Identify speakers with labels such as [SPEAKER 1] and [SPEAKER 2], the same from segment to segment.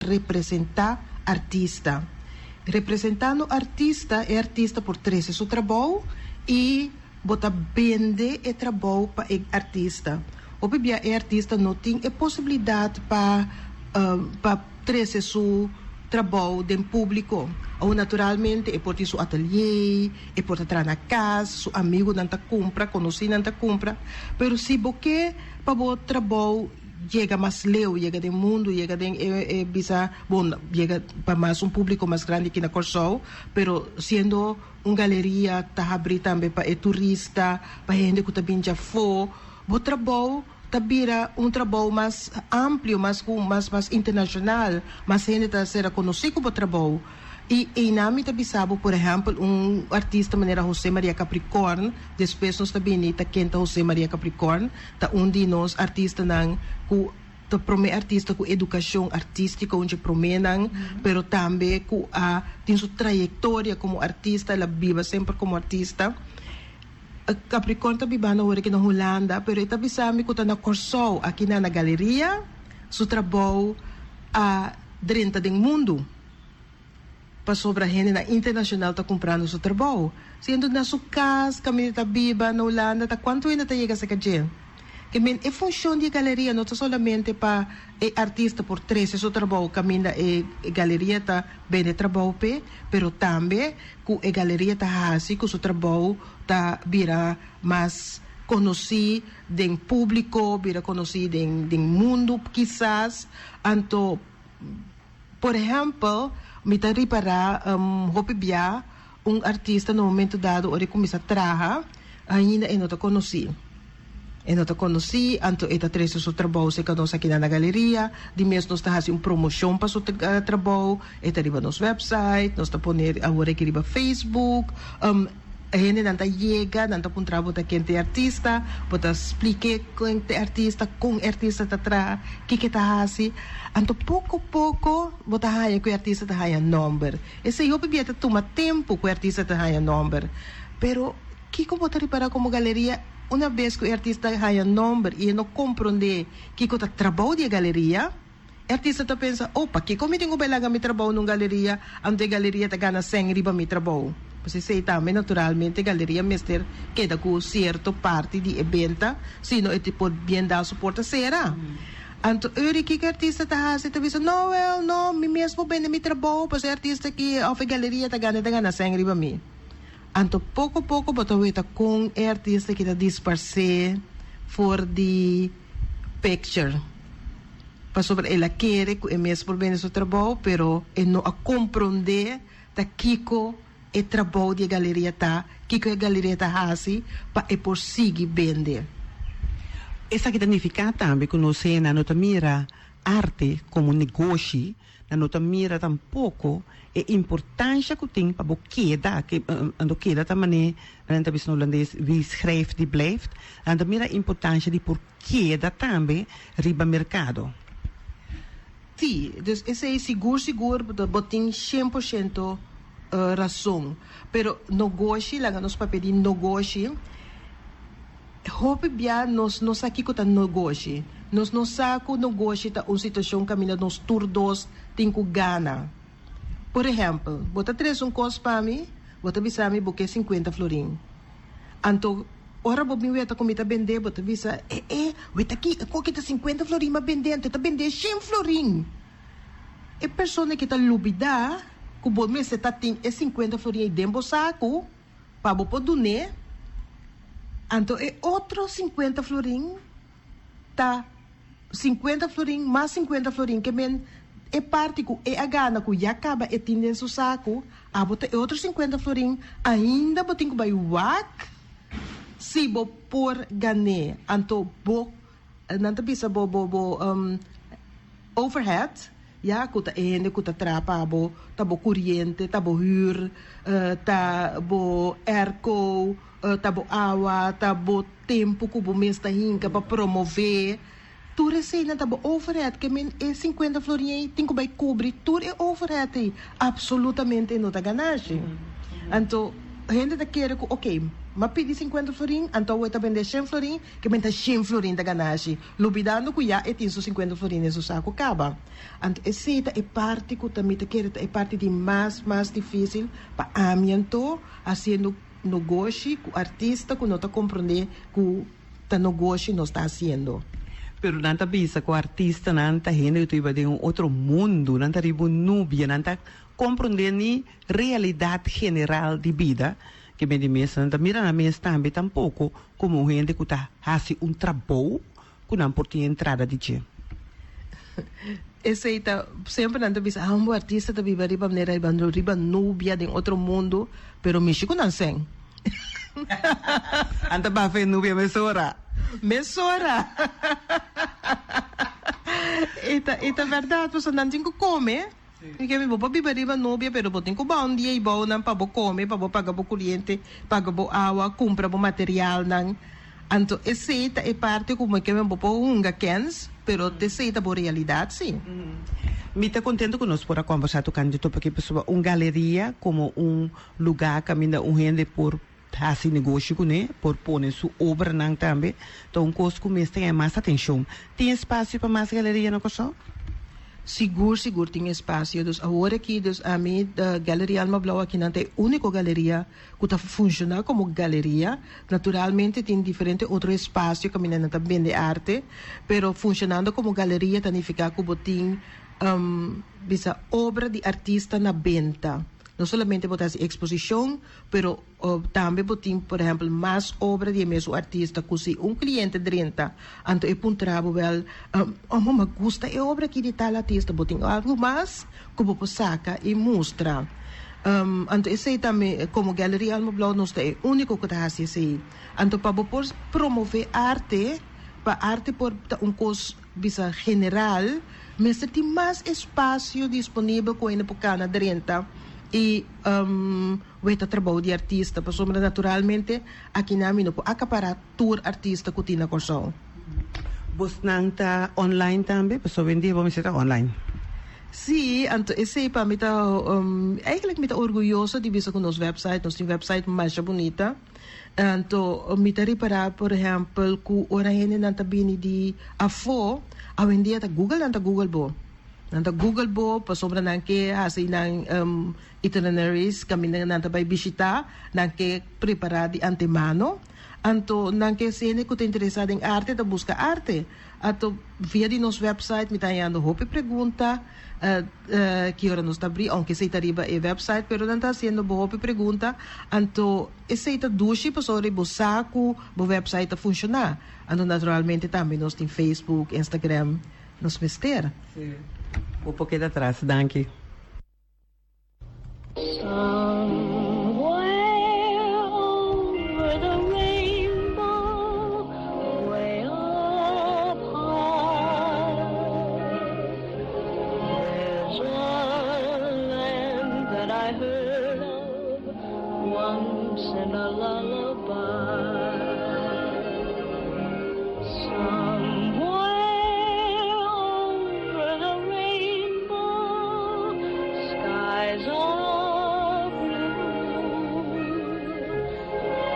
[SPEAKER 1] Representá artista. Representando artista, e artista por trese su trabou i bo ta bende e trabou pa e artista. Hopi bia e artista no tin e posibilidat pa pa trese su trabou den públiko. Awo naturalmente e por tin su atelier, e por ta traha na kas, su amigunan ta kumpra, konosínan ta kumpra. Pero si bo ke pa bo trabou yega mas leu, yega den mundu, yega den e e bisa, bon, yega pa mas un públiko mas grandi aki na Kòrsou, pero siendo un galeria ta habrí tambe pa e turista, pa hende ku ta bin djafó, bo trabou ta bira un trabou mas amplio, mas ku mas mas internashonal, mas hende ta sera konosí ku bo trabou. I einan mi ta bisa bo, por ehèmpel, un artista manera José Maria Capricorn, despues nos ta bini ta ken ta José Maria Capricorn, ta un di nos artistanan ku ta promé artista ku edukashon artístiko, un dje proménan, pero tambe ku a tin su trayektoria komo artista, el a biba semper komo artista. Capricorn ta bibando awor aki na Hulanda, pero e ta bisa mi ku ta na Kòrsou, aki na na galeria, su trabou a drenta den mundu. Pasobra hendenan internacional ta cumprando su trabou. Siendo na su cas, caminda ta biba na Hulanda, ta cuanto hende ta yega cerca dje? Ke men e funcion di e galeria no ta solamente pa e artista por trece su trabou caminda e galeria ta bende trabou p'e, pero tambe cu e galeria ta haci cu su trabou ta bira mas conoci den publico, bira conoci den den mundo kisas. Anto. Por ehèmpel, mi ta ripará hopi bia un artista na un momento dado ora e kuminsá traha ainda e no ta konosí. E no ta konosí, anto e ta trese su trabou serka nos aki na galeria. Di mes nos ta hasi un promoshon pa su trabou, e ta riba nos wèpsait, nos ta pone awor aki riba Facebook. Hendenan ta yega, nan ta puntra bo ta ken ta e artista, bo ta splik'é ken ta e artista, kon e artista ta traha, kiko e ta hasi. Anto poko poko bo ta haña ku e artista ta haña nòmber. Esei hopi bia ta tuma tempu ku e artista ta haña nòmber. Pero kiko bo ta ripará komo galeria una bes ku e artista haña nòmber i e no komprondé kiko ta trabou di e galeria? E artista ta pensa, Oh, pakiko mi tin ku bai laga mi trabou na un galeria, anto e galeria ta gana sèn riba mi trabou? Pues esei tambe, naturalmente, e galeria mester keda ku sierto parti di e benta, sino e por bien da su porta sera. Anto Uri, kiko e artista ta hasi? E ta bisa, No, wèl, no, mi mes por bende mi trabou, pasobra e artista aki òf e galeria ta gana, e ta gana sèn riba mi. Anto poko poko bo ta weta kon e artista aki ta disparsé for di picture. Pasobra el a kere ku e mes por bende su trabou, pero e no a komprondé ta kiko e trabou di e galeria ta, kiko e galeria ta hasi pa e por sigui bende.
[SPEAKER 2] Esaki ta nifiká tambe ku nos hende no ta mira arte komo negoshi, nan no ta mira tampoko e importansha ku tin pa bo keda, ke anto keda ta manera nan ta bisa na hulandes, wie schrijft die blijft, nan ta mira importansha di por keda tambe riba merkado.
[SPEAKER 1] Sí, dus esei sigur sigur bo tin 100% rason. Pero nogoshi, laga nos papia di nogoshi, hopi bia nos no sa kiko ta nogoshi. Nos no sa ku nogoshi ta un situashon kaminda nos tur dos tin ku gana. Por ehèmpel, bo ta trese un kos pa mi, bo ta bisa mi bo ke sinkuenta florin. Anto ora bo bin weta ku mi ta bendé, bo ta bisa, E e, weta aki, e koki ta sinkuenta florin m'a bendé, anto e ta bendé shen florin. E persona ki ta lubidá ku bo mester ta tin e sinkuenta florin ei den bo saku pa bo por dun'é, anto e otro sinkuenta florin ta Sinkuenta florin mas sinkuenta florin ke men e parti ku e a gana ku ya kaba e tin den su saku, abo ta e otro sinkuenta florin ainda bo tin ku bai wak si bo por gan'é. Anto bo nan ta bisa bo bo bo overhead ya ku ta e hende ku ta traha pa bo, ta bo kuriente, ta bo hür, ta bo airco, ta bo awa, ta bo tempu ku bo mes ta hinka pa promové tur eseinan ta bo overhead ke men e sinkuenta florin ei tin ku bai kubri tur e overhead ei absolutamente no ta ganashi anto hende ta kere ku oke. M'a pidi 50 florin, anto awo e ta bende 100 florin, ke men ta 100 florin ta ganashi, lubidando ku ya e tin su 50 florin den su saku kaba. Anto esei ta e parti ku ta mi ta kere ta e parti di mas mas difísil pa ami anto hasiendo nogoshi ku artista ku no ta komprondé ku ta nogoshi nos ta hasiendo.
[SPEAKER 2] Pero nan ta bisa ku artistanan ta hende ku ta biba den un otro mundu, nan ta riba un nubia, nan ta komprondé ni realidat general di bida, ke men di mes nan ta mira nan mes tambe tampoko komo un hende ku ta hasi un trabou ku nan por tin entrada di dje.
[SPEAKER 1] Esei ta, semper nan ta bisa, ah, un bo artista ta biba riba manera riba riba nubia den otro mundu, pero mishi ku nan sen.
[SPEAKER 2] Nan ta bafa e nubia mesora.
[SPEAKER 1] Mesora! E ta, e ta bèrdat, pasobra nan tin ku kome. Mi ke mi bo por biba riba nubia, pero bo tin ku baha un dia i bou nan pa bo kome, pa bo paga bo kuriente, paga bo awa, kumpra bo materialnan. Anto esei ta e parti ku mi ke mi bo por hunga kens, pero esei ta bo realidat si.
[SPEAKER 2] Mi ta kontento ku nos por a kombersá tokante di topic aki pasobra un galeria komo un lugá kaminda un hende por hasi negoshi kuné, por pone su obranan tambe, ta un kos ku mester haña mas atenshon. Tin espasio pa mas galeria na Kòrsou?
[SPEAKER 1] Sigur sigur tin espasio. Dus awor aki dus ami Galeria Alma Blou akinan ta e úniko galeria ku ta funshoná komo galeria. Naturalmente tin diferente otro espasio kaminda nan ta bende arte, pero funshonando komo galeria ta nifiká ku bo tin bisa obra di artista na benta. No solamente bo ta hasi eksposishon, pero tambe bo tin por ehèmpel mas obra di e mesun artista ku si un kliente drenta anto e puntra bo wèl, oh mi gusta e obra aki di tal artista, bo tin algu mas ku bo por saka i mustra? Anto esei tambe komo Gallery Alma Blou nos ta e úniko ku ta hasi esei. Anto pa bo por promové arte, pa arte por ta un kos bisa general, mester tin mas espasio disponibel ku hende por kana drenta i weta trabou di artista, pasobra naturalmente akinan mi no por akapará tur artista ku tin na Kòrsou.
[SPEAKER 2] Bosnan ta online tambe? Pasobra hoy en dia bo mester ta online.
[SPEAKER 1] Sí, anto esei pa mi ta, eigenlijk mi ta orguyoso di bisa ku nos website, nos tin website masha bunita. Anto mi ta ripará por ehèmpel ku ora hendenan ta bini di afó, awendia ta Google nan ta Google bo. Nan ta Google bo pasobra nan ke hasi nan itineraries kaminda nan ta bai bishitá, nan ke prepará di antemano. Anto nan ke hende ku ta interesá den arte ta buska arte. Anto via di nos website mi ta hañando hopi pregunta ki ora nos ta abrí, ounke esei ta riba e website, pero nan ta hasiendo bo hopi pregunta. Anto esei ta dushi pasobra bo sa ku bo website ta funshoná. Anto naturalmente tambe nos tin Facebook, Instagram, nos mester.
[SPEAKER 2] Sí. Bo por keda atras. Danki.
[SPEAKER 3] Somewhere over the rainbow, way up high, there's a land that I heard of once in a lullaby. Somewhere over the rainbow, skies are blue,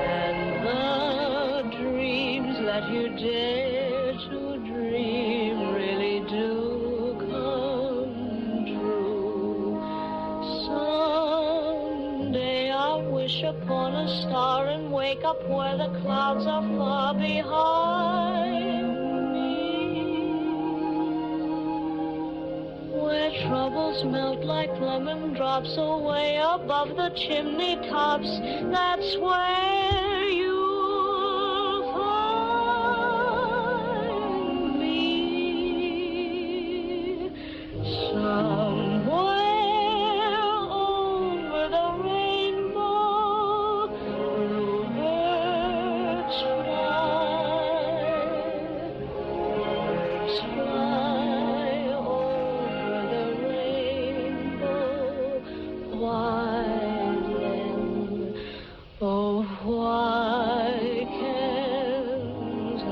[SPEAKER 3] and the dreams that you dare to dream really do come true. Someday I'll wish upon a star and wake up where the clouds are far behind me. Where troubles melt like lemon drops away above the chimney tops. That's where you'll find me. Somewhere over the rainbow, bluebirds fly. Birds fly over the rainbow. Why then, oh, why can't I?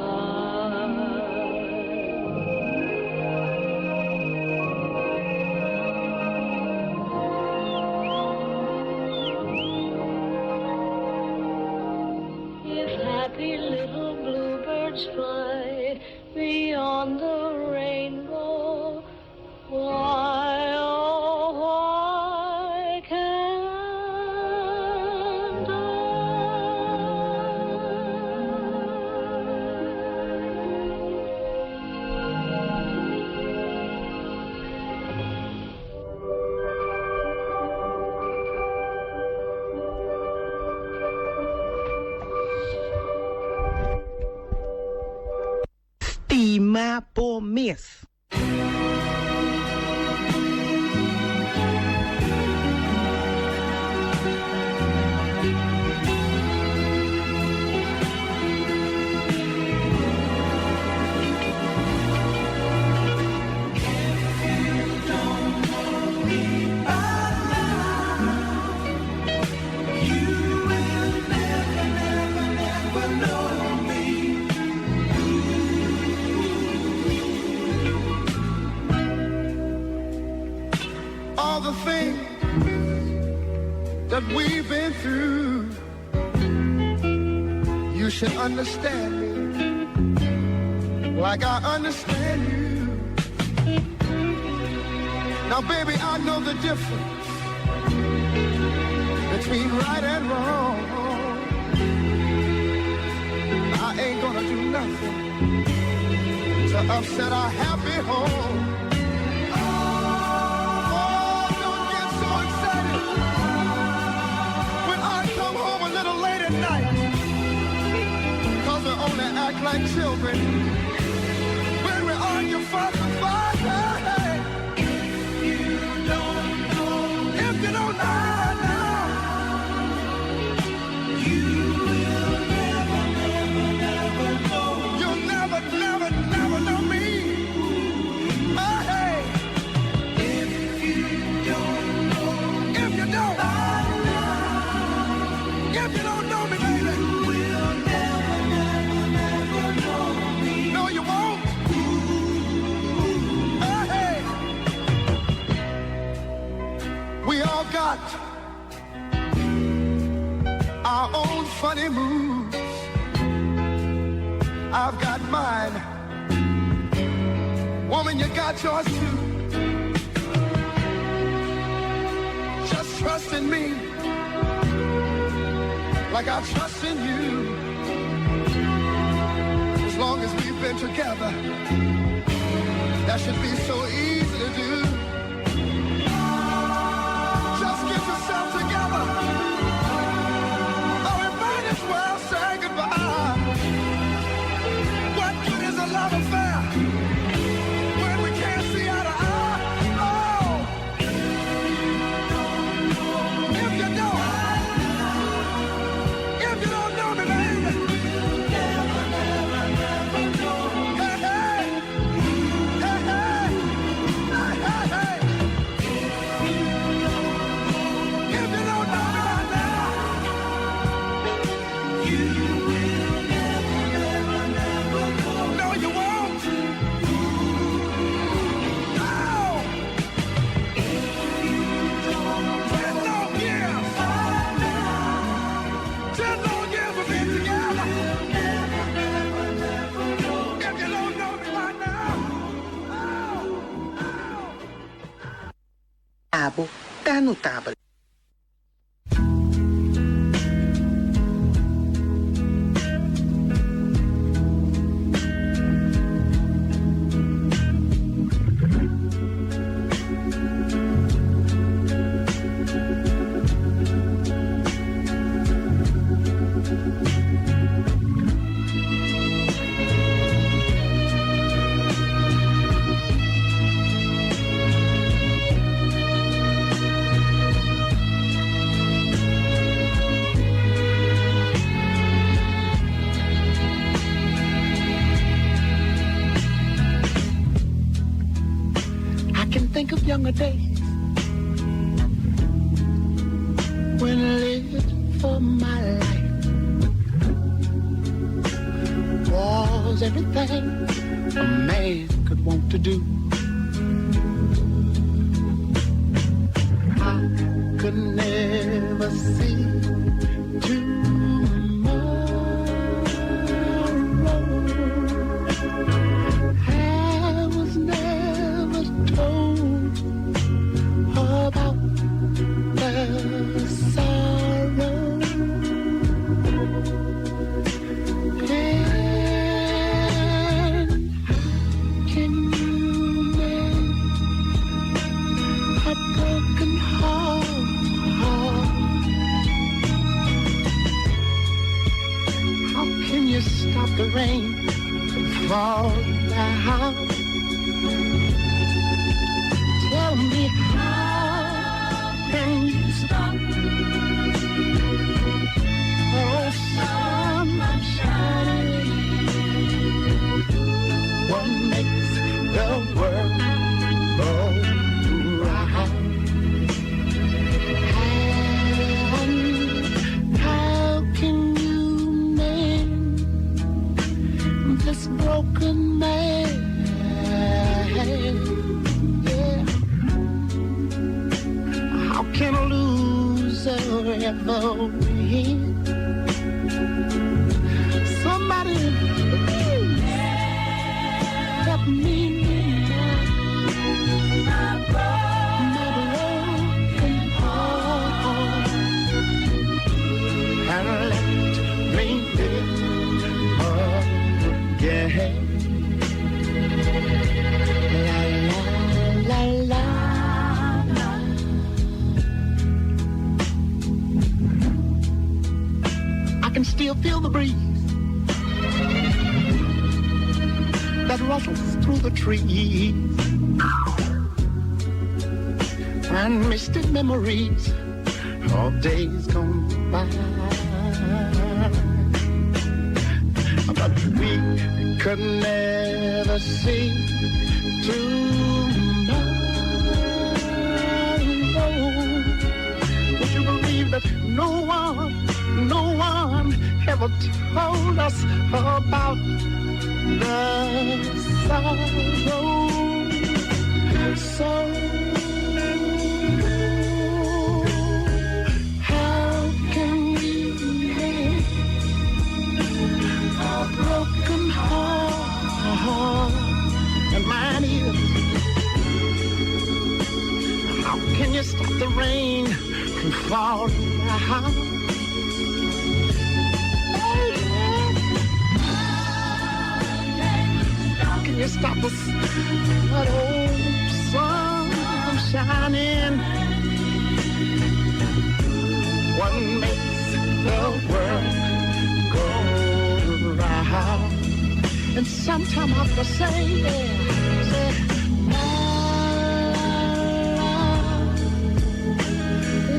[SPEAKER 2] mes.
[SPEAKER 4] All the things that we've been through, you should understand me like I understand you. Now, baby, I know the difference between right and wrong. I ain't gonna do nothing to upset our happy home. Oh, don't get so excited when I come home a little late at night. Cause we only act like children when we argue, fuss, and fight. Hey, If you don't know, if you don't know now, you will never, never, never know. You'll never, never, never know me. Oh, hey. If you don't know, if you don't, if you don't know me, baby, you will never, never, never know me. No, you won't. Oh, hey. We all got our own funny moves. I've got mine. Woman, you got yours too. Just trust in me like I trust in you. As long as we've been together, that should be so easy to do. Just get yourself together, or we might as well say goodbye. What good is a love affair when we can't see eye to eye? Oh, if you don't, if you don't know me, baby, hey, hey, hey, hey, hey, hey, hey. If you don't know me by now, you will never, never, never know. No, you won't. Oh! 10 long years. 10 long years we've been together. If you don't know me by now, oh, oh.
[SPEAKER 2] Abo ta notabel.
[SPEAKER 5] I can think of younger days when I lived for my life was everything a man could want to do. I could never see tomorrow. I was never told about the sorrow. And how can you mend a broken heart? How can you stop the rain from falling down? ever win. Somebody please help me mend my broken heart and let me live again. La la la la. I can still feel the breeze that rustles through the trees and misty memories of days gone by. But we could never see tomorrow. Would you believe that no one, no one ever told us about the sorrow? So how can we mend a broken heart? And mine is, how can you stop the rain from falling down? Baby, how can you stop the that old sun from shining? What makes the world go round? And sometimes I have to say, yeah, say,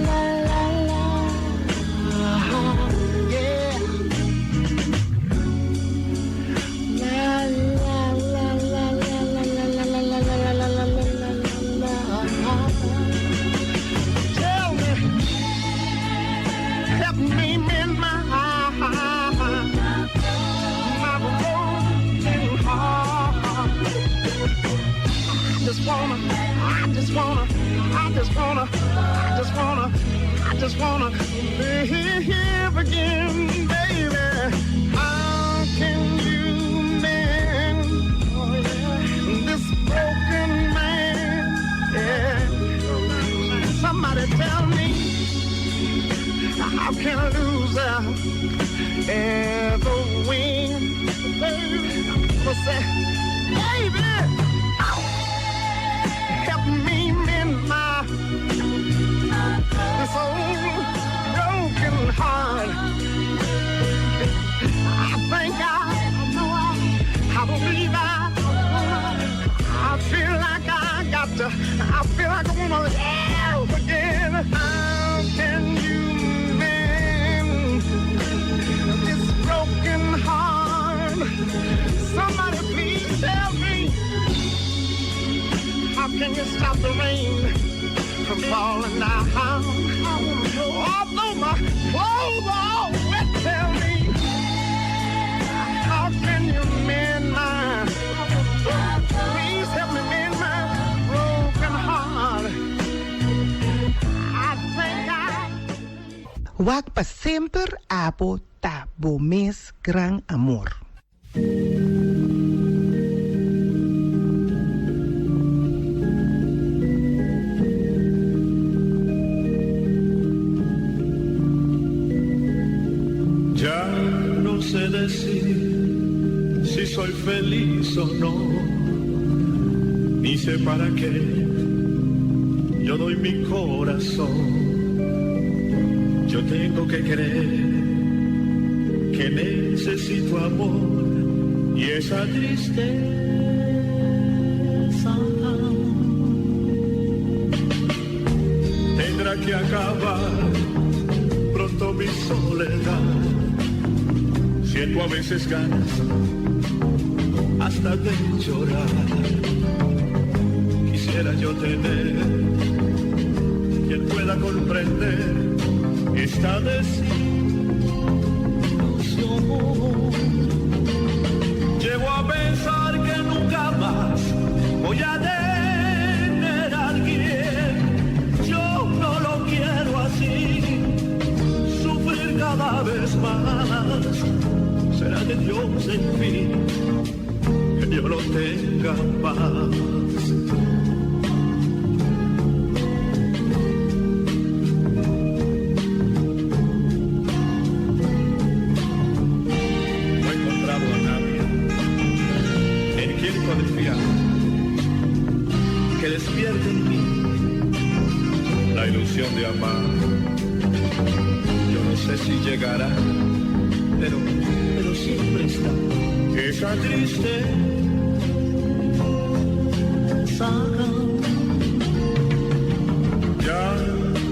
[SPEAKER 5] la la la la la, yeah. La la la la la la la la la la la la la la la la. Tell me, help me mend my broken heart. I just wanna, I just wanna, I just wanna, I just wanna, I just wanna live again, baby. How can you mend, oh yeah, this broken man? Yeah. Somebody tell me, how can a loser ever win? Baby, I'm say, baby, help me mend my this old broken heart. I think I know I believe I feel like I got to, I feel like I wanna live again. How can you mend this broken heart? Somebody please tell me. How can you stop the rain from falling down? Although my clothes are all wet, tell me, how can you mend my, please help me mend my broken heart. I think I
[SPEAKER 2] Wak pa semper abo ta bo mes gran amor.
[SPEAKER 6] Ya no sé decir si soy feliz o no, ni sé para qué yo doy mi corazón. Yo tengo que creer que necesito amor y esa tristeza tendrá que acabar pronto mi soledad. Siento a veces ganas hasta de llorar. Quisiera yo tener quien pueda comprender esta desilusión. Llego a pensar que nunca más voy a tener a alguien. Yo no lo quiero así. vez más. Será de Dios en fin que yo no tenga paz. No he encontrado a nadie en quien confiar que despierte en mí la ilusión de amar. Yo no sé si llegará, pero, pero siempre está esa tristeza. Ya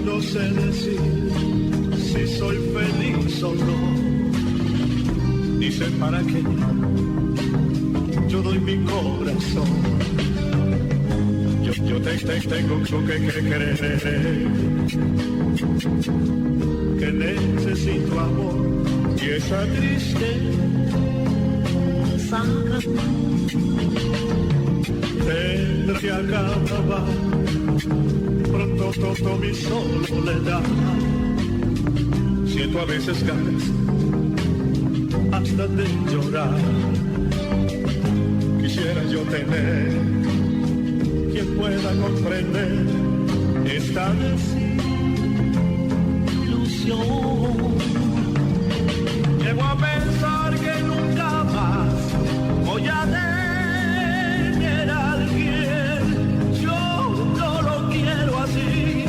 [SPEAKER 6] no sé decir si soy feliz o no, ni sé para qué yo doy mi corazón. Yo, yo te, te- tengo que, que creer que necesito amor y esa tristeza tendrá que acabar pronto todo mi soledad. Siento a veces ganas hasta de llorar. Quisiera yo tener quien pueda comprender esta desilusión. Llego a pensar que nunca más voy a tener a alguien. Yo no lo quiero así,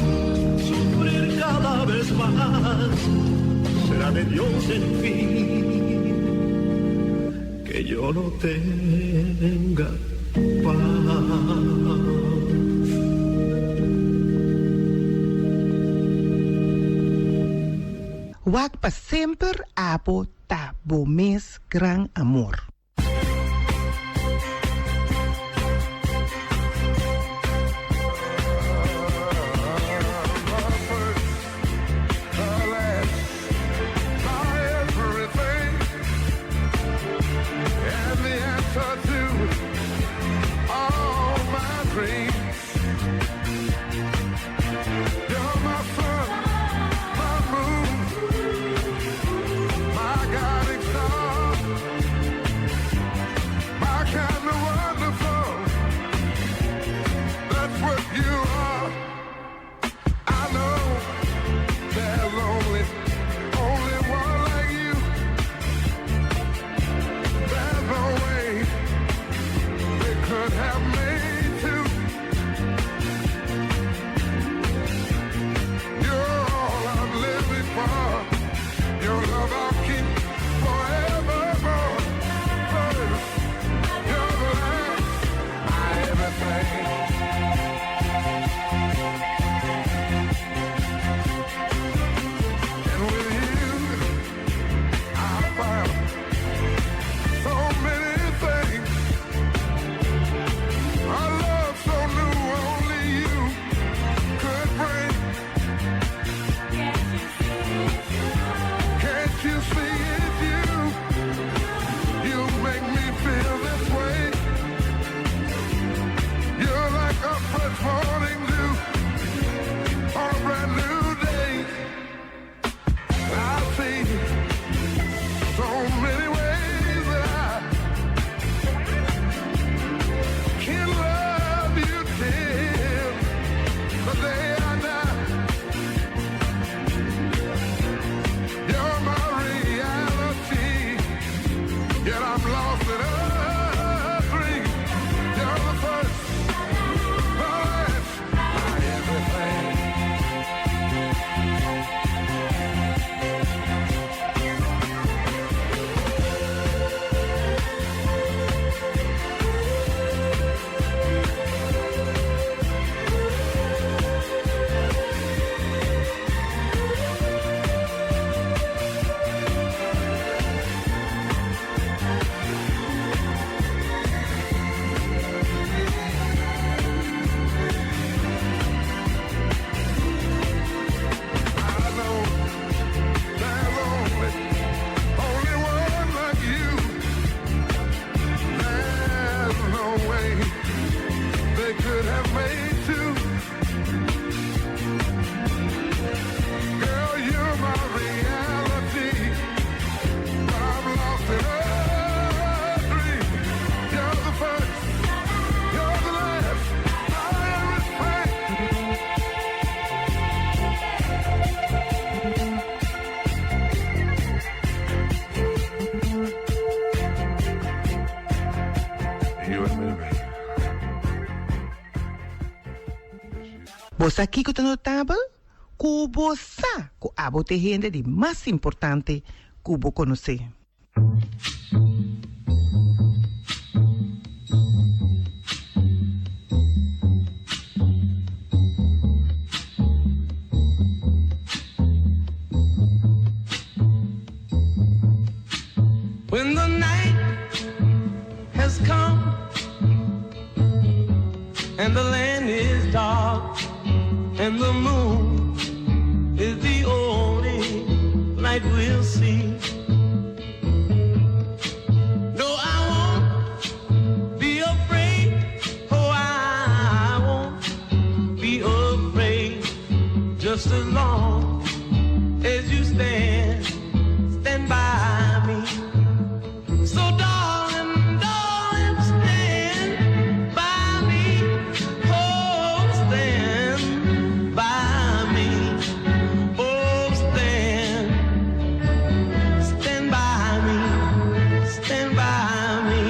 [SPEAKER 6] sufrir cada vez más. Será de Dios en fin que yo no tenga paz.
[SPEAKER 2] Wak pa semper abo ta bo mes gran amor. Bo sa kiko ta notabel? Ku bo sa ku abo ta e hende di mas importante ku bo konosé.
[SPEAKER 7] When the night has come and the land is dark and the moon is the only light we'll see. No, I won't be afraid. Oh, I won't be afraid. Just as long as you stand, stand by me. So, darling, darling, stand by me. Oh, stand by me. Oh, stand, stand by me. Stand by me.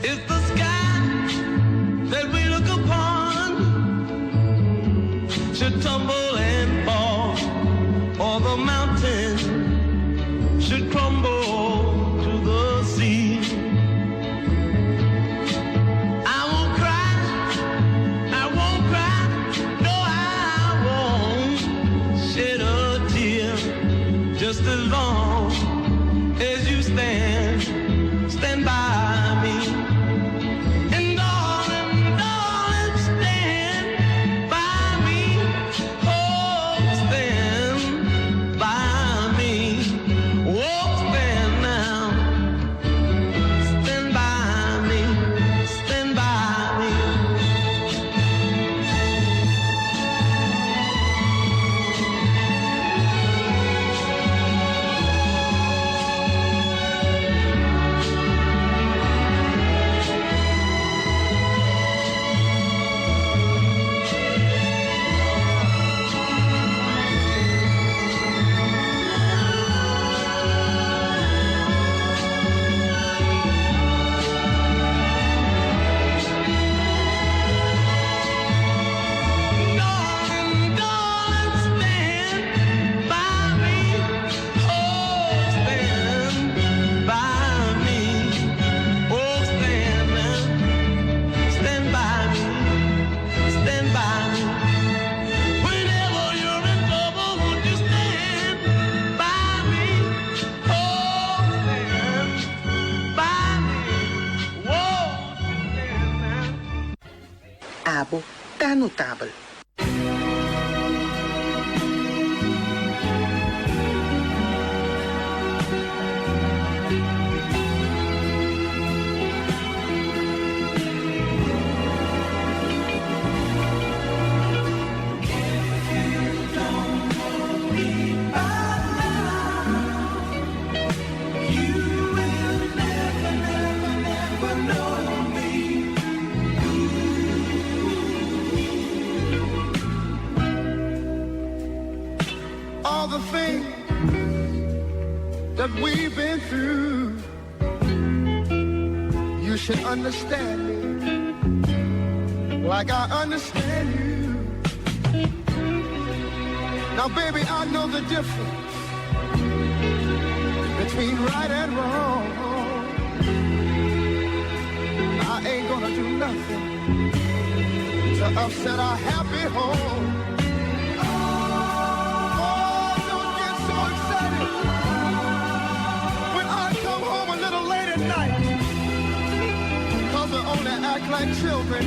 [SPEAKER 7] If the sky that we look upon should tumble and fall, or the mountain should crumble to the sea. I won't cry, I won't cry, no, I won't shed a tear just as long as you stand, stand by me. And darling, darling, stand by me. Oh, stand by me. Oh, stand now. Stand by me. Stand by me. Darling, darling, stand by me. Oh, stand by me. Oh, stand now. Stand by me. Stand by me. Whenever you're in trouble, won't you stand by me? Oh, stand by me. Whoa, stand now.
[SPEAKER 2] Abo ta notabel.
[SPEAKER 4] All the things that we've been through, you should understand me like I understand you. Now, baby, I know the difference between right and wrong. I ain't gonna do nothing to upset our happy home. Oh, don't get so excited when I come home a little late at night. Cause we only act like children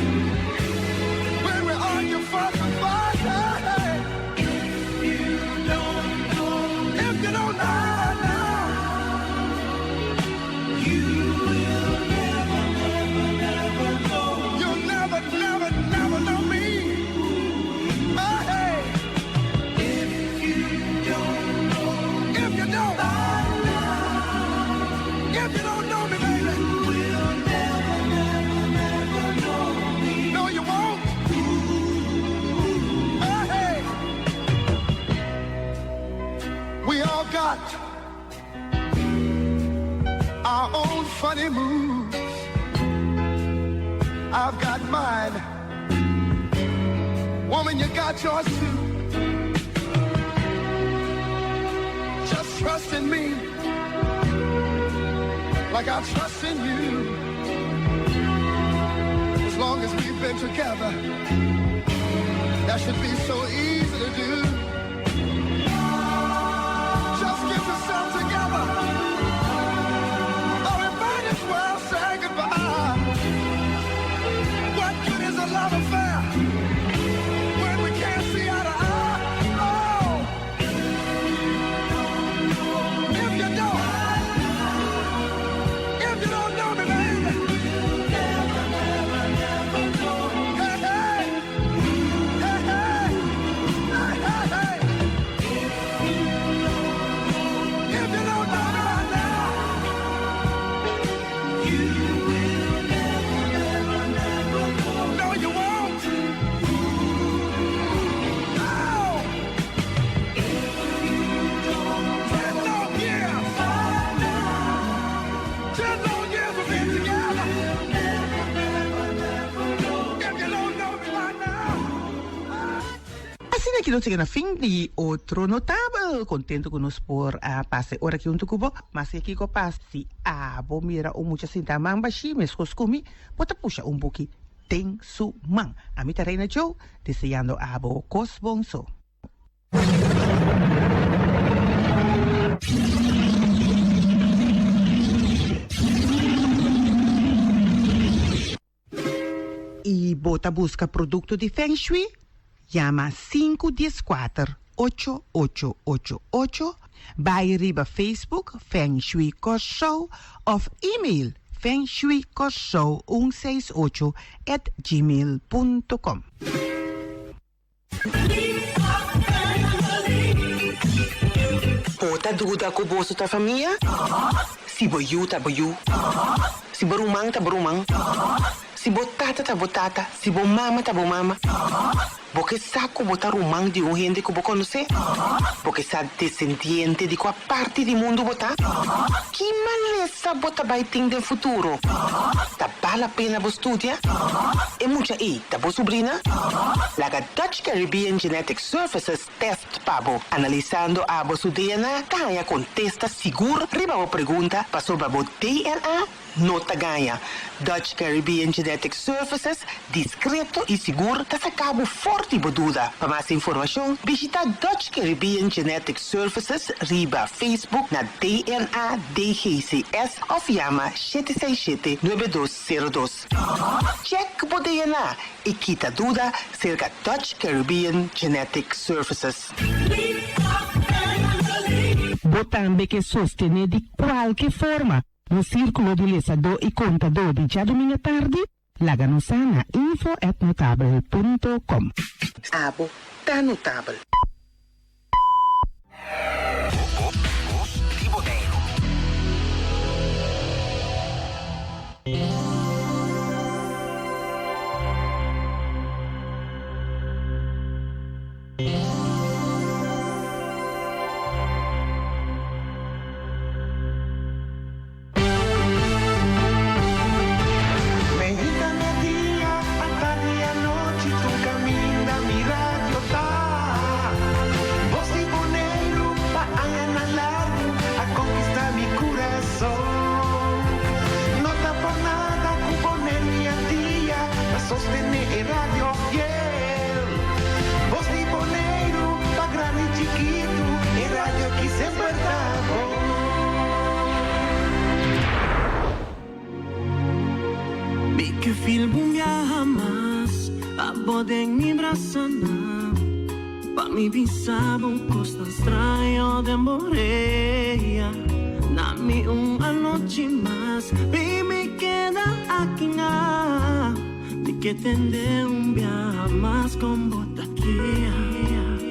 [SPEAKER 4] when we argue, fuss, and fight. Hey, if you don't know now, you will never, never, never know. You'll never, never, never know me. Hey. If you don't know, if you don't, if you don't know me, baby, you will never, never, never know me. No, you won't. Hey. We all got our own funny moves. I've got mine. Woman, you got yours too. Just trust in me like I trust in you. As long as we've been together, that should be so easy to do. Just get yourself together, or we might as well say goodbye. What good is a love affair when we can't see eye to eye? Oh, if you don't, if you don't know me, baby. Hey, hey, hey, hey, hey, hey, hey. If you don't know me right now, you will never, never, never know. No, you won't. Oh. 10 long years. 10 long years we've been together. If you don't know me right now.
[SPEAKER 2] Asina aki nos a yega na fin di otro Notabel. Kontentu ku nos por a pasa e ora aki huntu ku bo. Mas kiko pasa si abo mira un mucha sinta man bashi meskos ku mi, bo ta pusha un buki den su man. Ami ta Reina Joe, deseando abo kos bon so. I bo ta buska produkto di Feng Shui? Yama 514 8888, bai riba Facebook Feng Shui Kòrsou òf email fengshuikòrsou168@gmail.com. Bo ta duda ku boso ta famia? Si bo yu ta bo yu, si bo ruman ta bo ruman, si bo tata ta bo tata, si bo mama ta bo mama. Bo ke sa ku bo ta ruman di un hende ku bo konosé? Bo ke sa desendiente di kua parti di mundu bo ta? Ki malesa bo ta bai tin den futuro? Ta bal la pena bo studia? E mucha ei ta bo subrina? Laga Dutch Caribbean Genetic Services test pa bo. Analisando abo su DNA ta haña kontesta sigur riba bo pregunta pasobra bo DNA no ta gaña. Dutch Caribbean Genetic Services, diskreto i sigur, ta saka bo for di bo duda. Pa mas informashon, bishitá Dutch Caribbean Genetic Services riba Facebook na DNA DGCS òf yama 767 9202. Check bo DNA i kita duda serka Dutch Caribbean Genetic Services.
[SPEAKER 8] Bo tambe ke sostené di kualke forma un sírkulo di lesadó i kontadó di djadumingu tardi? Laga nos sa na info@notabel.com.
[SPEAKER 2] Abo ta notabel.
[SPEAKER 9] Bos di Boneiru.
[SPEAKER 7] Mainta, mèrdia, atardi, anochi, tur kaminda mi radio ta. Bos di Boneiru, pa añanan largu, a konkistá mi kurason. No ta por nada ku Boneiru i Antia ta sostené e radio fiel. Bos di Boneiru, pa grandi i chikitu, e radio aki semper ta bon.
[SPEAKER 10] Mi ke feel un biaha mas abo den mi brasanan. Pa mi bisa bo kosnan straño den bo orea. Duna mi un anochi mas, baby, keda aki na. Mi ke tende un biaha mas kon bo ta kia.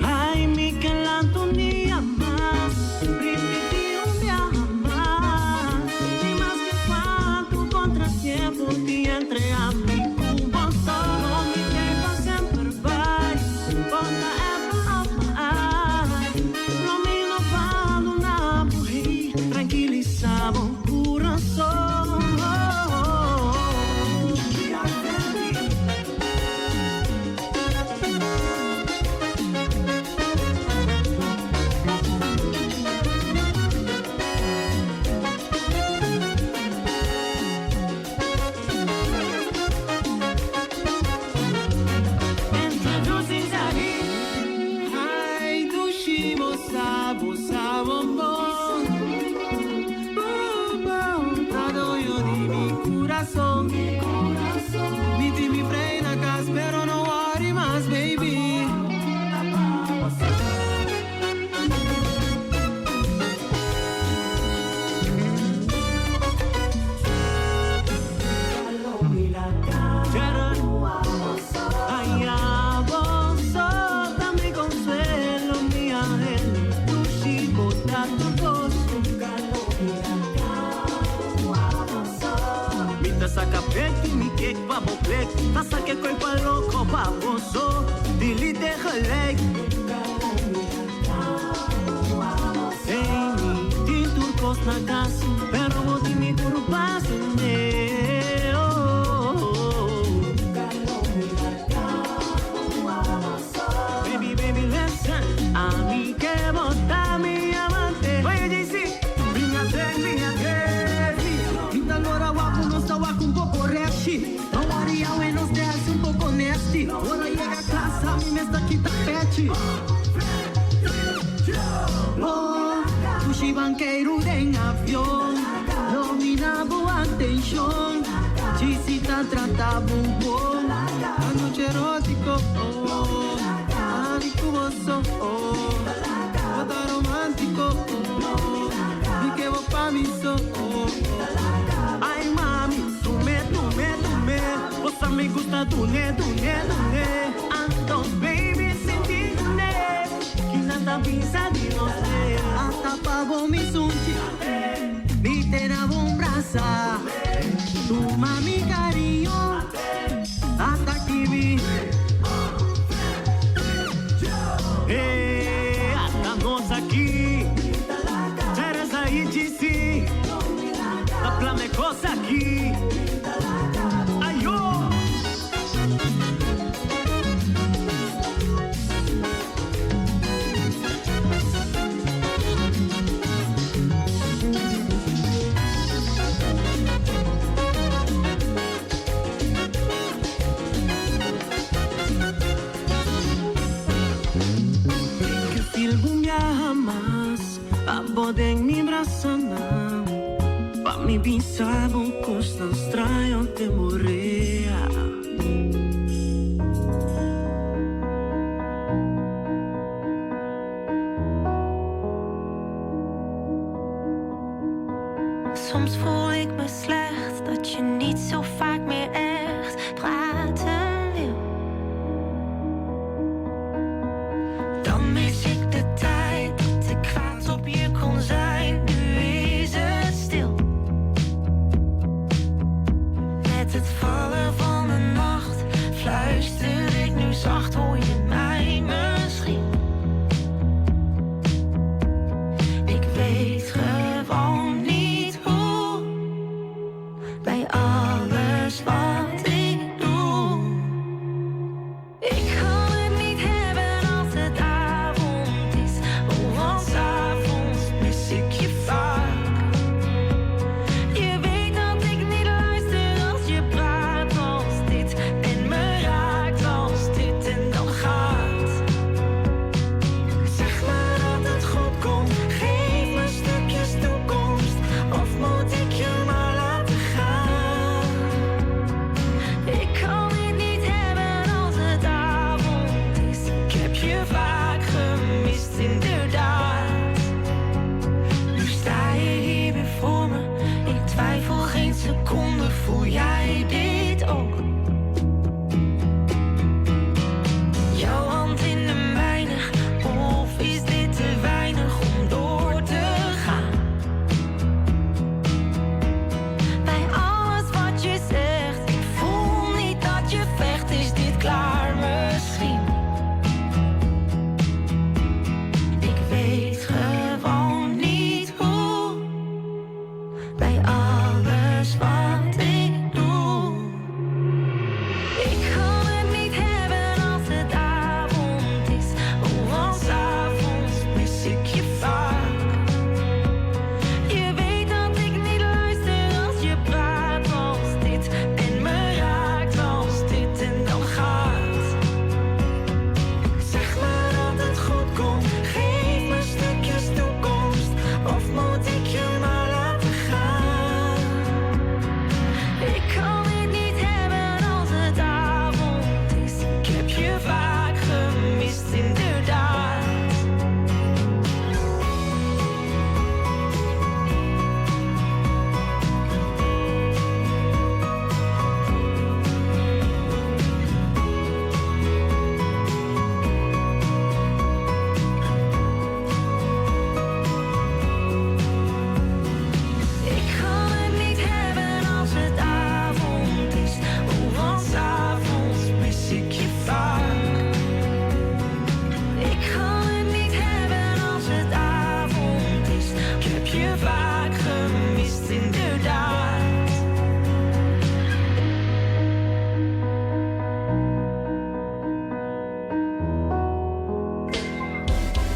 [SPEAKER 10] Ai, mi ke lanta un dia mas, ripití un biaha mas. Ni maske kuantu kontratiempo tin entre ami ku bo. Lo mi ke pa semper bai, bo ta apple of my eye. Lo mi no bandoná bo, hey, trankilisá bo kurason. We are family. Bo sa bon bon. Bo ta doño di mi kurason. Mi tin mi frei na kas, pero no worry mas, baby. Na kas, pero bo tin mi kurpa sende. Oh. Baby, baby, listen. Ami ke bo ta mi amante. Oye, JC, bin aden, bin aden.
[SPEAKER 11] Mi ta lora wak ku nos ta wak un poko reshi. No worry, awe nos ta hasi un poko nasty. Ora yega kas, ami mes ta kita pechi. Oh, dushi ban keiru den avion. Domina bo atenshon. GC ta trata bo bon. Anochi erótiko, oh. Ami ku bo so, oh. Bo ta romántiko, oh. Mi ke bo pa mi so, oh.
[SPEAKER 10] Ay, mami, tum'é, tum'é, tum'é. Bo sa mi gusta dun'é, dun'é, dun'é. Anto, baby, sinti dun'é. Kina ta bisa di nos.
[SPEAKER 11] Hasta pa bo mi sunchi. Mi te na bon brasa. Tuma mi kariño. Hasta aki mi.
[SPEAKER 10] Hey, ata nos aki. Teresa i GC. Ta plama e kos aki. Ayo! Ke feel un biaha mas abo den mi brasanan. Pa mi bisa bo kosnan straño den bo orea.
[SPEAKER 3] Soms voel ik me slecht dat je niet zo vaak meer echt praten wil. Dan mis ik de tijd dat ik kwaad op je kon zijn. Nu is het stil. Met het vallen van de nacht fluister ik nu zacht, hoor je mij misschien? Ik weet gewoon niet hoe. Bij alles wat ik doe. Ik kan het niet hebben als het avond is. Oh, want 's avonds mis ik je vaak. Je weet dat ik niet luister als je praat als dit. En me raakt als dit en dan gaat. Zeg maar dat het goed komt. Geef me stukjes toekomst. Of moet ik je maar laten gaan? Ik kan het niet hebben als het avond is. Ik heb je vaak gemist, inderdaad. Nu sta je hier weer voor me. Ik twijfel geen seconde, voel jij dit ook? Jouw hand in de mijne, of is dit te weinig om door te gaan? Bij alles wat je zegt, ik voel niet dat je vecht, is dit klaar misschien?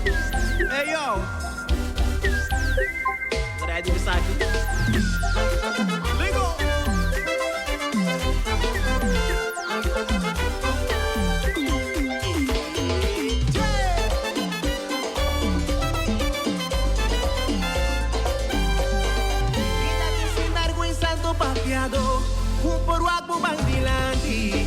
[SPEAKER 10] Hey yo! Ready esaki? Ligo! Vida di sinvergüenza to papiado, un por wak bo ban dilanti.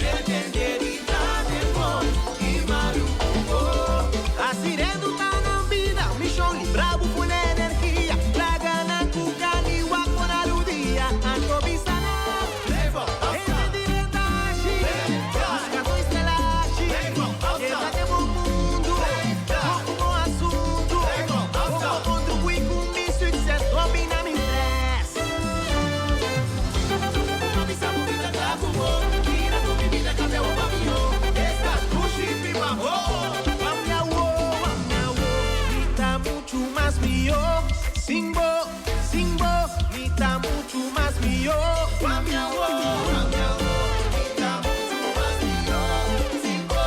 [SPEAKER 10] Asirendo ta nan bida, mishon libra bo full energia. Laga nan ku kani wak bo na ludia. Anto bisa nan, hende di rentashi, buska bo stelashi. Keda den bo mundu, bo ku bo asuntu. Bo por kontribuí ku mi sukses, no bina mi stress. Bisa bo bida ta ku bo, mira ku mi bida kambia bo pa mihó. Esta dushi pipa ho. Mami awo, mami awo, mi ta muchu mas mihó. Sin bo, sin bo, mi ta muchu mas mihó. Mami awo, mami awo, mi ta muchu mas mihó. Sin bo,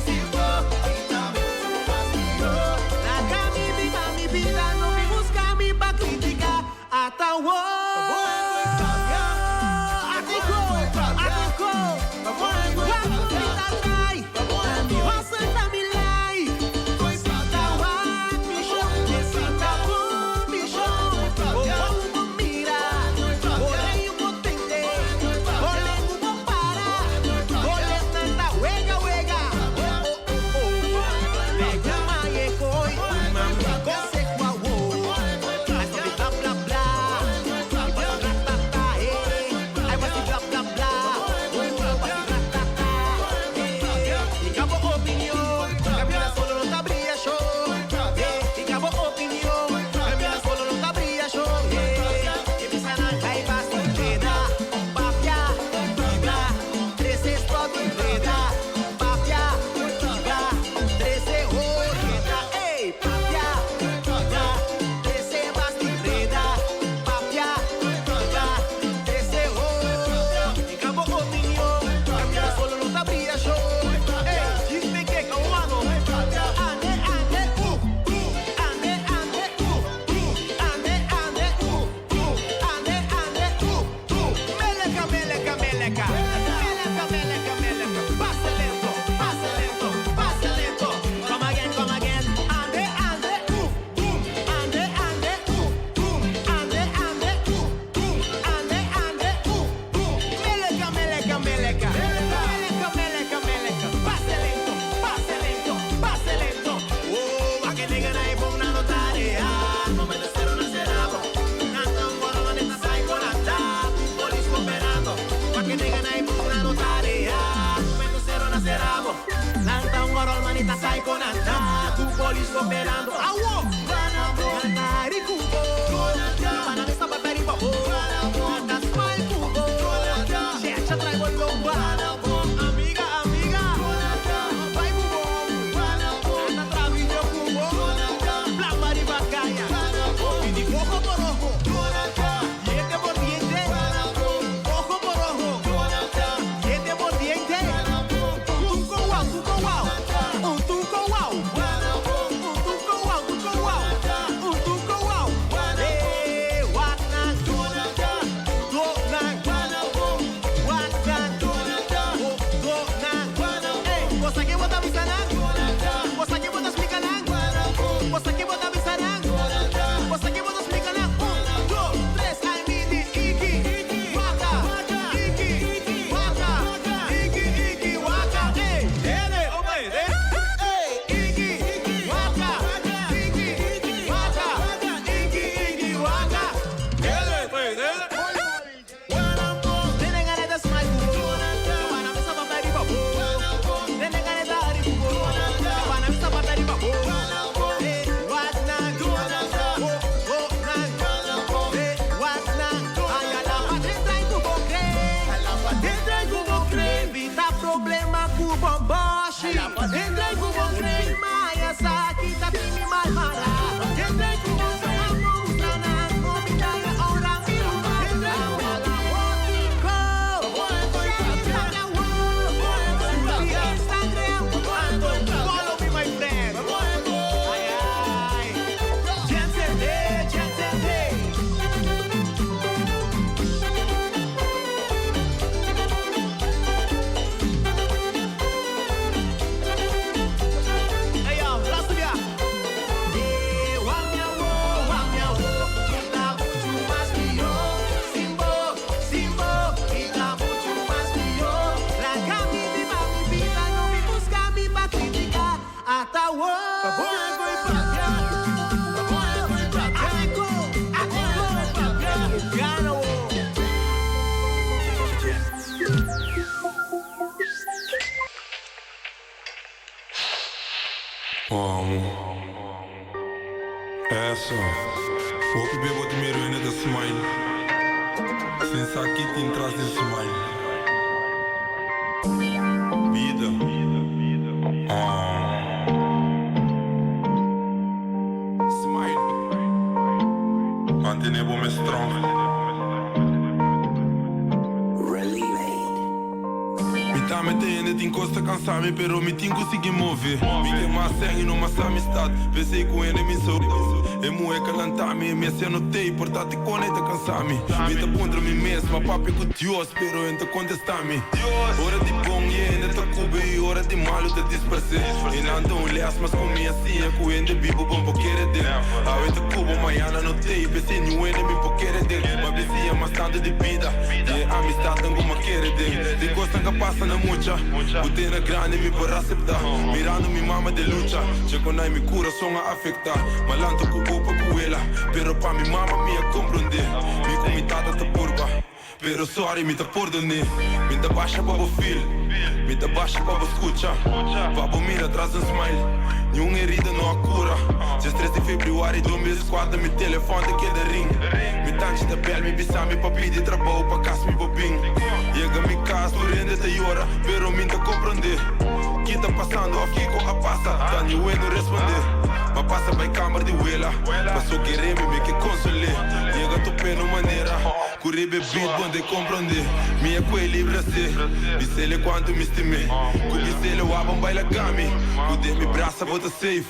[SPEAKER 10] sin bo, mi ta muchu mas mihó. Laga mi biba mi bida, no bin buska mi pa kritika. Ata awo, ate ko, ate ko, wak mi ta trai, mi hustle ta mi life. Si ta wak mi show, si ta bon mi show. Bo bo mira, bo reyu bo tende, bo lengu bo para, bo lesnan ta wega wega. Oh oh oh, leguma ye koi, consejo awo. Ay stop di bla bla bla, y pasa ratata, eh. Ay wasi bla bla bla, oh, wasi ratata, eh. Y cabo opinion, camina solo no ta bria show, eh. Y cabo opinion, camina solo no ta bria show, eh. Y bisa nan ay basti reda, papia, kibra, trece stop di reda, papia, kibra, trece horqueta, ey, papia, kibra, trece basti reda, papia, kibra, trece hor. Y cabo opinion, camina solo no ta bria show, ey, chisme que humano, ande, ande, ande, ande, ande, ande, ande, ande, meleca, meleca, meleca, meleca, meleca, meleca, pase lento, pase lento, pase lento, come again, come again, ande, ande, ande, ande, ande, ande, ande, ande, meleca, meleca, meleca, meleca, meleca, meleca, pase lento, pase lento, pase lento, oh, a que nega na e na notarea, momento cero na serabo, nanta un boro maneta sai conanta, polis cooperando, pa que nega na e na notarea, momento cero na serabo, nanta un boro maneta sai conanta, tu polis cooperando, awo, nanta ricubo, pana mesa paperi bobo, nanta smile cubo, checha traigo lomba, amiga, amiga, vai cubo, anda trabillo cubo, bla riba calla, y di ojo por ojo, diente por diente, ojo por ojo, diente por diente, un tuco guau, tuco guau, un tuco guau, un tuco guau, tuco guau, un tuco guau, eh, wak nan,
[SPEAKER 11] Ata wo.
[SPEAKER 12] Amo. Eso. Hopi be bo ta mira hende ta smile. Sin sa ki tin tras di smile. Bida. Ah. Smile. Mantene bo mes strong. Mi tambe ta hende tin kos ta kansa mi pero mi tin ku sigui move. Mi ke mas sèn i no mas amistat. P'esei ku hende mi so E muhé ka lanta mi e mes ya no tei por ta te kone ta kansa mi. Mi ta puntra mi mes ma papia ku Dios pero e no ta kontesta mi. Ora di bon i hende ta kube i ora di malu ta disparsé. I nan ta un lès mas ku mi a siña ku hende bibu bon por kere den. Awe ta kubo mañana no tei p'esei niun hende mi por kere den. Ma bisiña mas tantu di bida di e amistatnan ku m'a kere den. Tin kosnan ka pasa na mucha ku te na grandi mi por aseptá. Mirando mi mama den lucha chekonai mi kurason a afektá. M'a lanta ku opa ku wela pero pa mi mama mi a komprondé. Mi ku mi tata ta purba. Pero sorry mi ta pordone. Mi ta basha pa bo feel. Mi ta basha pa bo scucha. Pa bo mira tras un smile. Ni un herida no a cura. Djes tres di februari 2004 mi telefon ta keda ring. Mi tanchi ta bel mi bisa mi pa pidi trabou pa cas mi bo bin. Yega mi cas tur hende ta yora pero mi ta comprende. Ki ta pasando of kiko a pasa ta ni wendo responde. Ma pasa bay camber di wela. Paso kere mi mi ke console. Yega tope no manera. Ku riba e beat bon de komprondé. Mi a kue libre asé. Bisele kuantu mi stim'é. Ku bisele wak bon baila kami. Ku den mi brasa bo ta safe.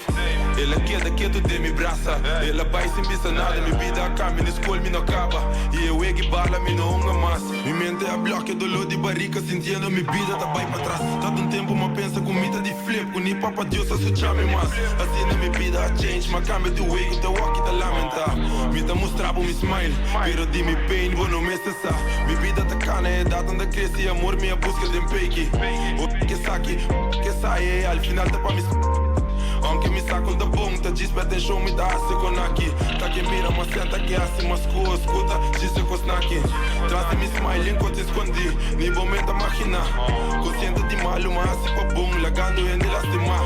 [SPEAKER 12] El a keda ketu den mi brasa. El a bai sin bisa nada. Mi bida a kambia, ni skol mi no kaba. I e wegi bala mi no hunga mas. Mi mente a blòkia doló di barika sintiendo mi bida ta bai patras. Tata un tempu m'a pensa ku mi ta di flip ku ni papa Dios a sucha mi mas. Asina mi bida a change, m'a kambia di way ku ta wak i ta lamenta. Mi ta mustra bo mi smile, pero di mi pain bo no mester sa. Mi bida ta kana, e edatnan ta krese i amor mi a buska den peiki. Ora ke saki, ke sai e al final ta pa mi. Aunke mi sa kon ta bon, ta djis pa atenshon mi ta hasi kon aki. Ta ke mira mas senta ke hasi mas ku eskuta djis e kosnan aki. Tras di mi smile yen kos eskondí, ni bo men ta maginá. Konsiente di malu ma hasi pa bon, lagando hende lastimá.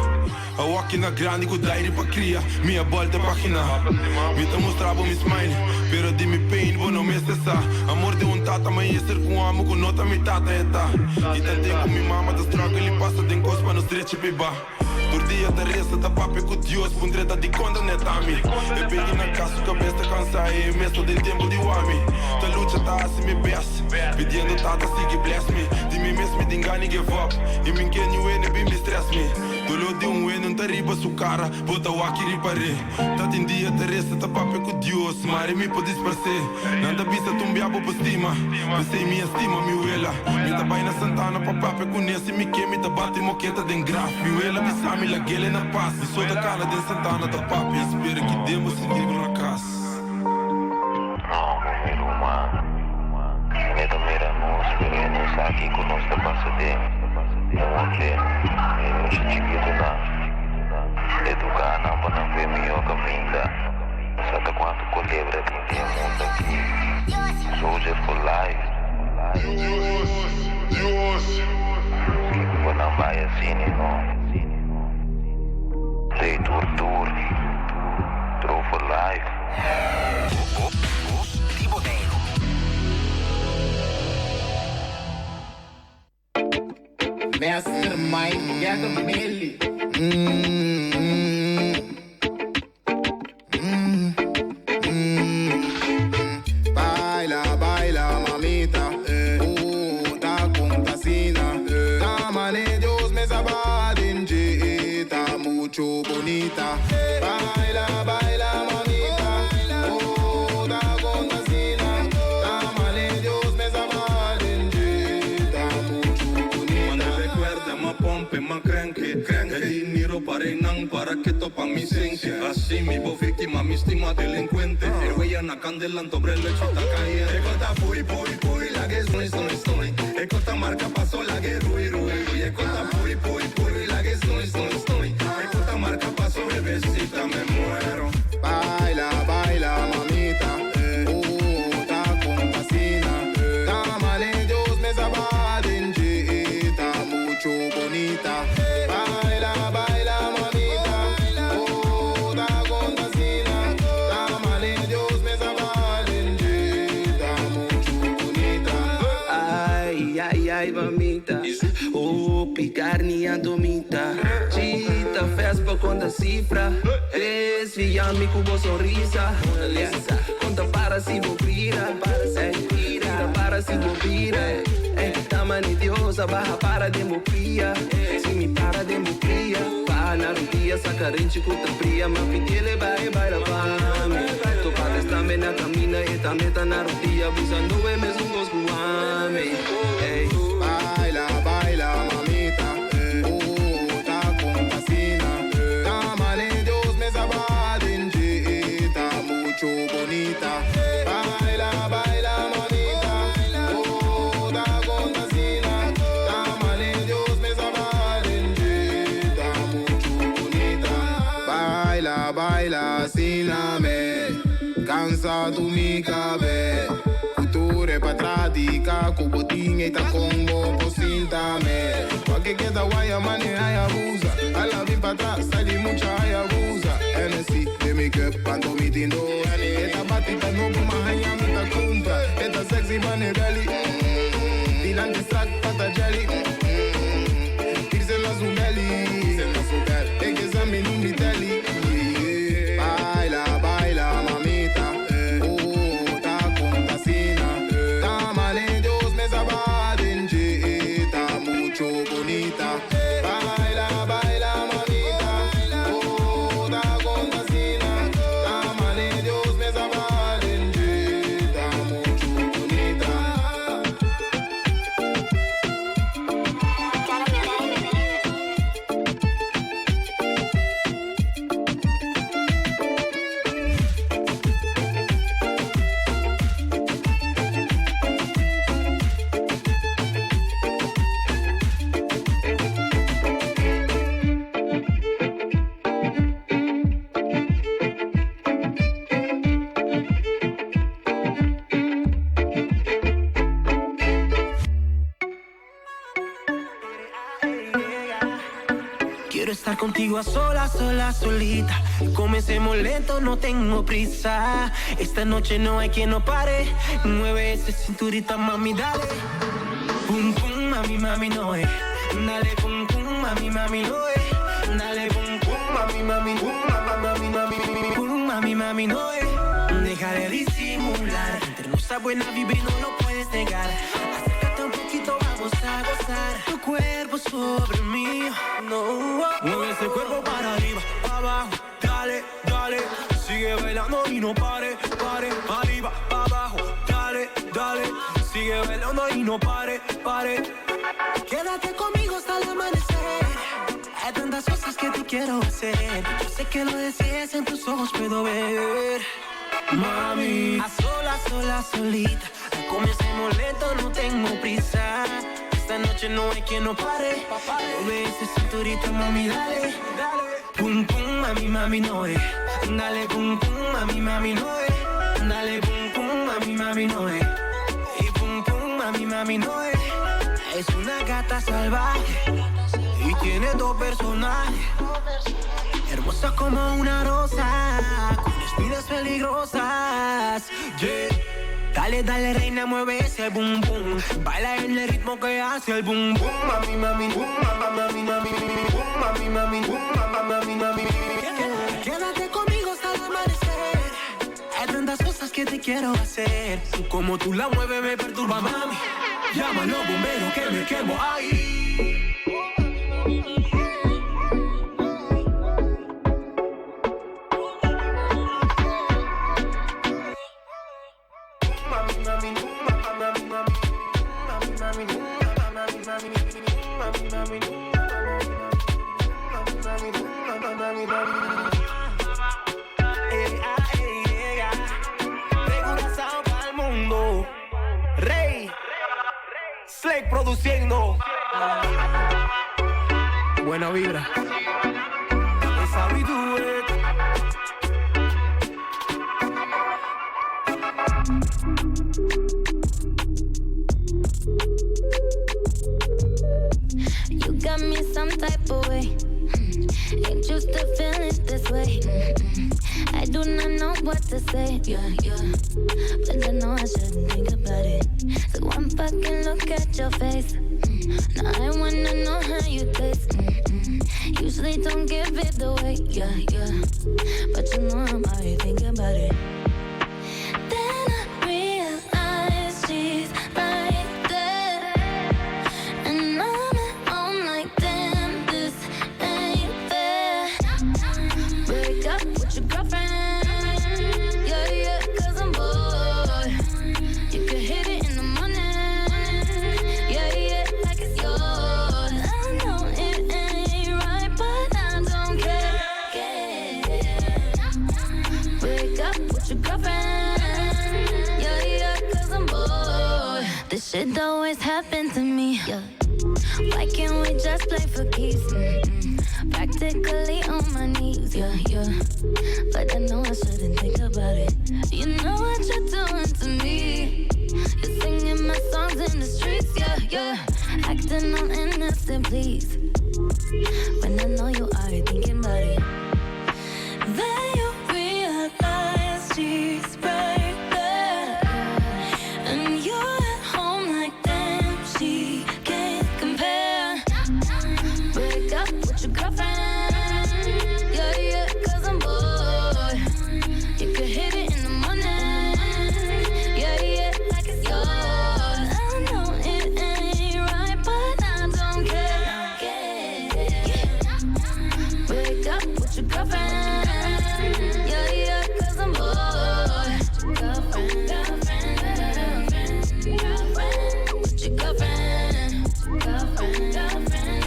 [SPEAKER 12] Awaki na grandi ku dairi pa kria, mi a bolta pagina. Mi ta mustra bo mi smile, pero di mi pain bo no mester sa. Amor di un tata ma yester ku un amo ku no ta mi tata e ta. I tanten ku mi mama ta struggle i pasa den kos pa nos drechi biba. Tur dia ta resa, ta papia ku Dios, puntr'e ta dikon ta net ami. E pegi na kas, su kabes ta kansa i e mes ta den tempu di wami. Ta lucha, ta hasi mi best, pidiendo Tata sigui bless mi. Di mi mes mi tin gana give up, i mi ke niun hende bin bin stress mi. Doló di un hende no ta riba su kara, bo ta wak i ripar'é. Ta tin dia ta resa, ta papia ku Dios, mari mi por disparsé. Nan ta bisa tumbia bo por stima, p'esei mi a stima mi wela. Mi ta bai na Santana pa papia ku ne, si mi ke mi ta bati moketa den graf. Mi wela bisa mi lag'el na pas, mi so ta kana den Santana ta papia, spera ki den bo sinti bo na kas.
[SPEAKER 13] No, mi ruman, e ta mira nos, pero e no sa kiko nos ta pasa den. Moche, e mucha chikitunan, eduká nan pa nan kue mihó kaminda. Sa ta kuantu kolebra tin den e mundu aki. Soldier for life. Kiko pa nan bai asina no. Play tur tur. Tro for life.
[SPEAKER 9] Bos di Boneiru.
[SPEAKER 14] Mester Mike Giacomelli.
[SPEAKER 4] Baila, baila, mamita. Ta con tasina. Ta mane Dios me sabadin ta mucho bonita. Baila, baila, mamita. Oh, ta con tasina. Ta mane Dios me sabadin ta mucho bonita.
[SPEAKER 6] Manda recuerda, ma pompe, ma cranke. E dinero pare nan pare.
[SPEAKER 15] Para que topa mi esencia. Así mi bo víctima, mi estima delincuente. El huella na candela, sobre el hecho está caliente. Ekota pui pui pui, la que soy soy soy. Ekota marca paso, la que rui rui rui. Ekota pui pui pui, la que soy soy soy. Ekota marca paso, bebecita, me muero.
[SPEAKER 14] Baila, baila, mamita. Ta compasina. Tamale Dios me sabadenje. Ta mucho bonita. Baila, baila, mamita. Oh, ta compasina. Tamale Dios me sabadenje. Ta mucho bonita.
[SPEAKER 16] Ay, ay, ay, mamita. Oh, picarni antomita. Chita, Vespa conta cifra. Desviar-me com boa sonrisa. Lisa, conta para si vou vira. Vira para si vou vira. Tama ni diosa, barra para democria. Se me para democria. Pa na rodia, sacarente com fria. Ma pidele vai, baila pa mim. Topa também na camina e também tá na rodia. Busando é mesmo gosto ame. Ei.
[SPEAKER 14] Baila, baila, mamita. Oh, ta compasina. Tamale Dios me sabadenje. Ta mucho bonita. Baila, baila, mamita. Oh, ta compasina. Tamale Dios me sabadenje. Ta mucho bonita. Baila, baila, siname. Cansa tu mi cabe. Cultura pa tradica, kubotin eta combo posintame. Pa que queda guaya mane hayabusa. A la vin pa atrás, sali mucha hayabusa. NSC, de mi cup, panto mi tindo. Eta batita no puma hanya mi ta cumpra. Eta sexy mane belly. Dilante strak pata jelly. Irse na su belly. Eke zami numi teli. Baila, baila, mamita. Oh, ta compasina. Tamale Dios me sabadenje. Ta mucho bonita. Baila, baila, mamita. Oh, ta compasina. Tamale Dios me sabadenje. Ta mucho bonita.
[SPEAKER 10] Quiero estar contigo a solas, sola, solita. Comencemos lento, no tengo prisa. Esta noche no hay quien no pare. Mueve esa cinturita, mami, dale. Pum, pum, mami, mami, no eh. Dale, pum, pum, mami, mami, no eh. Dale, pum, pum, mami, mami, pum, mami, mami, mami, pum, mami, mami, no eh. Deja de disimular. Entre nuestra buena vibra y no lo puedes negar. Acércate un poquito, vamos a gozar. Tu cuerpo sobre mí, no.
[SPEAKER 17] Mueve ese cuerpo para arriba, pa' abajo, dale, dale. Sigue bailando y no pare, pare, pa' arriba, pa' abajo, dale, dale. Sigue bailando y no pare, pare.
[SPEAKER 10] Quédate conmigo hasta el amanecer. Hay tantas cosas que te quiero hacer. Yo sé que lo deseas, en tus ojos puedo ver. Mami, a solas, sola, solita. Comencemos lento, no tengo prisa. Esta noche no hay quien no pare. Mueve ese cinturita, mami, dale. Pum, pum, mami, mami, no eh. Dale, pum, pum, mami, mami, no eh. Dale, pum, pum, mami, mami, no eh. Y pum, pum, mami, mami, no eh. Es una gata salvaje y tiene dos personajes. Hermosa como una rosa, con espinas peligrosas. Yeah. Dale, dale, reina, mueve ese boom boom. Baila en el ritmo que hace el boom boom.
[SPEAKER 17] Mami, mami, boom, mami, mami, mami, boom, mami, mami, boom, mami, mami, mami.
[SPEAKER 10] Quédate conmigo hasta el amanecer. Hay tantas cosas que te quiero hacer.
[SPEAKER 17] Como tú la mueves me perturba, mami. Llama a los bomberos que me quemo ahí.
[SPEAKER 10] Mami, mami, mami, mami, mami, mami, mami, mami, mami, mami, mami.
[SPEAKER 17] Produciendo. Buena vibra. It's how we do it.
[SPEAKER 3] You got me some type of way. Ain't used to feeling this way. Mm-mm. I do not know what to say. Yeah, yeah. But I know I shouldn't think about it. So one fucking look at your face. Now I wanna know how you taste. Mm-mm. Usually don't give it away. Yeah, yeah. But you know I'm already thinking about it. Then I realize she's right there. And I'm at home like, damn, this ain't fair. Break up with your girlfriend. Yeah, yeah, cause I'm bored. You could hit it in the morning. Yeah, yeah, like it's yours. I know it ain't right, but I don't care. Break up with your girlfriend. Yeah, yeah, cause I'm bored. This shit always happen to me. Yeah. Why can't we just play for keeps? Mm-mm. Practically on my knees, yeah, yeah. But I know I shouldn't think about it. You know what you're doing to me. You're singing my songs in the streets, yeah, yeah. Acting all innocent, please. When I know you are thinking about it. Then you realize she's right there. And you're at home like damn, she can't compare. Break up with your girlfriend. Yeah, yeah, cause I'm bored. You could hit it in the morning. Yeah, yeah, like it's yours. I know it ain't right, but I don't care. Break up with your girlfriend. Yeah, yeah, cause I'm bored. Girlfriend, girlfriend, girlfriend, with your girlfriend. Girlfriend, girlfriend,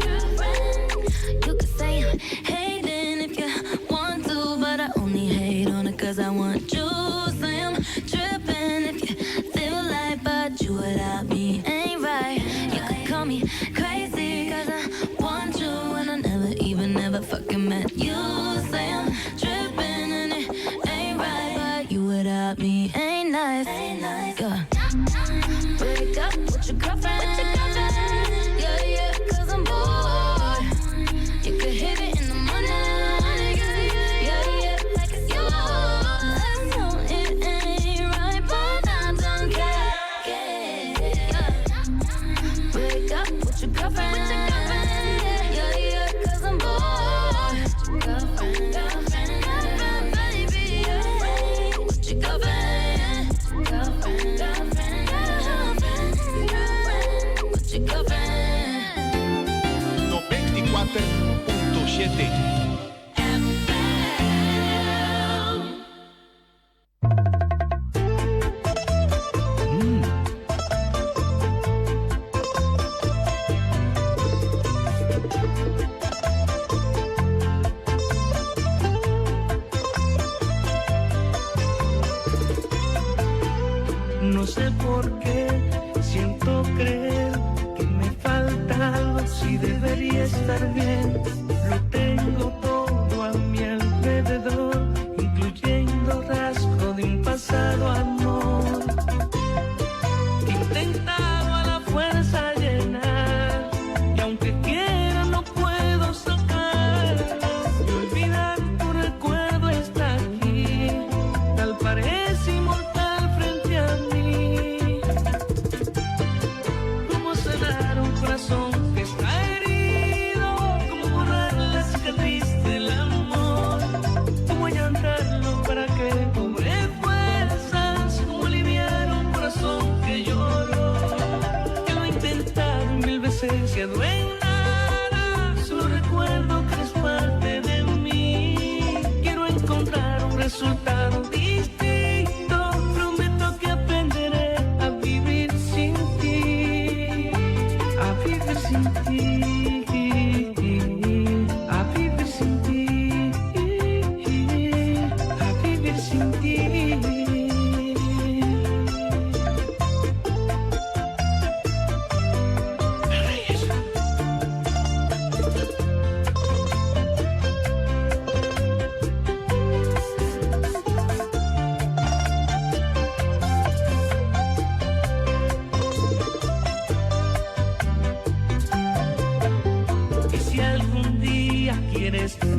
[SPEAKER 3] girlfriend. You could say I'm hating if you want to, but I only hate on it cause I want you. Say I'm tripping if you feel like, but you without me ain't right. You could call me crazy cause I want you, and I never even never fucking met you. Say I'm tripping and it ain't right, but you without me ain't nice. Yeah. Break up with your girlfriend. Yeah, yeah, cause I'm bored. You could hit it in the morning. Yeah, yeah, like it's yours. I know it ain't right, but I don't care. Yeah. Break up with your girlfriend. Yeah, yeah, cause I'm bored.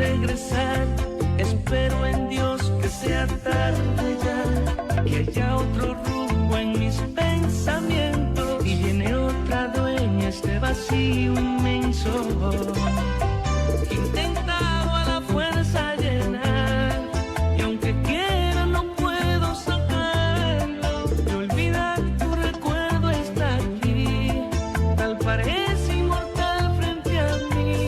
[SPEAKER 10] regresar. Espero en Dios que sea tarde ya, que haya otro rumbo en mis pensamientos y llene otra dueña este vacío inmenso. He intentado a la fuerza llenar y aunque quiera no puedo sacarlo. De olvidar tu recuerdo está aquí, tal parece inmortal frente a mí.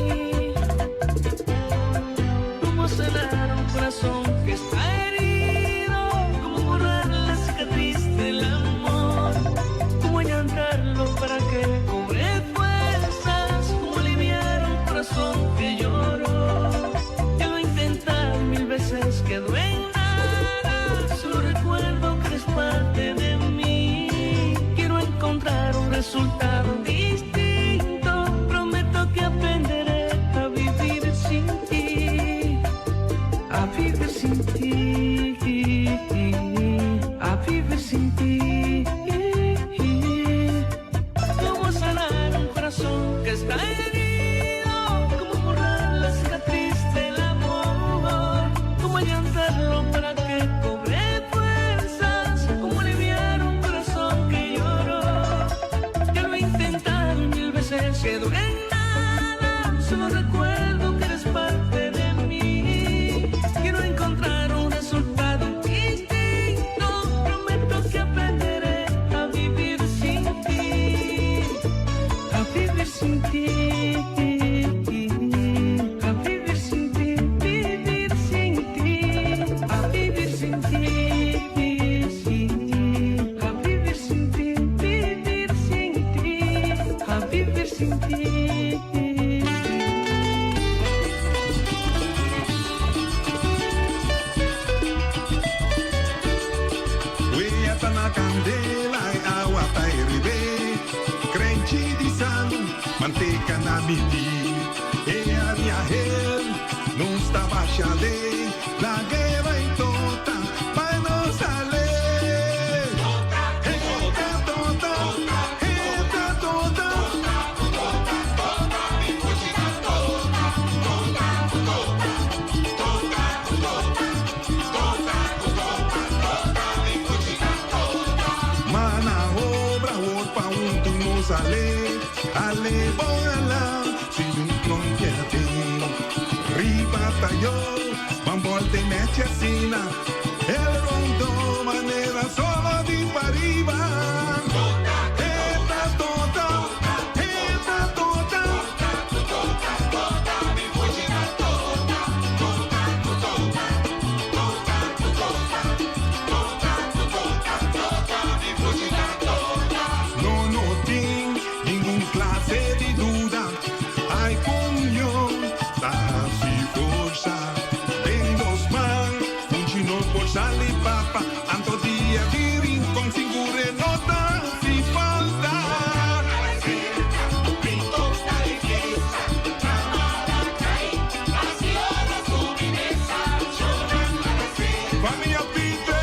[SPEAKER 10] ¿Cómo sanar un corazón que está herido? ¿Cómo borrar la cicatriz del amor? ¿Cómo allantarlo para que cobre fuerzas? ¿Cómo aliviar un corazón que lloró? Ya lo he intentado mil veces, quedó en nada. Solo recuerdo que eres parte de mí. Quiero encontrar un resultado distinto. Prometo que aprenderé a vivir sin ti. A vivir sin ti. A vivir sin ti. ¿Cómo sanar un corazón que está herido? ¿Cómo borrar la cicatriz del amor? ¿Cómo allantarlo para que cobre fuerzas? ¿Cómo aliviar un corazón que lloró? Ya lo he intentado mil veces, quedó en nada. Solo recuerdo que eres parte de mí. Quiero encontrar un resultado distinto. Prometo que aprenderé a vivir sin ti. A vivir sin ti. A vivir sin ti. Vivir sin ti. A vivir sin ti. A vivir sin ti. Vivir sin ti. A vivir sin ti.
[SPEAKER 18] Wea ta na kandela e awa ta heribé. Krenchi di salu, manteka na midí. E aria hel, nos ta basha de. Lag'é bai tota, pa nos ale. Eta tota, eta tota. Ma na obra wor pa huntu nos ale, ale bon ala, si un klonke a den. Riba tayo, ban bolte nechi asina, el rondo manera solo di pariba. Eta tota, eta tota. No no tin ningun clase di duda, ai con yo ta haci forsa. Den nos man, funchi no por sali papa, anto dia di Rincon sigur e no ta haci falta. Famia Pieter!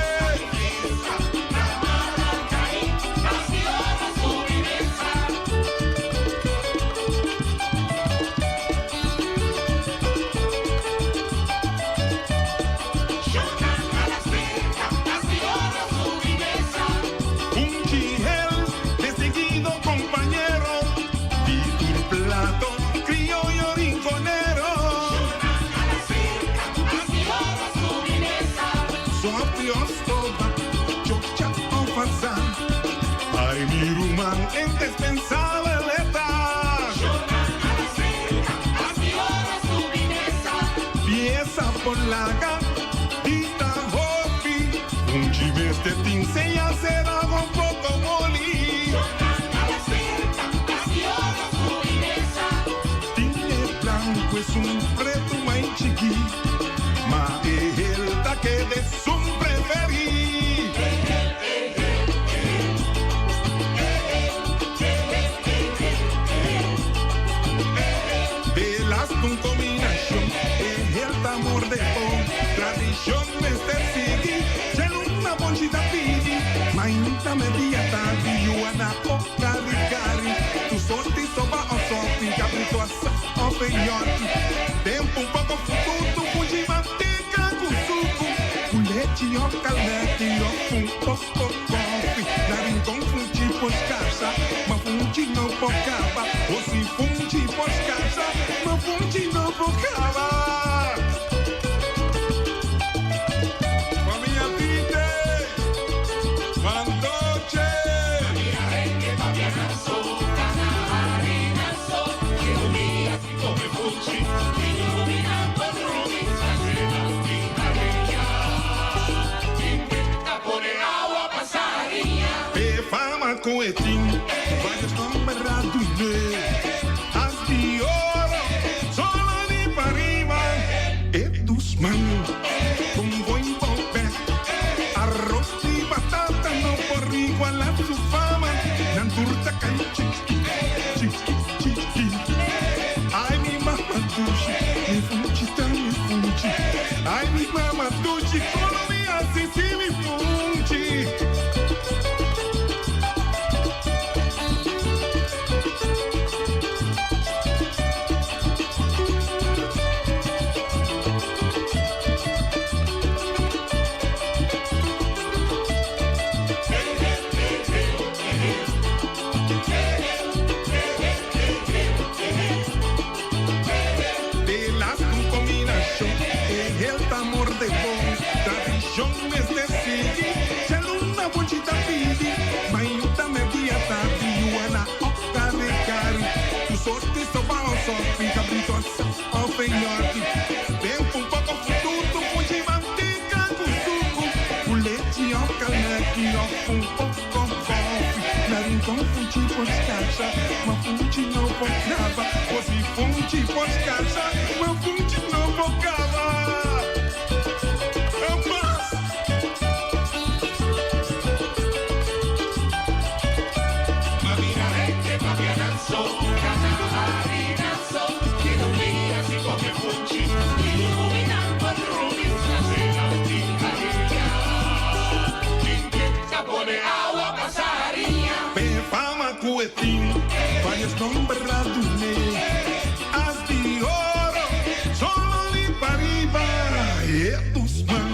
[SPEAKER 18] Un chihel distinguido compañero di tur plato crioyo rinconero. Sopi of stoba, chocha of asá. Ay mi ruman indispensabel e ta. Pieza por laga di ta hopi. Un chiveste tin seña será un poco moli. Tin e blanco esun preto mai chikí, ma e hel ta keda esun preferí. De las un combinacion, e hel ta morde bon. Tradicion mester sigui, dje luna bonchi ta pidi. Mainta media tardi, yuana o cari cari. Tu sorti soba o sopi, cabrito. asa of e yorki. Tempo un poco fututu, fungi manteca cu sucu. Cu lechi of caleti of un poco koffie. Na Rincon funchi por scarsa, ma funchi no por caba. O si funchi por scarsa, ma funchi no por caba. Famia Tite, Mandoche. E fama cu e tin, varios nomber a dun'e. As di oro, solo di pariba. E dus man, con buen bobe. Arroz di batata no por iguala su fama. Nan tur ta cay chiki, chiki, chiki. Ay, mi mama dushi, mi funchi ta mi funchi. Ay, mi mama dushi, como mi haci si mi funchi. De las un combinacion, e el ta morde bon. Tradicion mester sigui, djaluna bonchi ta pidi. Mainta merdia tardi, yuana of kare kari. Tu sorti soba of sopi, cabrito asa of e yorki. Tempo un poco fututu, funchi manteca cu sucu. Cu lechi of kalmeki of un poco koffie. Na Rincon funchi por scarsa, ma funchi no por caba. O si funchi por scarsa, ma funchi no por caba. Amas! Pe fama cu e tin, varios nomber a dun'e. As di oro, solo di pariba. E dus man,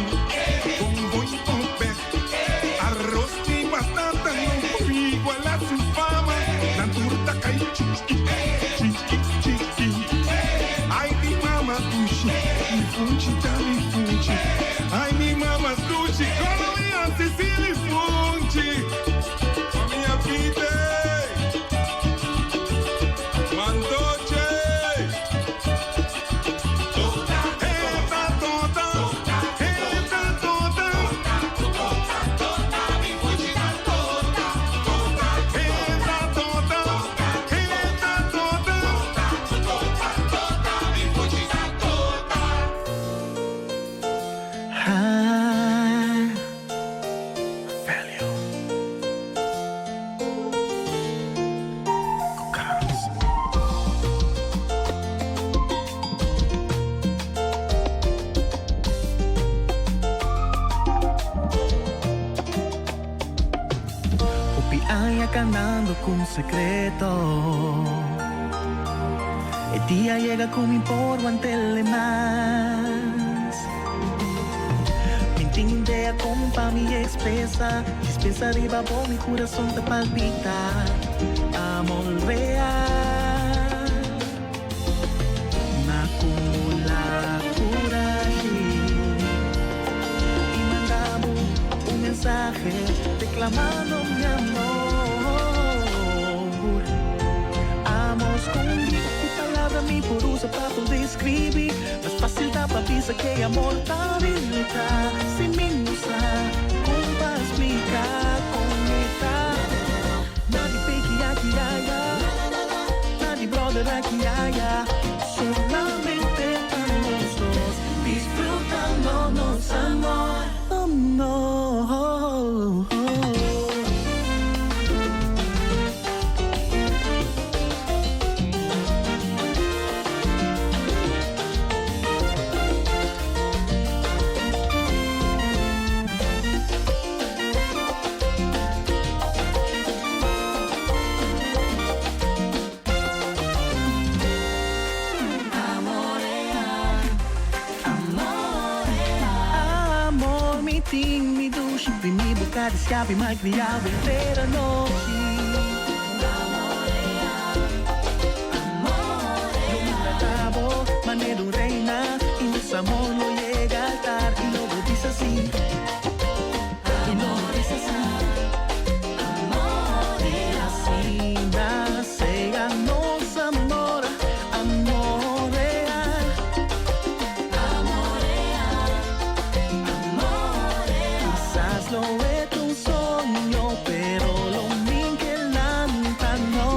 [SPEAKER 18] con boi pope. Arroz di batata no por iguala su fama. Nan tur ta cay chiki, chiki, chiki. Ay, mi mama dushi, mi funchi ta mi funchi. Ay, mi mama dushi, como mi haci si mi funchi. Famia Pite, Mandoche. Eta tota, eta tota. Eta tota, eta tota.
[SPEAKER 10] Ah. Hopi aña canando cu un secreto. E dia yega cu mi por wantele mas. Mi tin idea con pa mi expresa. Dispensa riba bo mi curason ta palpita. Amor real. M'acumula curashi y mandabo un mensahe reclamando mi amor. Amo scondi cu palabra mi por usa pa por describi. Mas facil ta pa bisa cu amor ta habilita. Si mi no sa con pa explica con e ta. Na di peki aki aya. Na di brother aki aya. Solamente pa nos dos. Disfrutando nos amor. Oh no.
[SPEAKER 11] mi tin mi dushi Primi bo karisiá mi malkriá bo henter anochi Lo mi trata bo manera un reina I nos amor lo yega altar I lo bo bisa si I lo bo bisa si I asina sea nos amor, amor real. Quizás lo e ta un soño, pero lo mi ke lanta no.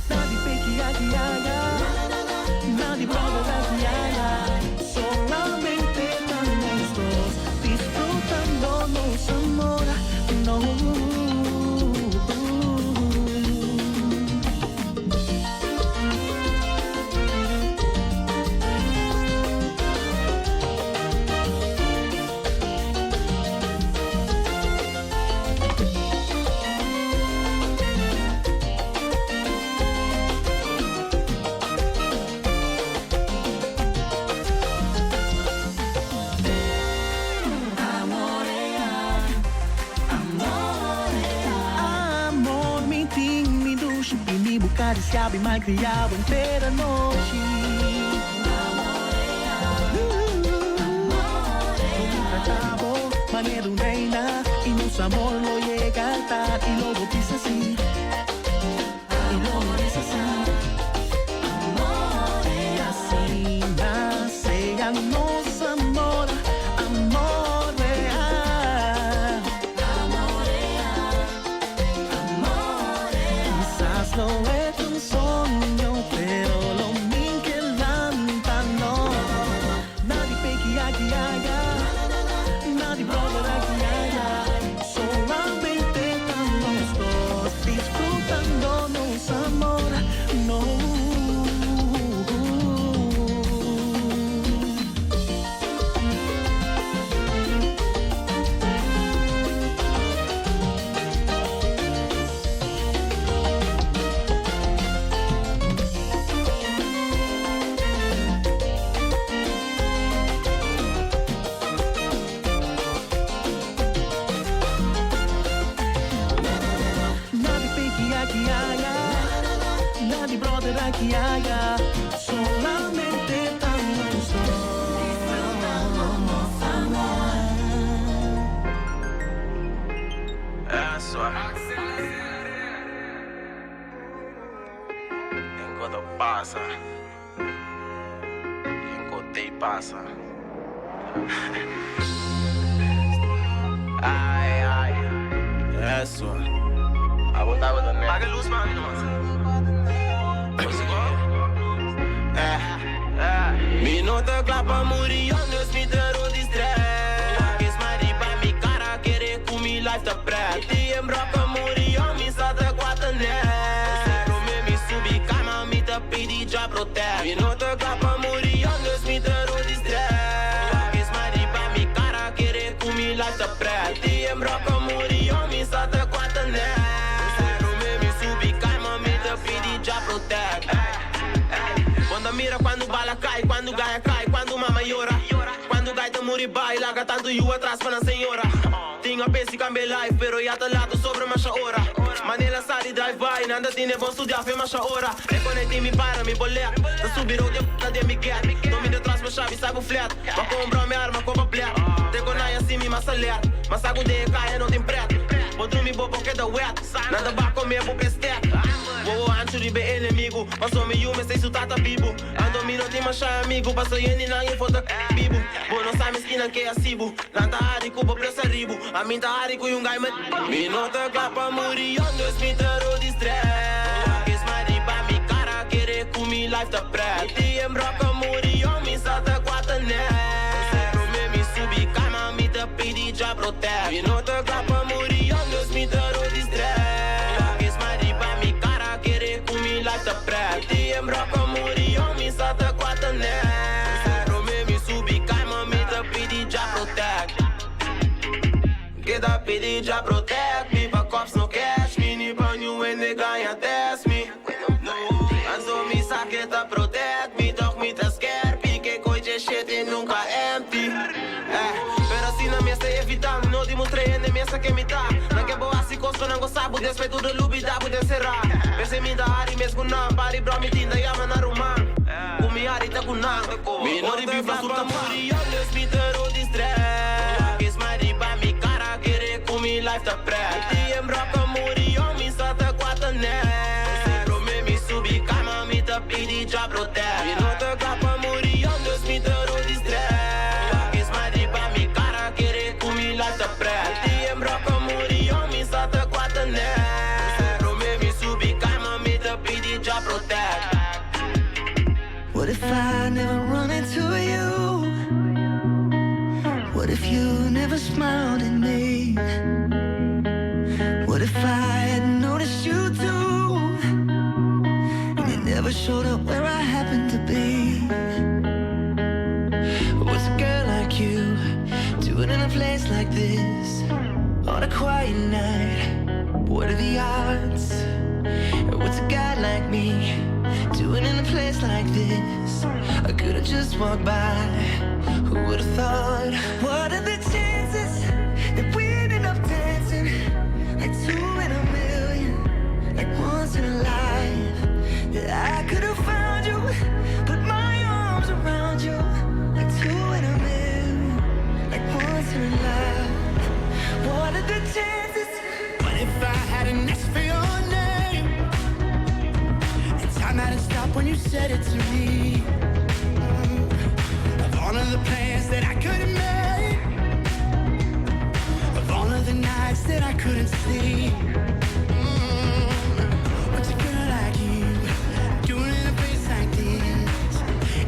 [SPEAKER 11] Nadi peki aki aya, nadi brother aki aya. Solamente ta nos dos, disfrutando nos amor, no. Amor mi tin mi dushi i mi bo karisiá mi malkriá bo henter anochi. Lo mi trata bo manera un reina i nos amor lo yega altar i lo bo bisa si i lo bo bisa si i asina sea nos amor, amor real. Quizás lo e ta un soño, pero lo mi ke lanta no. Nadi peki aki aya, nadi brother aki aya. Solamente ta nos dos, disfrutando nos amor, no. Nadi peki aki aya, nadi brother aki aya. Solamente ta nos dos.
[SPEAKER 16] Eso. Enquanto pasa. Enquanto te pasa. Ai, ai. Eso. Aguanta, aguanta, né? Paga luz, mami, nomás. Eh, eh. Mi no ta kla pa muri jong, dus mi ta rond di stress. Kies maar riba mi cara, kere ku mi life ta pret. TM Rock muri jong, mi sa ta kwata net. Prome mi subi kama, mi ta pidi Jah protect. Mi no ta kla pa muri jong, dus mi ta rond di stress. Kies maar riba mi cara, kere ku mi life ta pret. TM Rock muri jong, mi sa ta kwata net. Prome mi subi kama, mi ta pidi Jah protect. Bo n' ta mira cuando bala cay, cuando gaya cay, cuando mama yora. Cuando gaita muri bay, laga tanto yu atras pa nan señora. Tin a pensi cambia life, pero ya ta lato sobre masha ora. Manera sali drive by, nan ta tine bon studia fe masha ora. E conecti mi para, mi bolea. Ta subi road den den mi get. No mi ta tras ma shabi sabu flat. Ma compra mi arma copa black. Te conaya si mi mas alert. Ma sagu de e kaya no tin pret. Bo drumi bo bo keda wet. Nan ta bak come bo bestek. Wowo hanchu riba e enemigu. Paso mi yu mester su tata bibu. Anto mi no tin masha amigu. Paso yendi nan e foto bibu. Bo no sa miski nan ke hasibu. Nan ta hari ku bo presa ribu. Ami ta hari ku yun gai me. Mi no ta kla pa muri yong dus mi ta rol di stress. Kies ma riba mi kara kere ku mi life ta pret. TM Rock a muri yong mi sa ta kwata net. Prome mi subi kama mi ta pidi Jah protect. Mi no ta kla pa muri yong dus mi ta rol di stress. Kies ma riba mi kara kere ku mi life ta pret. TM Rock a muri yong mi sa ta kwata net. Prome mi subi kama mi ta pidi Jah protect. Keda pidi Jah protect mi pa cops no catch mi ni pa niun hende gaña test mi. Anto mi sa ke ta protect mi toch mi ta skerpi ke koy dje shit e nunca empty. Eh, pero asina mester e. sa ken mi ta. Nan ke bo hasi kos ku nan go sa bo despues tur de lubida bo den será. P'esei mi ta hari mes ku nan, pari bro mi tin ta yama nan ruman. Ku mi hari ta ku nan. Mi no ta kla pa muri yòn dus mi ta rond di strès. Kiss my riba mi kara kere ku mi life ta prèt. Di e bròka muri yòn mi sa ta kua ta nèt. P'esei promé mi subi kama mi ta pidi Jah protèkt. Mi no ta kla pa muri yòn dus mi ta rond di strès. Kiss my riba mi kara kere ku mi life ta prèt. Di e bròka muri yòn mi sa ta kua ta nèt. P'esei promé mi subi kama mi ta pidi Jah protèkt.
[SPEAKER 3] What if I never run into you? What if you never smiled at me? What if I hadn't noticed you too? And you never showed up where I happened to be? What's a girl like you doing in a place like this? On a quiet night, what are the odds? What's a guy like me doing in a place like this? I could have just walked by. Who would have thought? What are the chances that we'd end up dancing like two in a million, like once in a life? That I could have found you, put my arms around you, like two in a million, like once in a life. What are the chances?
[SPEAKER 7] What if I hadn't asked for your name? And time hadn't stopped when you said it to me. Of all of the plans that I could have made, of all of the nights that I couldn't sleep. What's a girl like you doing in a place like this?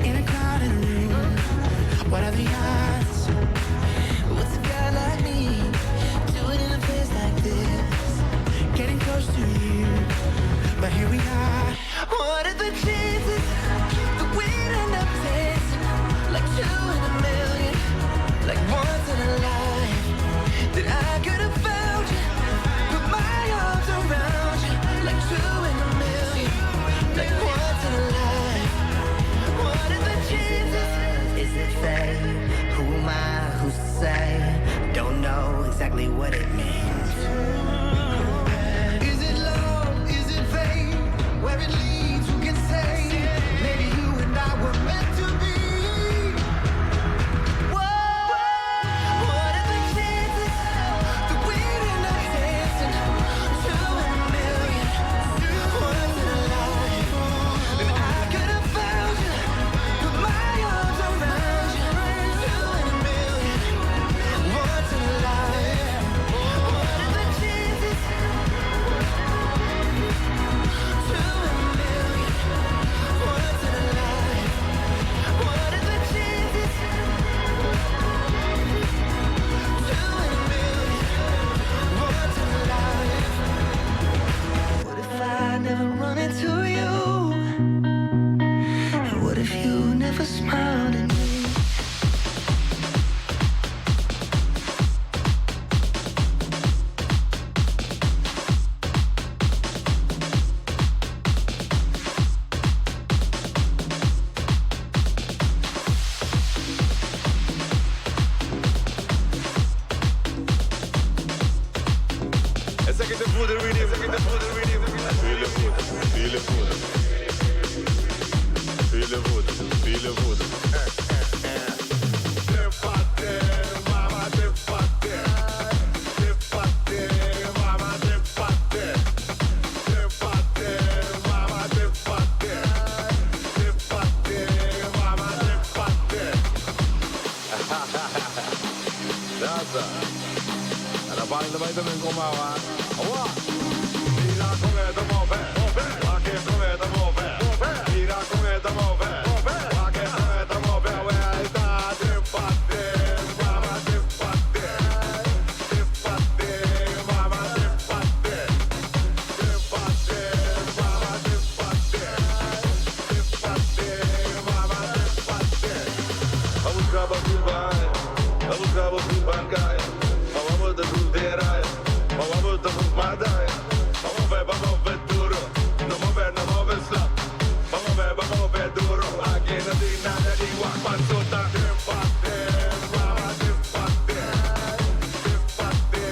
[SPEAKER 7] In a crowded room, what are the odds?
[SPEAKER 3] What's a guy like me doing in a place like this?
[SPEAKER 7] Getting close to you, but here we are.
[SPEAKER 3] What are the chances that we'd end up dancing like two in a million, like once in a life? That I could have found you, put my arms around you, like two in a million, like once in a life. What are the chances?
[SPEAKER 19] Is it fate? Who am I? Who's to say? Don't know exactly what it means.
[SPEAKER 7] Is it love? Is it fate? Where it leads, who can say? Maybe you and I were meant to be.
[SPEAKER 3] What are the chances that we'd end up dancing two in a million, once in a life? And I could have found you, put my arms around you, two in a million, once in a life. What are the chances? Two in a million, once in a life. What are the chances? Two in a million, once in a life. What if I never run into you? And what if you never smiled at me?
[SPEAKER 12] Esaki ta Voodoo Rhythm, esaki ta Voodoo Rhythm. Feel the voodoo, feel the voodoo. Feel the voodoo, feel the voodoo. Mama, Nasa. Ana banda bai tambe con mama. Awa. Mira con esta move. Pa que con esta move. Mira con esta move. Pa que con esta move. Vuelta. Trepate, mama, trepate. Trepate, mama, trepate. Trepate, mama, trepate. Trepate, mama, trepate. Vamos graba filmar. Vamos graba filmar. Vamos de frontera. Vamos de fumada. Vamos ver, vamos ver duro. No mover, no mover slap. Vamos ver, vamos ver duro. Aquí no tiene nada de igual. Panzota. Trepate, mama, trepate. Trepate,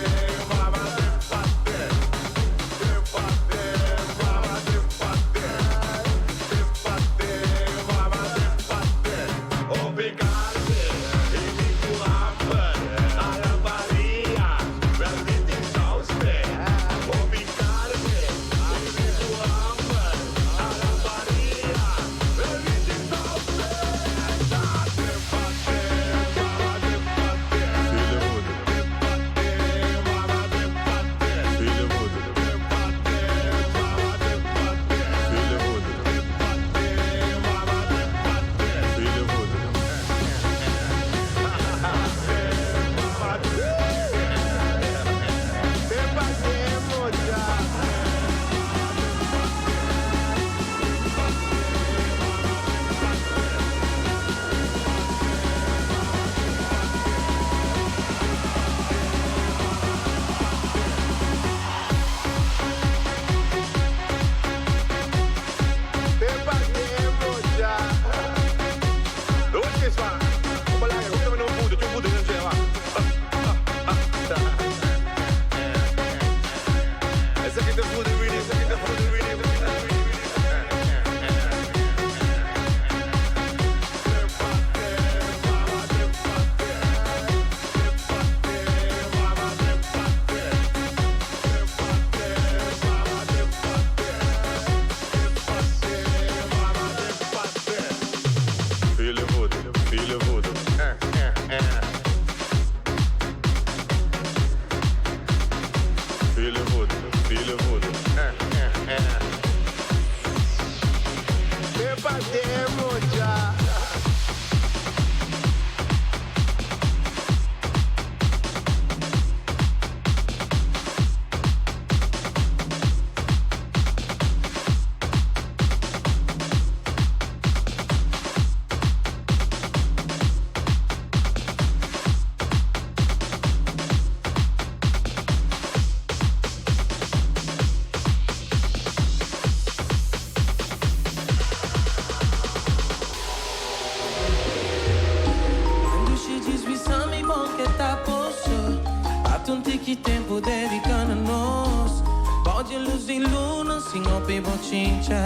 [SPEAKER 10] Un tiki tempu dediká na nos Bou di lus di luna sin hopi bochincha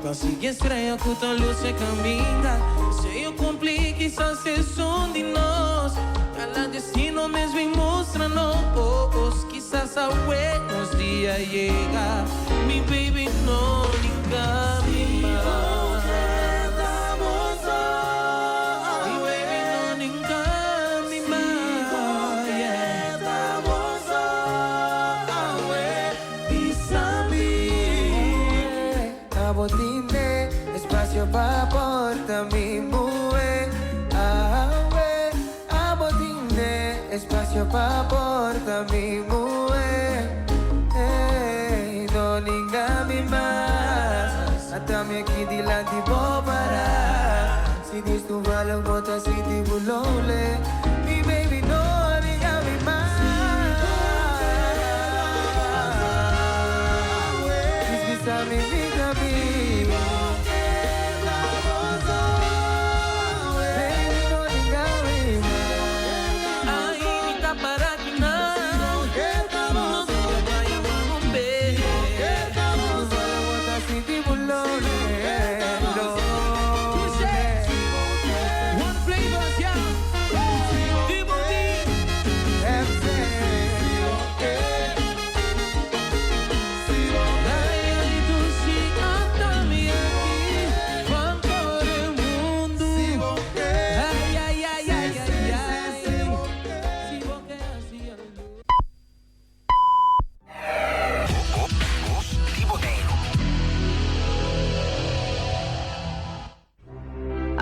[SPEAKER 10] Pa sigui estrella ku ta lusa e kaminda Deseo kumpli kisas esun di nos Kala destino mes bin mustra nos Kisas awe nos dia yega Mi baby no ninga mi mas Mi baby no ninga mi mas yeah.
[SPEAKER 20] Abo tine espacio pa porta mi muhe awe Abo tine espacio pa porta mi muhe ey No ninga mi mas Ata mi aki dilanti bo para Si dis toevallig bo ta sinti bo lonely Mi baby no ninga mi mas Dis bisa mi mi ta biba Baby no ninga mi mas
[SPEAKER 10] Ay mi ta para aki nan No duda pa yama un be
[SPEAKER 20] Toevallig bo ta sinti bo lonely lonely
[SPEAKER 10] One flavors yeah Tipo D
[SPEAKER 20] FC
[SPEAKER 10] Ay ay dushi ata mi aki Ban kore mundu Ay ay ay ay ay ay Si bo ke hasi algu.
[SPEAKER 9] Bos di Boneiru.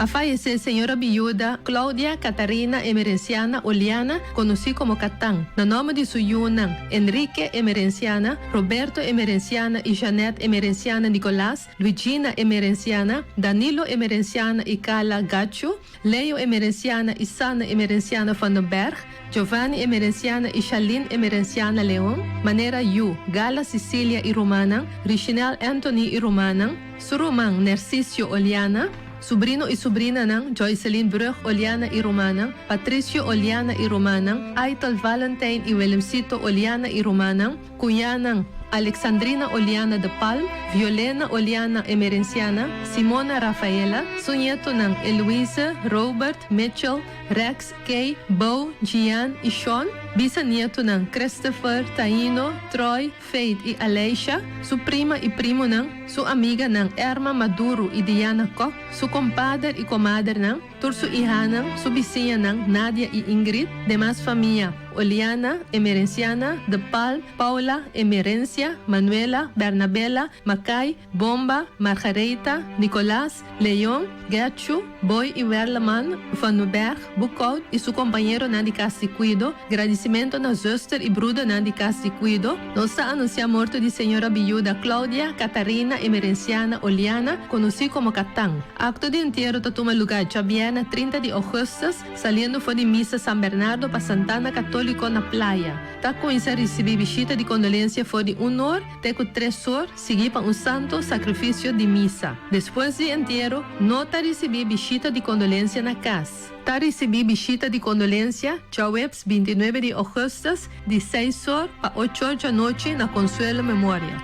[SPEAKER 21] A fayesé señora biuda Claudia Catharina Emerenciana Oliana, konosí komo Catan, na nòmber di su yunan, Enrique Emerenciana, Roberto Emerenciana i Jeanette Emerenciana Nicolas, Luigina Emerenciana, Danilo Emerenciana i Carla Gachu, Leo Emerenciana i Sanne Emerenciana van den Berg, Giovanni Emerenciana i Shalin Emerenciana Leon, manera yu, Gala Cecilia i rumannan, Richinel Anthony i rumannan, Su ruman Nercisio Oliana, subrino i subrinanan Joyceline Brug Oliana i rumannan, Patricio Oliana i rumannan, Aitel Valentijn i Willemcito Oliana i rumannan, cuñanan Alexandrina Oliana de Palm, Violena Oliana Emerenciana, Simona Rafaela, su nietonan Eloise, Robert, Mitchell, Rex, Kay, Beau, Gian i Sean, bisanietonan Christopher, Taino, Troy, Faith i Aleisha, su prima i primonan, su amiganan Erma Maduro i Diana Kok, su kompader i komadernan, tur su ihanan, su bisiñanan Nadia i Ingrid, demas famia, Oliana, Emerenciana, De Palm, Paula, Emerencia, Manuela, Bernabela, Makai, Bomba, Margaretha, Nicolas, Leon, Getchu, Boy i Werleman, Van den Berg, Boekhout i su kompañeronan di Kas di Kuido, Gradisimentu na zuster i brudernan di Kas di Kuido, Nos ta anunsiá morto di señora biuda Claudia Catharina Emerenciana Oliana, konosí komo Catan. Akto di entiero ta tuma lugá djabièrnè 30 di ougùstùs, saliendo for di Misa San Bernardo pa Santana Katóliko na Playa. Ta kuminsá risibí bishita di kondolensia for di un or te ku tres or, Sigui pa un santo sacrificio di misa. Despues di entiero, no ta ricibi bishita di condolencia na cas. Ta ricibi bishita di condolencia djaweps 29 di augustus di seis or pa ocho or djanochi na Consuelo Memorial.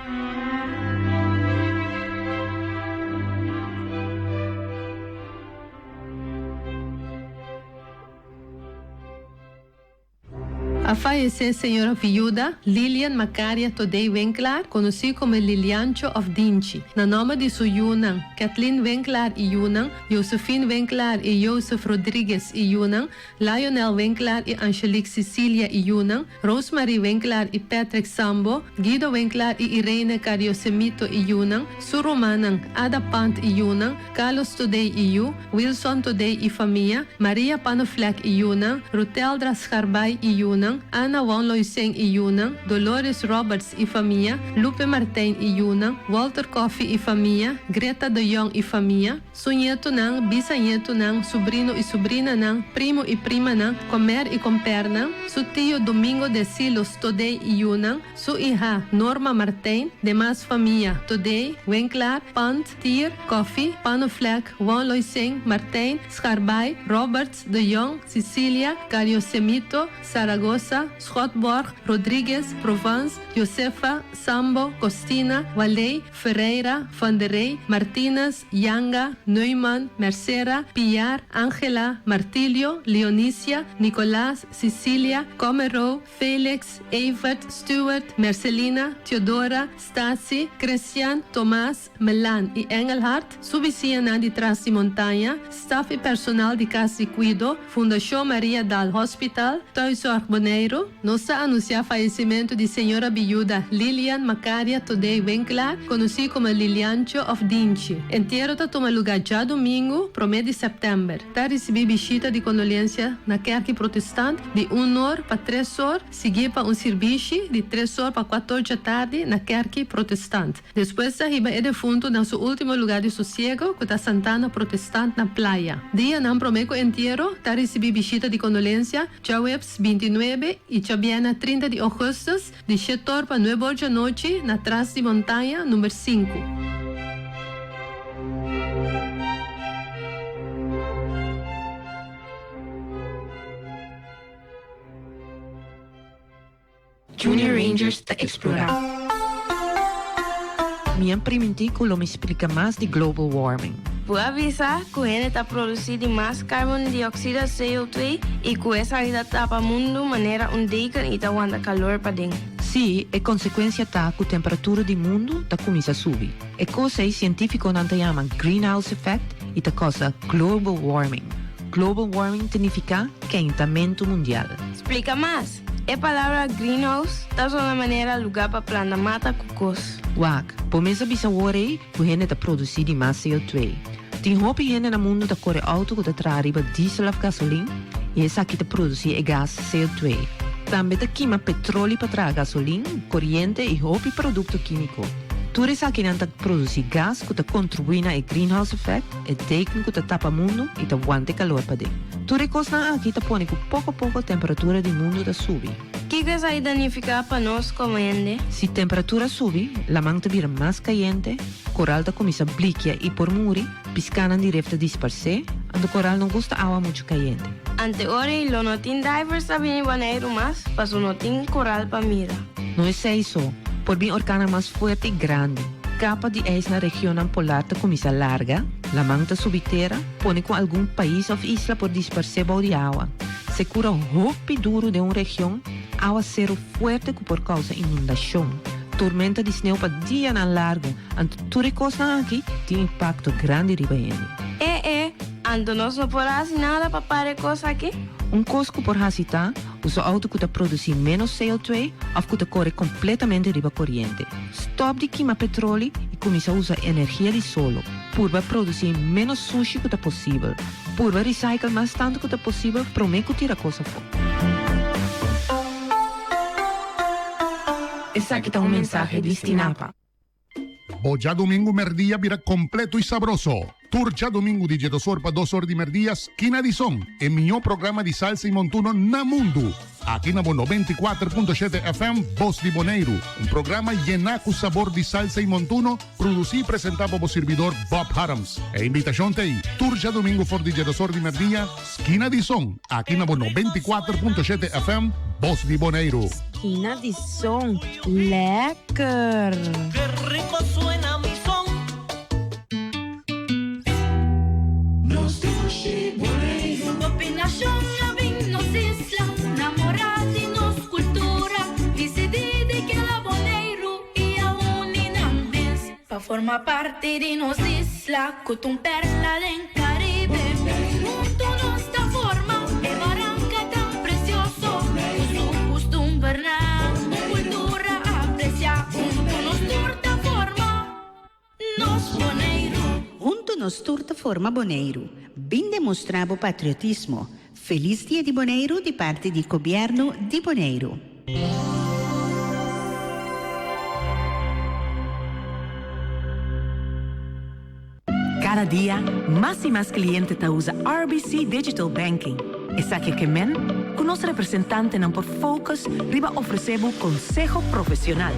[SPEAKER 21] A fayesé señora viuda Lilian Macaria Todey Winklaar, konosí komo Liliancho òf Dinchi, na nòmber di su yunan, Kathleen Winklaar i yunan, Josephine Winklaar i Joseph Rodriguez i yunan, Lionel Winklaar i Angelique Cecilia i yunan, Rosemarie Winklaar i Patrick Sambo, Guido Winklaar i Irene Cariosemito i yunan, su rumannan, Ada Pant i yunan, Carlos Todey i yu, Wilson Todey i famia, Maria Panoflek i yunan, Ruteldra Scharbaai i yunan, Anna Wonloiseng i yunan, Dolores Roberts i famia, Lupe Martijn i yunan, Walter Coffie i famia, Greta de Jong i famia, su ñetunan, bisañetunan, subrino i subrinanan, primo i primanan, comer i compernan, su tio Domingo de Silos Todey i yunan, Su iha, Norma Martijn, demas famia, Todey, Winklaar, Pant, Tier, Koffie, Pannenvlek, Wonloising, Martijn, Scharbaai, Roberts, De Jong, Cicilia, Cariosemito, Saragoza. Rosa, Schotborg, Rodriguez, Provence, Josefa, Sambo, Costina, Waley, Ferreira, Van der Rey, Martinus, Janga, Neumann, Mercera, Piar, Angela, Martilio, Leonisia, Nicolaas, Cecilia, Comerow, Felix, Evert, Stewart, Mercelina, Theodora, Stasi, Christian, Tomas, Melan i Engelhard, su bisiñanan di Tras di Montaña, staf i personal di Kas di Kuido, Fundashon Maria Daal Hospital, Thuiszorg Boneiru, Nos ta anunsiá fayesimentu di señora biyuda Lilian Macaria Todey Winklaar, konosí komo Liliancho òf Dinchi. Entiero ta tuma lugá djadumingu, promé di sèptèmber. Ta risibí bishita di kondolensia na Kerki Protestant di un or pa tres or, siguí pa un sirbishi di tres or pa kuator djatardi na Kerki Protestant. Despues ta hiba e defuntu na su ultimo lugá di sosiego ku ta Santana Protestant na Playa. Dianan promé ku entiero ta risibí bishita di kondolensia djaweps 29 i djabièrnè 30 di ougùstùs di shetor pa nuebe or djanochi na Tras di Montaña number sinku.
[SPEAKER 1] Junior Rangers ta explora.
[SPEAKER 22] Mi a priminti cu lo mi splica mas di global warming.
[SPEAKER 23] Bo a bisa cu hende ta produci di mas carbon dioxide, CO2, y cu esaki ta tapa mundu manera un deken y ta wanta calor paden.
[SPEAKER 22] Sí, e consecuencia ta cu temperatura di mundu ta cuminsa subi. E cos ey cientificonan ta yama greenhouse effect y ta causa global warming. Global warming ta nifica keintamento mundial.
[SPEAKER 23] Splica mas! E palabra greenhouse ta sona manera lugá pa planta mata ku kos.
[SPEAKER 22] Wak, bo mes a bisa wor ei ku hende ta produsí di mas CO2. Tin hopi hende na mundu ta kore outo ku ta traha riba diesel òf gasolin i esaki ta produsí e gas CO2. Tambe ta kima petroli pa traha gasolin, koriente i hopi produkto kímiko. Tur esakinan ta produsí gas ku ta kontribuí na e greenhouse effect, e deken ku ta tapa mundu i ta wanta e kalor paden. Tur e kosnan aki ta pone ku poko poko temperatura di mundu ta subi.
[SPEAKER 23] Kiko esaki ta nifiká pa nos komo hende?
[SPEAKER 22] Si temperatura subi, laman ta bira mas kayente, koral ta kuminsá blikia i por muri, piskanan di ref ta disparsé, anto koral no gusta awa muchu kayente.
[SPEAKER 23] Ante ora ei lo no tin divers ta bini Boneiru mas, paso no tin koral pa mira.
[SPEAKER 22] No esei so, por bin orkannan mas fuerte i grandi. Kapa di ijs na regionnan polar ta kuminsá larga, laman ta subi tera, pone ku algun pais òf isla por disparsé bou di awa. Sekura hopi duru den un region, awaseru fuerte ku por kousa inundashon, tormenta di sneu pa dianan largu, anto tur e kosnan aki tin impakto grandi riba hende.
[SPEAKER 23] E e, anto nos no por hasi nada pa para e kos aki?
[SPEAKER 22] Un kos ku por hasi ta usa outo ku ta produsí ménos CO2 òf ku ta kore kompletamente riba koriente. Stòp di kima petroli i kuminsá usa energia di solo. Purba produsí ménos sushi ku ta posibel. Purba recycle mas tantu ku ta posibel promé ku tira kos afó.
[SPEAKER 1] Esaki ta un mensahe di Stinapa.
[SPEAKER 18] Bo djadumingu merdia bira kompleto i sabroso. Tur djadumingu di djedosor pa dosor di merdia Skina di Son, e mihó programa di salsa i montuno na mundu. Aki na bo 94.7 FM Bos di Boneiru, un programa yená ku sabor di salsa i montuno, produsí i presentá pa bo sirbidor Bob Harms. E invitashon ta ei, tur djadumingu for di djedosor di merdia, Skina di Son, aki na bo 94.7 FM Bos di Boneiru.
[SPEAKER 24] Skina di Son, lekker!
[SPEAKER 10] Ke rico suena mi son.
[SPEAKER 3] Nos dushi Boneiru. Hopi nashon a bin nos isla, namorá di nos kultura, disidí di keda Boneiru i a uni nan mes pa forma parti di nos isla ku ta un perla den Karibe. Huntu nos ta forma e baranka tan presioso ku su kustumbernan, un kultura apresiá. Huntu nos tur ta forma. Nos Boneiru.
[SPEAKER 25] Huntu nos tur ta forma Boneiru. Bin demostrá bo patriotismo. Felis Dia di Boneiru di parti di Gobièrnu di Boneiru.
[SPEAKER 26] Kada dia, mas i mas kliente ta usa RBC Digital Banking. Esaki ke men ku nos representantenan por focus riba ofresé bo konseho profesional.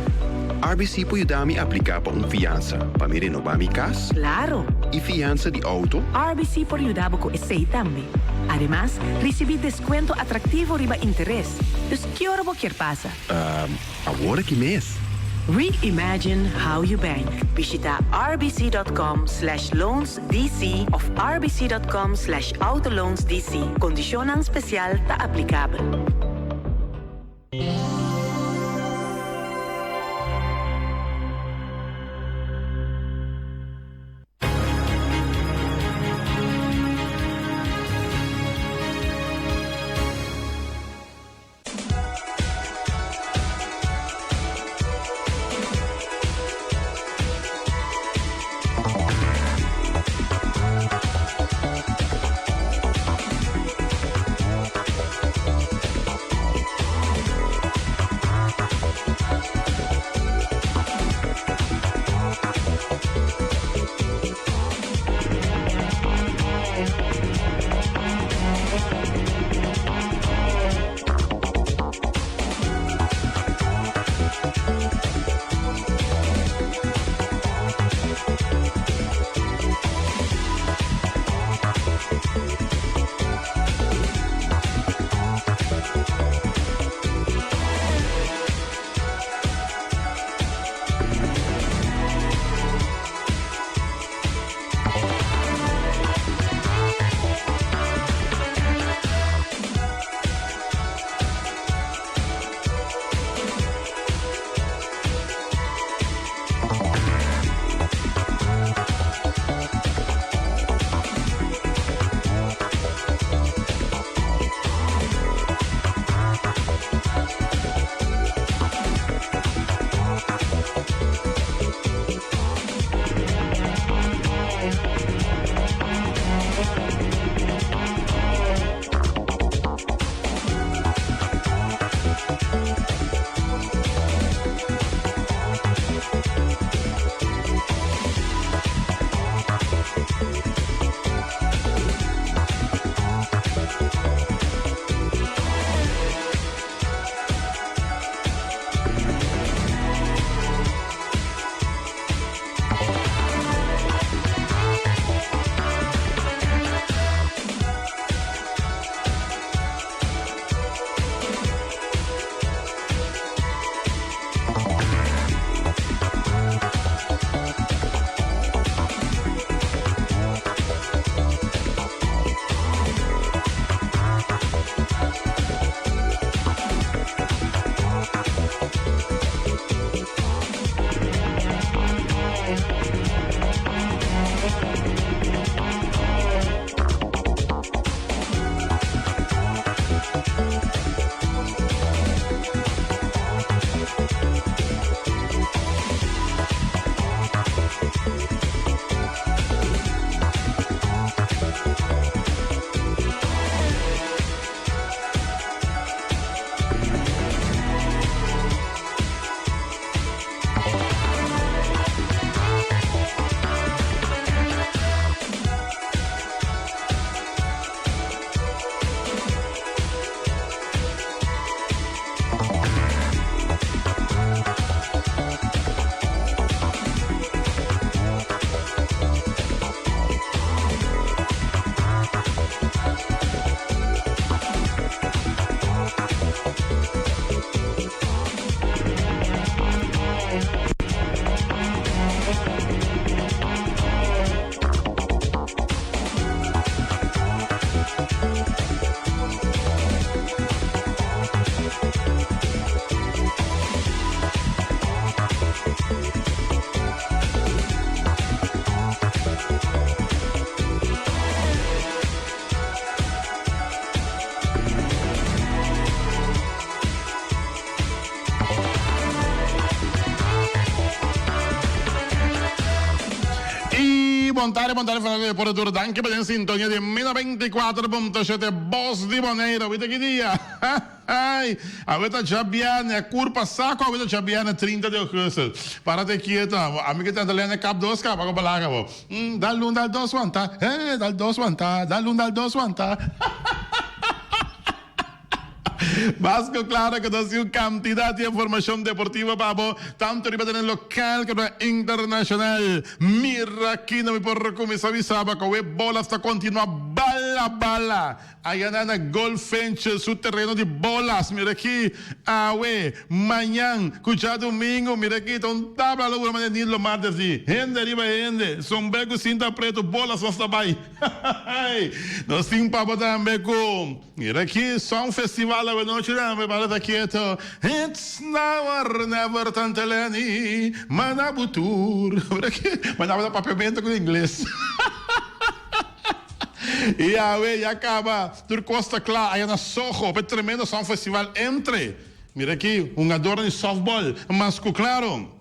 [SPEAKER 27] RBC por yuda mi apliká pa un fiansa pa mi renobá mi kas?
[SPEAKER 26] Klaro!
[SPEAKER 27] I fiansa di outo?
[SPEAKER 26] RBC por yuda bo ku esei tambe. Ademas, risibí deskuento atraktivo riba interes. Dus ki ora bo kier pasa?
[SPEAKER 27] Ehm, awor aki mes.
[SPEAKER 26] Reimagine how you bank. Bishita rbc.com slash loansdc of rbc.com slash autoloansdc. Kondishonnan spesial ta aplikabel.
[SPEAKER 2] Y bon tarde, bon tarde, Fernando de Puerto Duro. Danki pa den sintonia di 94.7 Bos di Boneiro. Wita ki dia? Ai, awe ta djabièrnè, kurpa sa ku awe ta djabièrnè 30 di augustus. Parate kieto, ami ke tenta lene kap dos kap, ako balaga bo. Dal un dal dos wanta, eh, dal dos wanta, dal un dal dos wanta. Mas ku klaro ku nos tin un kantidat di informashon deportivo pa bo, tantu riba tenen lokal komo internashonal. Mira kino mi por kuminsá bisa bo ku e bolas ta kontinuá bala bala ayanan na Goldfinch su tereno di bolas. Mira aki awe, mañan ku djadumingu. Mira aki ta un tabla lugura manera Nilo Martes di hende riba hende, sombré ku sinta pretu, bolas nos ta bai. Nos tin pa bo tambe ku mira aki Song Festival awenochi tambe para ta keto It's now or never Tante Lenny manda bo tur Mira aki manda bo ta papiamento ku ingles I awe ya kaba tur kos ta kla aya na Soho pa e tremendo Song Festival entre mira aki hungadornan di softball mas ku klaro.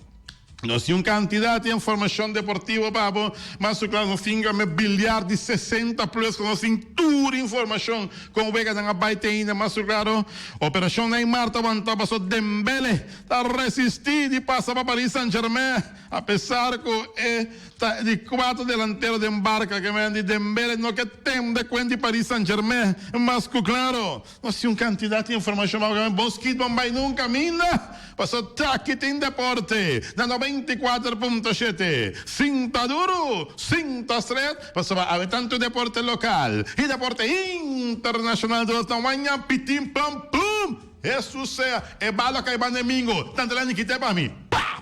[SPEAKER 2] Nos tin un cantidad di informacion deportivo pa bo, mas su claro nos tin me billar di 60 plus cu nos tin tur informacion con weganan a bay te ainda, mas su claro operacion Neymar ta wanta paso Dembele ta resisti di pasa pa Paris Saint Germain a pesar cu e ta di cuatro delantero den Barca ke men di Dembele no ke tende cuen di Paris Saint Germain, mas cu claro. Nos tin un kantidat di informashon pa bo bo skit bon bai nunka minda paso taki tin deporte na 94.7 sinta duru sinta stret pasobra awe tantu deporte lokal i deporte internashonal dos ta waña pitin pam pum Hesus sea e bala kai banda e mingo tanta la nikita pa mi pa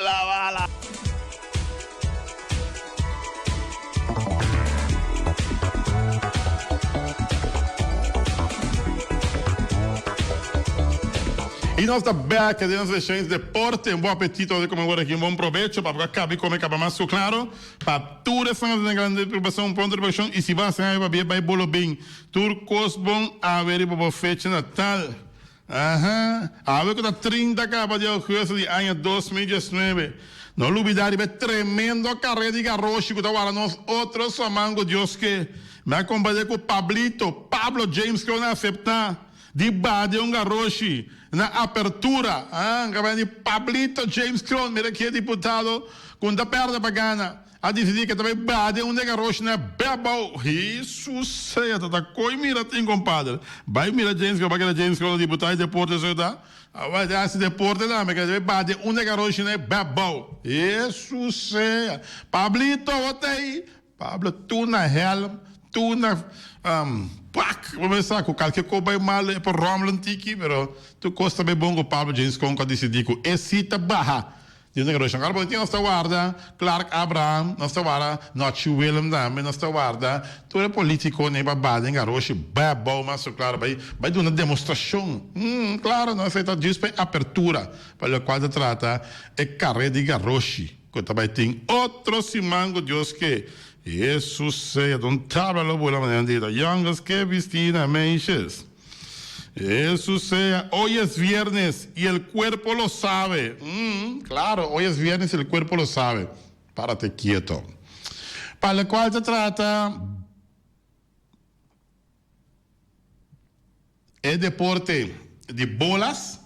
[SPEAKER 2] La bala. Y nos ta back den nos sesión de deporte. Un bon apetito de come aquí, un bon provecho. Pa acabe come caba mas claro. Pa tur esnan den grande preocupación, pronto preocupación. Y si vas a ir bay bolo bin. Tur cos bon a ver y bo fecha natal. Aha, awe ku ta 30 kaba di augustus di aña 2019, no lubidá riba e tremendo karera di garoshi ku ta wara nos otro saman ku Dios ke. Mi a kompartí ku Pablito, Pablo James ke a aseptá di baha den un garoshi na apertura. Ah, kaba di Pablito James Kroon, mira ki e diputado ku no ta pèrdè pa gana. A disidí ke ta bai baha den un de garoshi na Bebou. Hesus sea ta ta koi mira tin compadre. Bai mira James Kroon, bai keda James Kroon diputado di deporte so ta. A bai hasi deporte tambe ke ta bai baha den un de garoshi na Bebou. Hesus sea. Pablito bo ta ei? Pablo tur na helm, tur na pak. Bo mester sa ku kalke kos bai malo e por rommel un tiki pero tur kos ta bai bon ku Pablo James Kroon ku a disidí ku e si ta baha. Dios na graduacion. Ahora bo tin nos ta warda Clark Abraham, nos ta warda Nochi Willem tambe, nos ta warda tur e politiconan pa baha den garoshi bebou mas so claro bai bai duna demostracion. Hmm, claro no esey ta djis pa e apertura pa locual ta trata e carrera di garoshi cu ta bai tin otro siman cu Dios ke. Jesus sea, don tabla lo bula manera di ta jongens ke bisti na meisjes. Eso sea, hoy es viernes y el cuerpo lo sabe. Mm, claro, hoy es viernes y el cuerpo lo sabe. Párate quieto. Pa lo cual ta trata e deporte di bolas.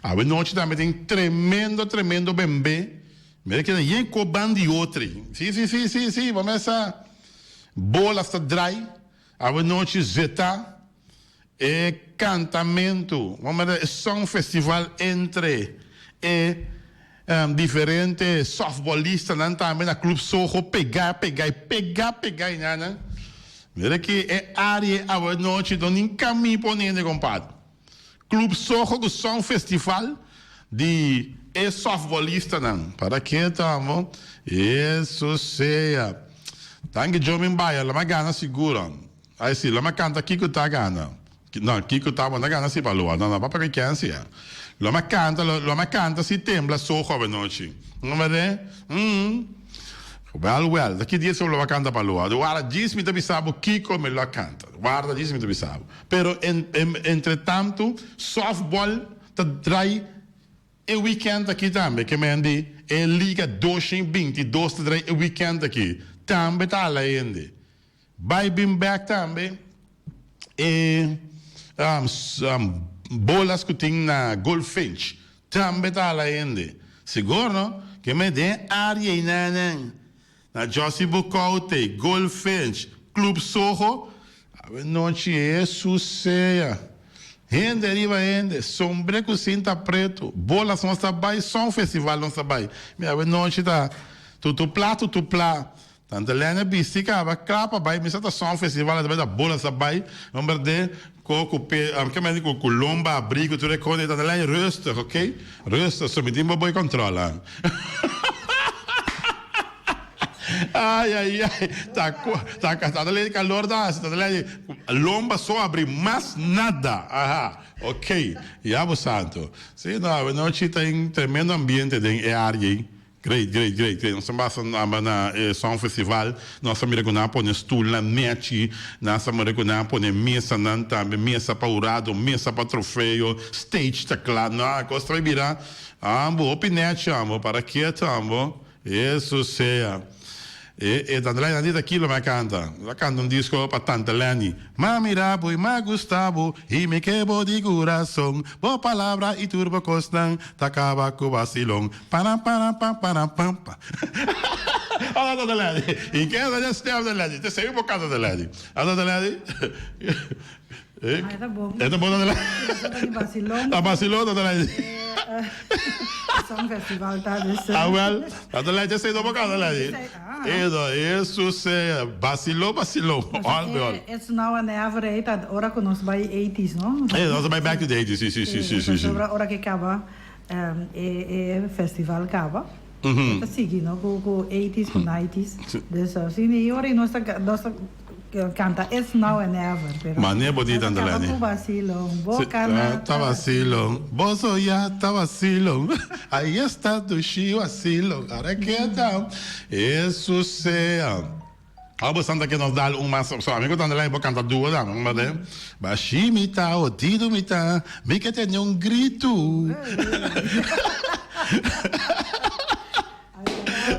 [SPEAKER 2] Awe nochi tambe tin tremendo, tremendo bembe. Mira keda yen ko ban di otri. Si, si, si, si, si, bo mesa. Bolas ta drai. Awe nochi zeta e kantamentu, bo mira e song festival entre e diferente softbolistanan tambe na Club Soho pega pega y pega pega y nan. Mira ki e area awe nochi no nin kami pone compadre. Club Soho ku song festival di e softbolistanan. Para ke tamo? Eso sea. Danki Jomin Baya, lo mi a gana sigur. Ai si, lo mi a kanta kiko ta gana. No, kiko ta bo no gana si Balua. No, no, papia ku kensi ya. Lo mi a kanta, lo mi a kanta si tembla Soho awenochi. No berde? Mm. Wel, wel, ta ki dia si bo lo a kanta Balua? Warda djis mi ta bisa bo kiko mi lo a kanta. Warda djis mi ta bisa bo. Pero entre tantu softball ta drai e weekend aki tambe ke men di e liga 222 ta drai e weekend aki tambe ta ala hende bai bin bek tambe e bolas ku tin na Goldfinch tambe ta ala hende sigur no ke men den area einan. Na Jossy Bocaute, Goldfinch, Club Soho, awe nochi Jesus sea. Hende riba hende, sombre ku sinta pretu, bolas nos ta bai, son festival nos ta bai. Mi awe nochi ta tutupla tutupla. Tante Lene bisti kaba kla pa bai misa ta son festival ta bai ta bolas ta bai. Homber de ko ku pe ke men di ku ku lomba abri ku tur e kos. Tante Lene rustig ok, rustig so mi tin bo boy control. Ay ay ay ta ta ta ta lei calor ta hasi ta lei lomba so abri mas nada aha ok ya bo santo si no awe nochi ta in tremendo ambiente den e area ei great great great great nos a basa amba na e song festival nos a mira ku nan a pone stulnan nechi nan a mira ku nan a pone mesanan tambe mesa pa hurado mesa pa trofeo stage ta kla no a kos ta bai bira ambo hopi nechi ambo para ketu ambo. Hesus sea. E e Tante Lenny nan di ta kilo mi a canta. Mi a canta un disco pa Tante Lenny. Ma mira bo y ma gusta bo y mi ke bo di curason. Bo palabra y tur bo cosnan ta caba cu vacilon. Param param pam param pam pa. Hola Tante Lenny. Y ke ta stem Tante Lenny. Te semi bo canta Tante Lenny. A Tante Lenny.
[SPEAKER 4] Ah, e ta bon.
[SPEAKER 2] E ta bon Tante Lenny.
[SPEAKER 4] Ta di vacilon.
[SPEAKER 2] Ta vacilon Tante Lenny.
[SPEAKER 4] Song festival ta dus.
[SPEAKER 2] Ah wel, Tante Lenny te sey bo canta Lenny. Edo, Jesus sea, vacilon, vacilon. All be all.
[SPEAKER 4] It's now or never ei ta ora cu nos bay eighties no.
[SPEAKER 2] Eh, nos bay back to the eighties, si, si, si, si, si.
[SPEAKER 4] Pasobra ora cu caba e festival caba, e ta sigui no cu eighties cu nineties. Dus asina y ora nos ta nos ta Canta It's now and never pero
[SPEAKER 2] Mane bo di tanta
[SPEAKER 4] Caba
[SPEAKER 2] Lenny.
[SPEAKER 4] cu vacilon boca na
[SPEAKER 2] Ta vacilon boso ya ta vacilon ahí está dushi vacilon ahora keda Hesus sea Awo bo santa ke nos dal un mas so ami cu tanta Lenny por canta duo dame un bate Bashi mi ta odido mi ta mi ke tende un gritu.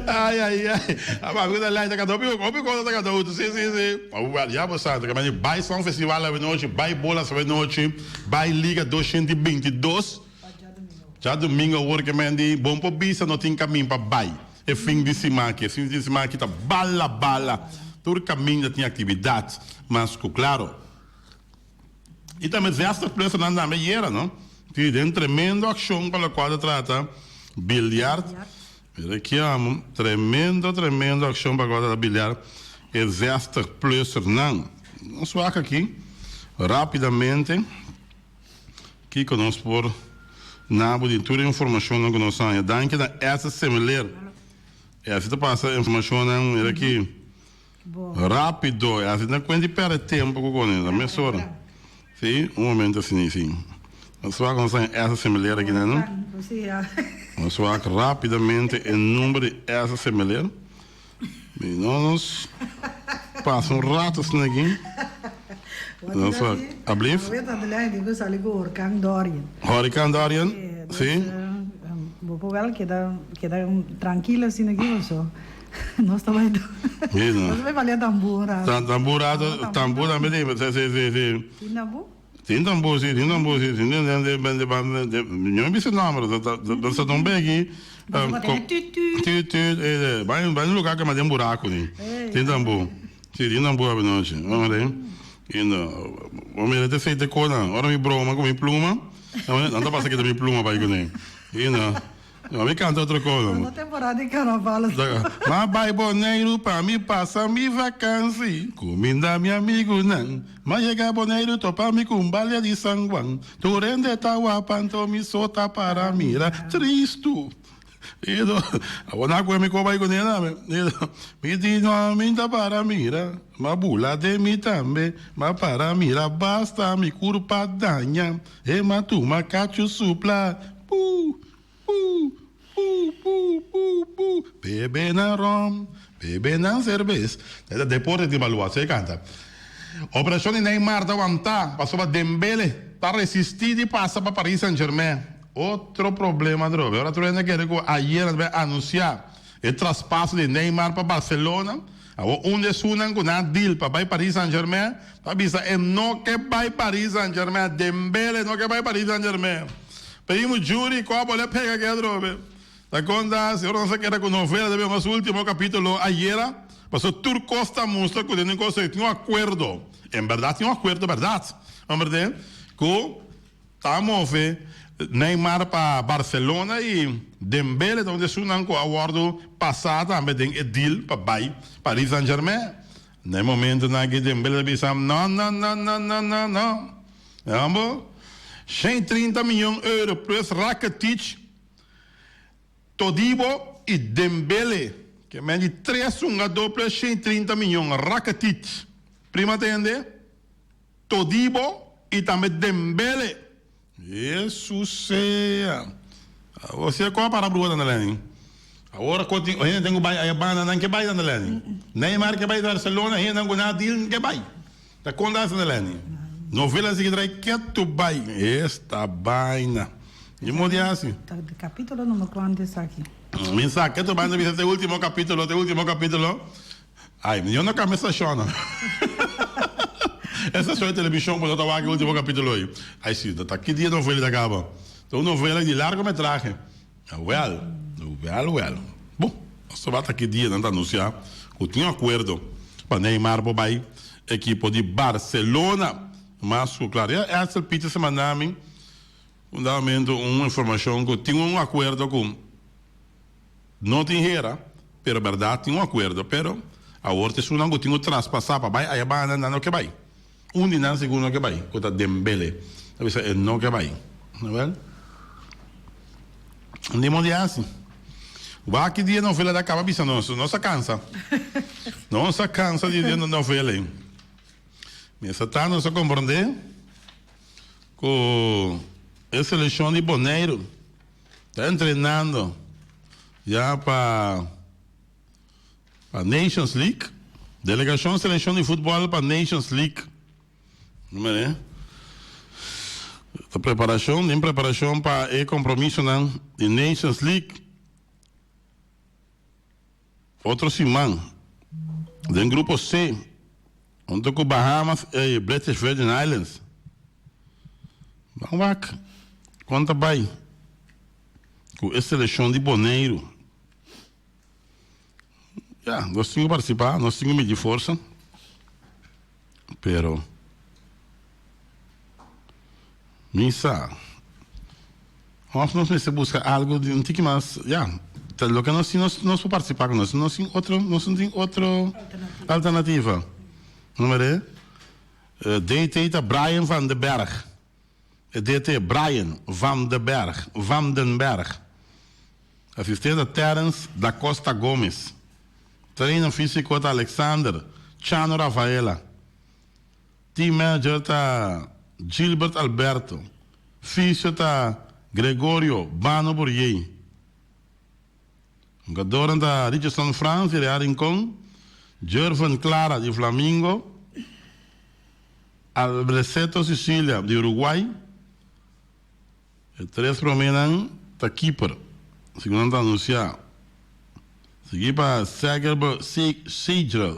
[SPEAKER 2] Ai ai ai. Aba ku ta lai ta kanta hopi hopi cosa ta kanta hutu. Si si si. Well ya bo sa ta kamba bai song festival avenochi, bai bolas avenochi, bai liga 222. Djadumingo awor ke men di bon por bisa no tin kamin pa bai e fin di siman aki. E fin di siman aki ta bala bala. Tur kaminda tin aktividat. Mas ku klaro. I tambe zestig plusernan tambe yera no. Si den tremendo akshon pa lokual ta trata bilyart. Mira ki amo. Tremendo tremendo akshon pa lokual ta trata bilyart. E zestig plusernan. Nos wak aki rapidamente kiko nos por nabo di tur e informashonnan ku nos haña. Danki na Essa Semeler. Essa ta pasa informashonnan mira aki. Rápido, e asina cuenta di perde tempo cu cone, ta mesora. Si, un momento asina, si. Nos wak nos haña Elsa Semeler aki nan, no? Nos wak rápidamente e number di Elsa Semeler. Mi no nos pasa un rato asina aki. Nos wak, ablief? Hurricane Dorian, si.
[SPEAKER 4] Bo por wel keda keda trankilo asina aki paso. Nos ta bai
[SPEAKER 2] Nos
[SPEAKER 4] ta bai balia tambú un rato.
[SPEAKER 2] Tambú un rato, tambú tambe tin, si, si, si, si.
[SPEAKER 4] Tin tambú?
[SPEAKER 2] Tin tambú, si, tin tambú, si. Tin den, den, den, den, den, mi no bisa nomber, ta, ta, ta un beki.
[SPEAKER 4] Pasobra tene tut tut.
[SPEAKER 2] Tut tut, eh, bai, bai un lugar ke mas den buraku ni. Tin tambú. Si, tin tambú abinochi. Vamos ver. I no, bo mira te feite konan. Ora mi broma ku mi pluma, nan ta pasa kita mi pluma bai kuné. I no. No, mi canta otro cosa.
[SPEAKER 4] No temporada di carnaval.
[SPEAKER 2] Ma bai Boneiru pa mi pasa mi vakansi. Cuminda mi amigunan. Ma yega Boneiru topa mi cu un balia di San Juan. Tur hende ta wapa anto mi so ta para mira tristu. Edo, awor na cu mi co bai cu nena. Edo, mi di no mi ta para mira. Ma bula den mi tambe. Ma para mira basta mi curpa daña. E ma tuma cachu supla. Puu, puu, puu, puu, puu, puu, Bebe nan rom, bebe nan serbes. Ta deporte tin balua, así e canta. Operacion di Neymar ta wanta pasobra Dembele ta resisti di pasa pa Paris Saint Germain. Otro problema atrobe. Ora tur hende a kere cu ayer nan ta bay anuncia e traspaso di Neymar pa Barcelona. Awor un di esunnan cu nan a deal pa bay Paris Saint Germain ta bisa e no ke bay Paris Saint Germain, Dembele no ke bay Paris Saint Germain. Pedimos Jury cu a bole pega ke atrobe. Ta conta si ora nos a keda cu novela ta bin nos ultimo capitulo ayera, pasobra tur cos ta mustra cu den un cos tin un acuerdo, en berdad tin un acuerdo berdad, hombre, cu. Ta move Neymar pa Barcelona y Dembele ta un di esunnan cu a wordo pasa tambe den e deal pa bay Paris Saint Germain. Na e momentonan aki Dembele ta bisa no no no no no no no Ambo 130 miyon euro plus Rakitic, Todibo y Dembele ke men di tres hungador plus 130 miyon Rakitic prima tende. Todibo y tambe Dembele. Hesus sea. Awor si e ko a para brua tanda leni. Awor ko tin hende tin ku bai aya banda nan ke bai tanda leni. Neymar ke bai Barcelona hende nan ku na deal ke bai. Ta kon ta tanda leni. Novela sigui trai ketu bai. Esta baina. Di modo asi.
[SPEAKER 4] Ta capitulo numero cuanto esaki?
[SPEAKER 2] Mi sa ketu bai ta bisa te ultimo capitulo te ultimo capitulo. Ay, mi no cambia estacion no. E estacion di television bo no ta wak e ultimo capitulo ey. Ay si, ta ki dia novela ta caba? Ta un novela di largometrahe. Wel, wel, wel. Bon, nos ta wak ta ki dia nan ta anuncia cu tin acuerdo pa Neymar por bay ekipo di Barcelona. Mas cu claro. Ya Edsel Pieterse a manda mi un dado momento un informacion cu tin un acuerdo cu. No tin hera, pero berdad tin un acuerdo, pero awor ta esunnan cu tin cu traspasa pa bay aya banda nan no ke bay. Un di nan sigur no ke bay, cu ta Dembele. Ta bisa e no ke bay. Awel, di modo haci. Wak ki dia novela ta caba bisa nos, nos a cansa. Nos a cansa di novela ey. Mester ta nos a comprende cu e seleccion di Boneiru. Ta entrenando ya pa pa Nations League. Delegacion seleccion di futbol pa Nations League. Mire. Ta preparacion, den preparacion pa e compromisonan di Nations League. Otro siman den grupo C hunto cu Bahamas y British Virgin Islands. Ban wak con ta bay cu e seleccion di Boneiru. Ya, nos tin cu participa, nos tin cu midi forsa, pero mi sa of nos mester busca algo di un tiki mas, ya, ta loke nos tin nos nos por participa cu nos, nos tin otro, nos no tin otro alternativa. No mire? DT ta Brian van de Berg. E DT Brian van de Berg, van den Berg. Asistente ta Terence da Costa Gomez. Trainer fisico ta Alexander Chano Rafaela. Team manager ta Gilbert Alberto. Fisio ta Gregorio Bano Burrier. Hungadornan ta Richardson Frans di Real Rincon, Jerven Clara di Flamingo, Albreceto Cecilia di Uruguay. E tres promenan ta keeper, segun nan ta anuncia. Sigui pa Seger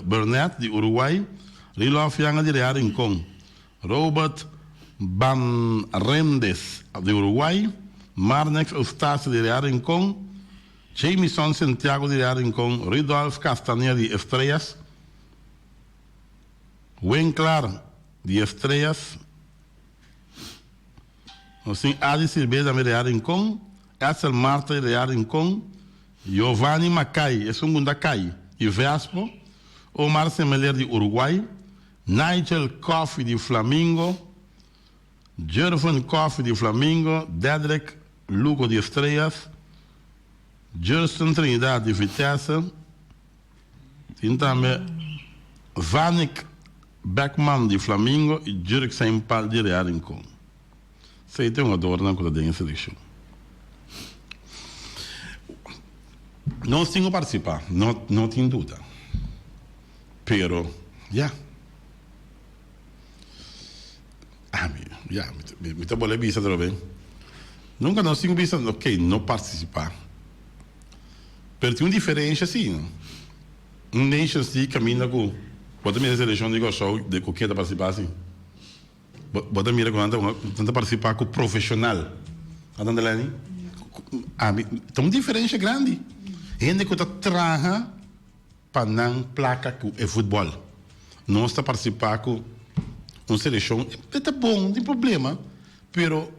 [SPEAKER 2] Burnett di Uruguay, Rilof Yanga di Real Rincon, Robert Banrendes di Uruguay, Marnex Eustacio di Real Rincon, Jamison Santiago di Real Rincon, Rudolf Castaneda di Estrellas, Winklar di Estrellas, Nos tin Adi Silvera di Real Rincon, Edsel Marta di Real Rincon, Giovanni Macay, esun ku ta kai, di Vespo, Omar Semeler di Uruguay, Nigel Coffie di Flamingo, Jerven Coffie di Flamingo, Dedrick Lugo di Estrellas, Jerson Trinidad di Vitesse, tin tambe Vanik Beckman di Flamingo y Jurk Sainpal di Real Rincon. Esei ta e hungadornan cu ta den e seleccion. Nos tin cu participa, no no tin duda. Pero, ya. Ami, ya, mi ta bolbe bisa atrobe. Nunca nos tin cu bisa, ok, no participa. Pero tin un diferencia si, no? Un Nations League caminda cu bo ta mira e seleccion di Kòrsou de cu ken ta participa si. Bo ta mira cu nan ta participa cu profesional. Ata Lenny? Ami, ta un diferencia grandi. Hende cu ta traha pa nan placa cu e futbol. Nos ta participa cu un seleccion, e ta bon, no tin problema, pero.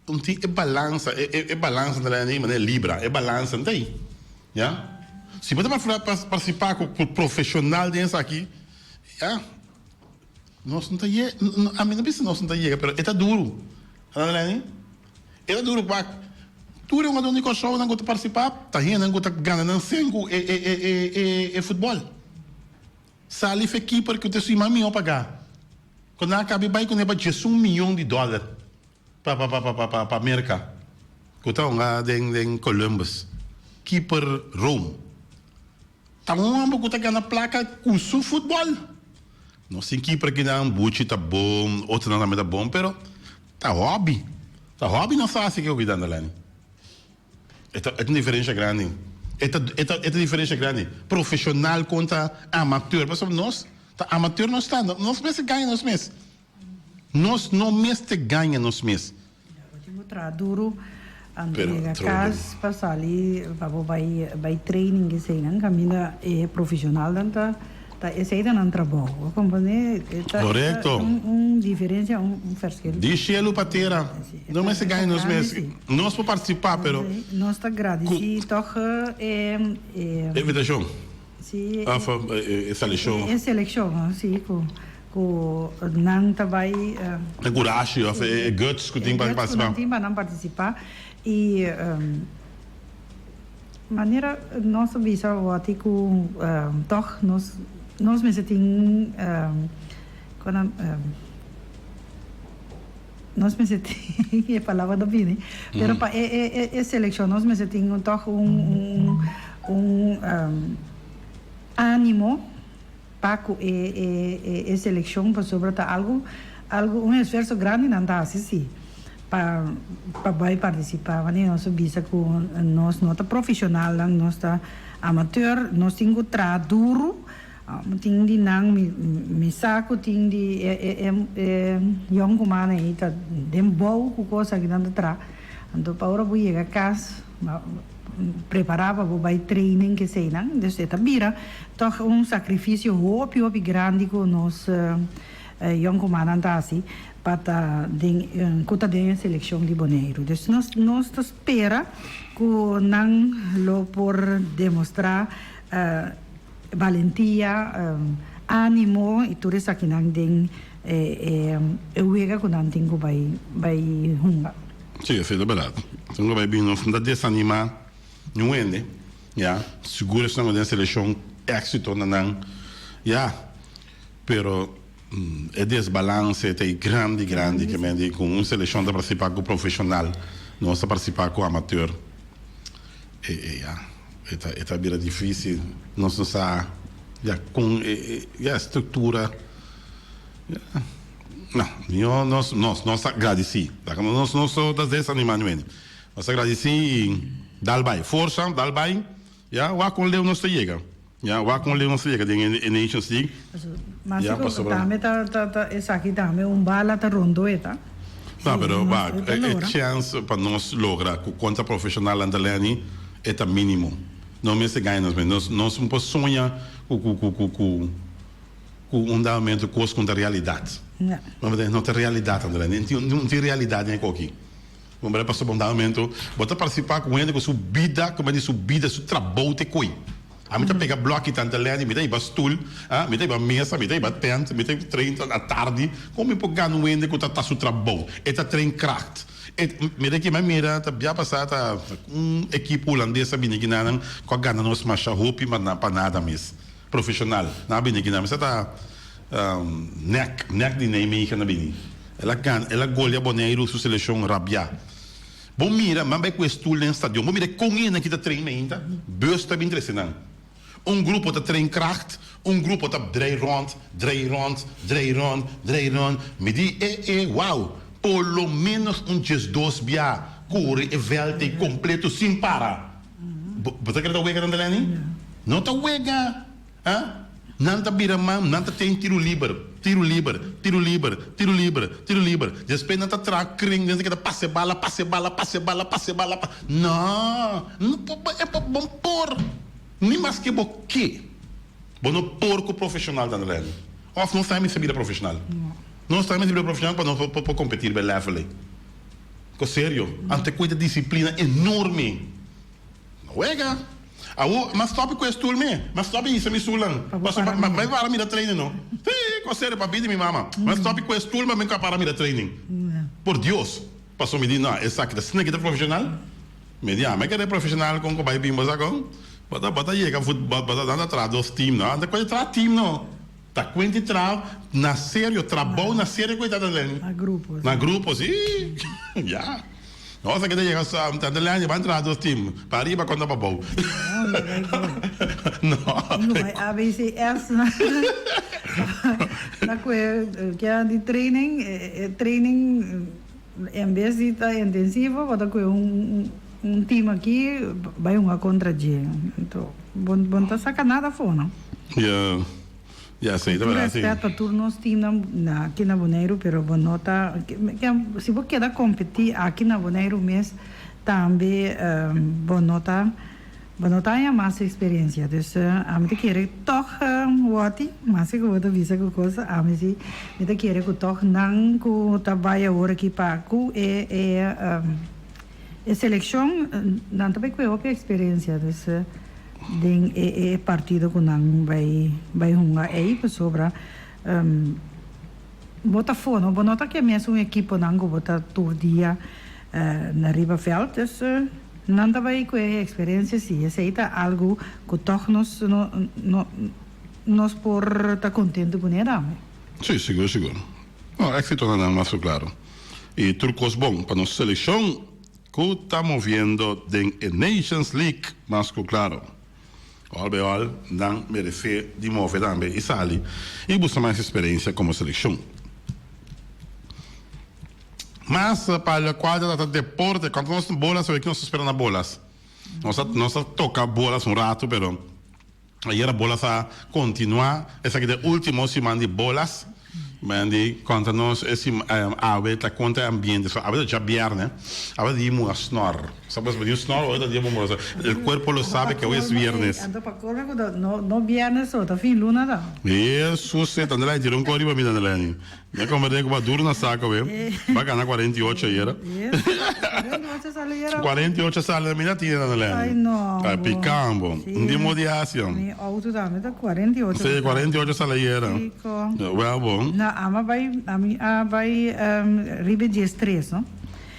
[SPEAKER 2] Un tin e balansa, e e e balansa ta lei manera libra, e balansa no ta ei, ya. Si bo ta partisipá ku ku profeshonal den esaki, ya, nos no ta ye, ami no bisa nos no ta yega, pero e ta duru, e ta duru pa tur e hungadó di Kòrsounan ku ta partisipá ta hendenan ku ta gana nan sen ku e e e e e futbòl. Sali fe keeper ku ta sima mihó pagá, ku nan a kabi bai kuné pa diesun miyon di dòler. Pa pa pa pa pa pa Merca cu ta hunga den den Columbus keeper Rome ta un homber cu ta gana placa cu su futbol nos tin keeper akinan Buchi ta bon otronan tambe ta bon pero ta hobby ta hobby nos ta haci ke dan Delany e ta un diferencia grandi e ta e ta e ta diferencia grandi profesional contra amateur pasobra nos ta amateur nos ta nos mester gaña nos mes. Nos no mester gaña nos mes.
[SPEAKER 4] Bo tin ku traha duru anto yega kas pa sali pa bo bai bai training eseinan kaminda e profesionalnan ta ta esei ta nan trabou bo komprende e ta un un diferensia un verschil.
[SPEAKER 2] Di shelu pa tera no mester gaña nos mes nos por participa pero.
[SPEAKER 4] Nos ta gradisi tog e
[SPEAKER 2] e. Invitacion of e seleccion.
[SPEAKER 4] E seleccion si ku. Ku nan ta bai.
[SPEAKER 2] E kurashi òf e guts ku tin pa partisipá.
[SPEAKER 4] E guts ku nan tin pa nan partisipá. I manera nos a bisa awor ku tòg nos nos mester tin kon nan nos mester tin e palabra no bini pero pa e e selekshon nos mester tin tòg un un animo. Pa cu e e e seleccion pasobra ta algo algo un esfuerzo grandi nan ta haci si pa pa bay participa wanneer nos a bisa cu nos no ta profesionalnan nos ta amateur nos tin cu traha duro tin di nan mi mi sa cu tin di e e e e yoncumannan ey ta den bou cu cos aki nan ta traha anto pa ora bo yega cas. Prepará pa bo bai training keseinan. Dus e ta bira tòg un sakrifisio hopi hopi grandi ku nos yònkumannan ta hasi pa ta den ku ta den e selekshon di Boneiru. Dus nos nos ta spera ku nan lo por demostrá balentia, ánimo i tur esakinan den e e wega ku nan tin ku bai bai hunga.
[SPEAKER 2] Sí, esei ta bèrdat. Esnan ku bai bin nos no ta desanimá niun hende, ya. Sigur esnan ku den selekshon éksito na nan, ya. Pero e desbalanse ta ei grandi, grandi ke men di ku un selekshon ta partisipá ku profeshonal, nos ta partisipá ku amateur. E, e, ya, e ta, e ta bira difísil. Nos no sa, ya, kon e, e, ya, struktura. No, yo nos nos nos ta gradisí. Laga nos nos no ta desanimá ni wende. Nos ta gradisí i dal bai. Forsa, dal bai. Ya, wak kon leu nos ta yega. Ya, wak kon leu nos ta yega den e Nations League.
[SPEAKER 4] Mas Ya, pasobra. Tambe ta ta ta esaki tambe un bala ta rondo e ta.
[SPEAKER 2] No, pero wak, e chèns pa nos logra ku kontra profeshonalnan ta leni e ta mínimo. No mester gaña nos mes. Nos nos no por soña ku ku ku ku ku. Ku un dado momento kos ku no ta realidat. No ta realidat André, no tin realidat den e koki. Pasobra un dado momento bo ta partisipá ku hende ku su bida, ku di su bida, su trabou ta e koi. Ami ta pega blòki tanta lèni, mi ta hiba stul, mi ta hiba mesa, mi ta hiba tènt, mi ta train atardi. Kon mi por gana un hende ku ta ta su trabou? E ta train kracht. Mira aki mi a mira ta bia pasá ta un ekipo hulandes a bini aki nan ku a gana nos masha hopi pa nada mes. Profesional. Nan a bini aki nan. Mester ta nek, nek di Nijmegen a bini. El a gana, el a golia Boneiru su seleccion rabia. Bo mira, nan bai cu e stoel den stadion. Bo mira con esnan ki ta train mainta. Bus ta bin trece nan. Un grupo ta train kracht, un grupo ta drei rond, drei rond, drei rond, drei rond. Mi di, e, e, wow! Por lo menos un diesdos bia core e veld ei completo sin para. Bo ta kere ta wega tanta Lenny? No ta wega! Ha? Nan ta bira man, nan ta ten tiru liber, tiru liber, tiru liber, tiru liber, tiru liber. Despues nan ta traha kring, nan ta keda pasa e bala, pasa e bala, pasa e bala, pasa e bala, pa. No! No por, e por, bo por. Ni maske bo ke, bo no por ku profeshonal tanta Lenny. Of nos tambe mester bira profeshonal. Nos tambe mester bira profeshonal pa nos por por kompetir be level ei. Ko serio. Ante ku e ta disiplina enorme. No wega. Awo m'a stop ku e stul me. M'a stop hisa mi stulnan. Pasobra m'a bai para mira training no. Si, ko serio pa bida di mi mama. M'a stop ku e stul ma mi ka para mira training. Por Dios. Pasobra mi di no, esaki ta asina ki ta profesional. Mi di, ami a kere profesional kon ku bai bin bo sa kon. Bo ta bo ta yega futbòl, bo ta nan ta traha dos team no. Ante ku e traha team no. Ta kuenti traha na serio, trabou na serio ku e ta ta den.
[SPEAKER 4] Na grupo si.
[SPEAKER 2] Na grupo si. Ya. Nos a keda yega sa tanta lei ban traha dos team, pa ariba kontra pa bou.
[SPEAKER 4] No. No bai ABCS na na kue kia di training, e training en bes di ta intensivo bo ta kue un un team aki bai hunga kontra dje. Anto bo bo no ta saka nada afó no.
[SPEAKER 2] Ya. Ya esei ta
[SPEAKER 4] Tur
[SPEAKER 2] berdad si.
[SPEAKER 4] respet pa tur nos teamnan na aki na Boneiru pero bo no ta si bo keda competi aki na Boneiru mes tambe bo no ta bo no ta haña mas experiencia dus ami ta kere tog Watty maske ku bo ta bisa ku kos ami si mi ta kere ku tog nan ku ta bai awor aki pa ku e e e seleccion nan ta bai ku e hopi experiencia dus Den e e partido ku nan bai bai hunga ei pasobra bo ta for no bo no ta ke mesun ekiponan ku bo ta tur dia na riba veld dus nan ta bai ku e eksperensia si esei ta algu ku tòg nos no no nos por ta kontentu kuné tambe.
[SPEAKER 2] Si sigur sigur no éksito na nan mas ku klaro i tur kos bon pa nos selekshon. Cu ta moviendo den e Nations League mas cu claro. Al bij al nan merece di move tambe y sali y busca mas experiencia como seleccion. Mas pa locual ta trata deporte, cuanto nos bolas hoy nos ta spera na bolas. Nos a nos a toca bolas un rato pero Ayera bolas a continua, esaki ta e ultimo siman di bolas. Mandy conta nos e sima awe ta con ta e ambiente, so awe ta djabierne, awe ta di muha snor. Sa pues di un snor hoy ta dia bo muha snor. El cuerpo lo sabe que hoy es viernes.
[SPEAKER 4] Anto pa colmo cu ta no no biernes so ta fin luna ta.
[SPEAKER 2] Hesus e tanda lai tira un cor riba mi tanda lai. Mi a comprende cu ba duro na saco we. Ba gana 48 ayera.
[SPEAKER 4] 48 sali ayera.
[SPEAKER 2] 48 sali mi na tine tanda lai.
[SPEAKER 4] Ay no.
[SPEAKER 2] Ay picambo. Un di modi haci.
[SPEAKER 4] Mi auto tambe ta 48.
[SPEAKER 2] Si 48 sali ayera.
[SPEAKER 4] Kico.
[SPEAKER 2] Wel bon.
[SPEAKER 4] No ama bay ami a bay riba 13 no.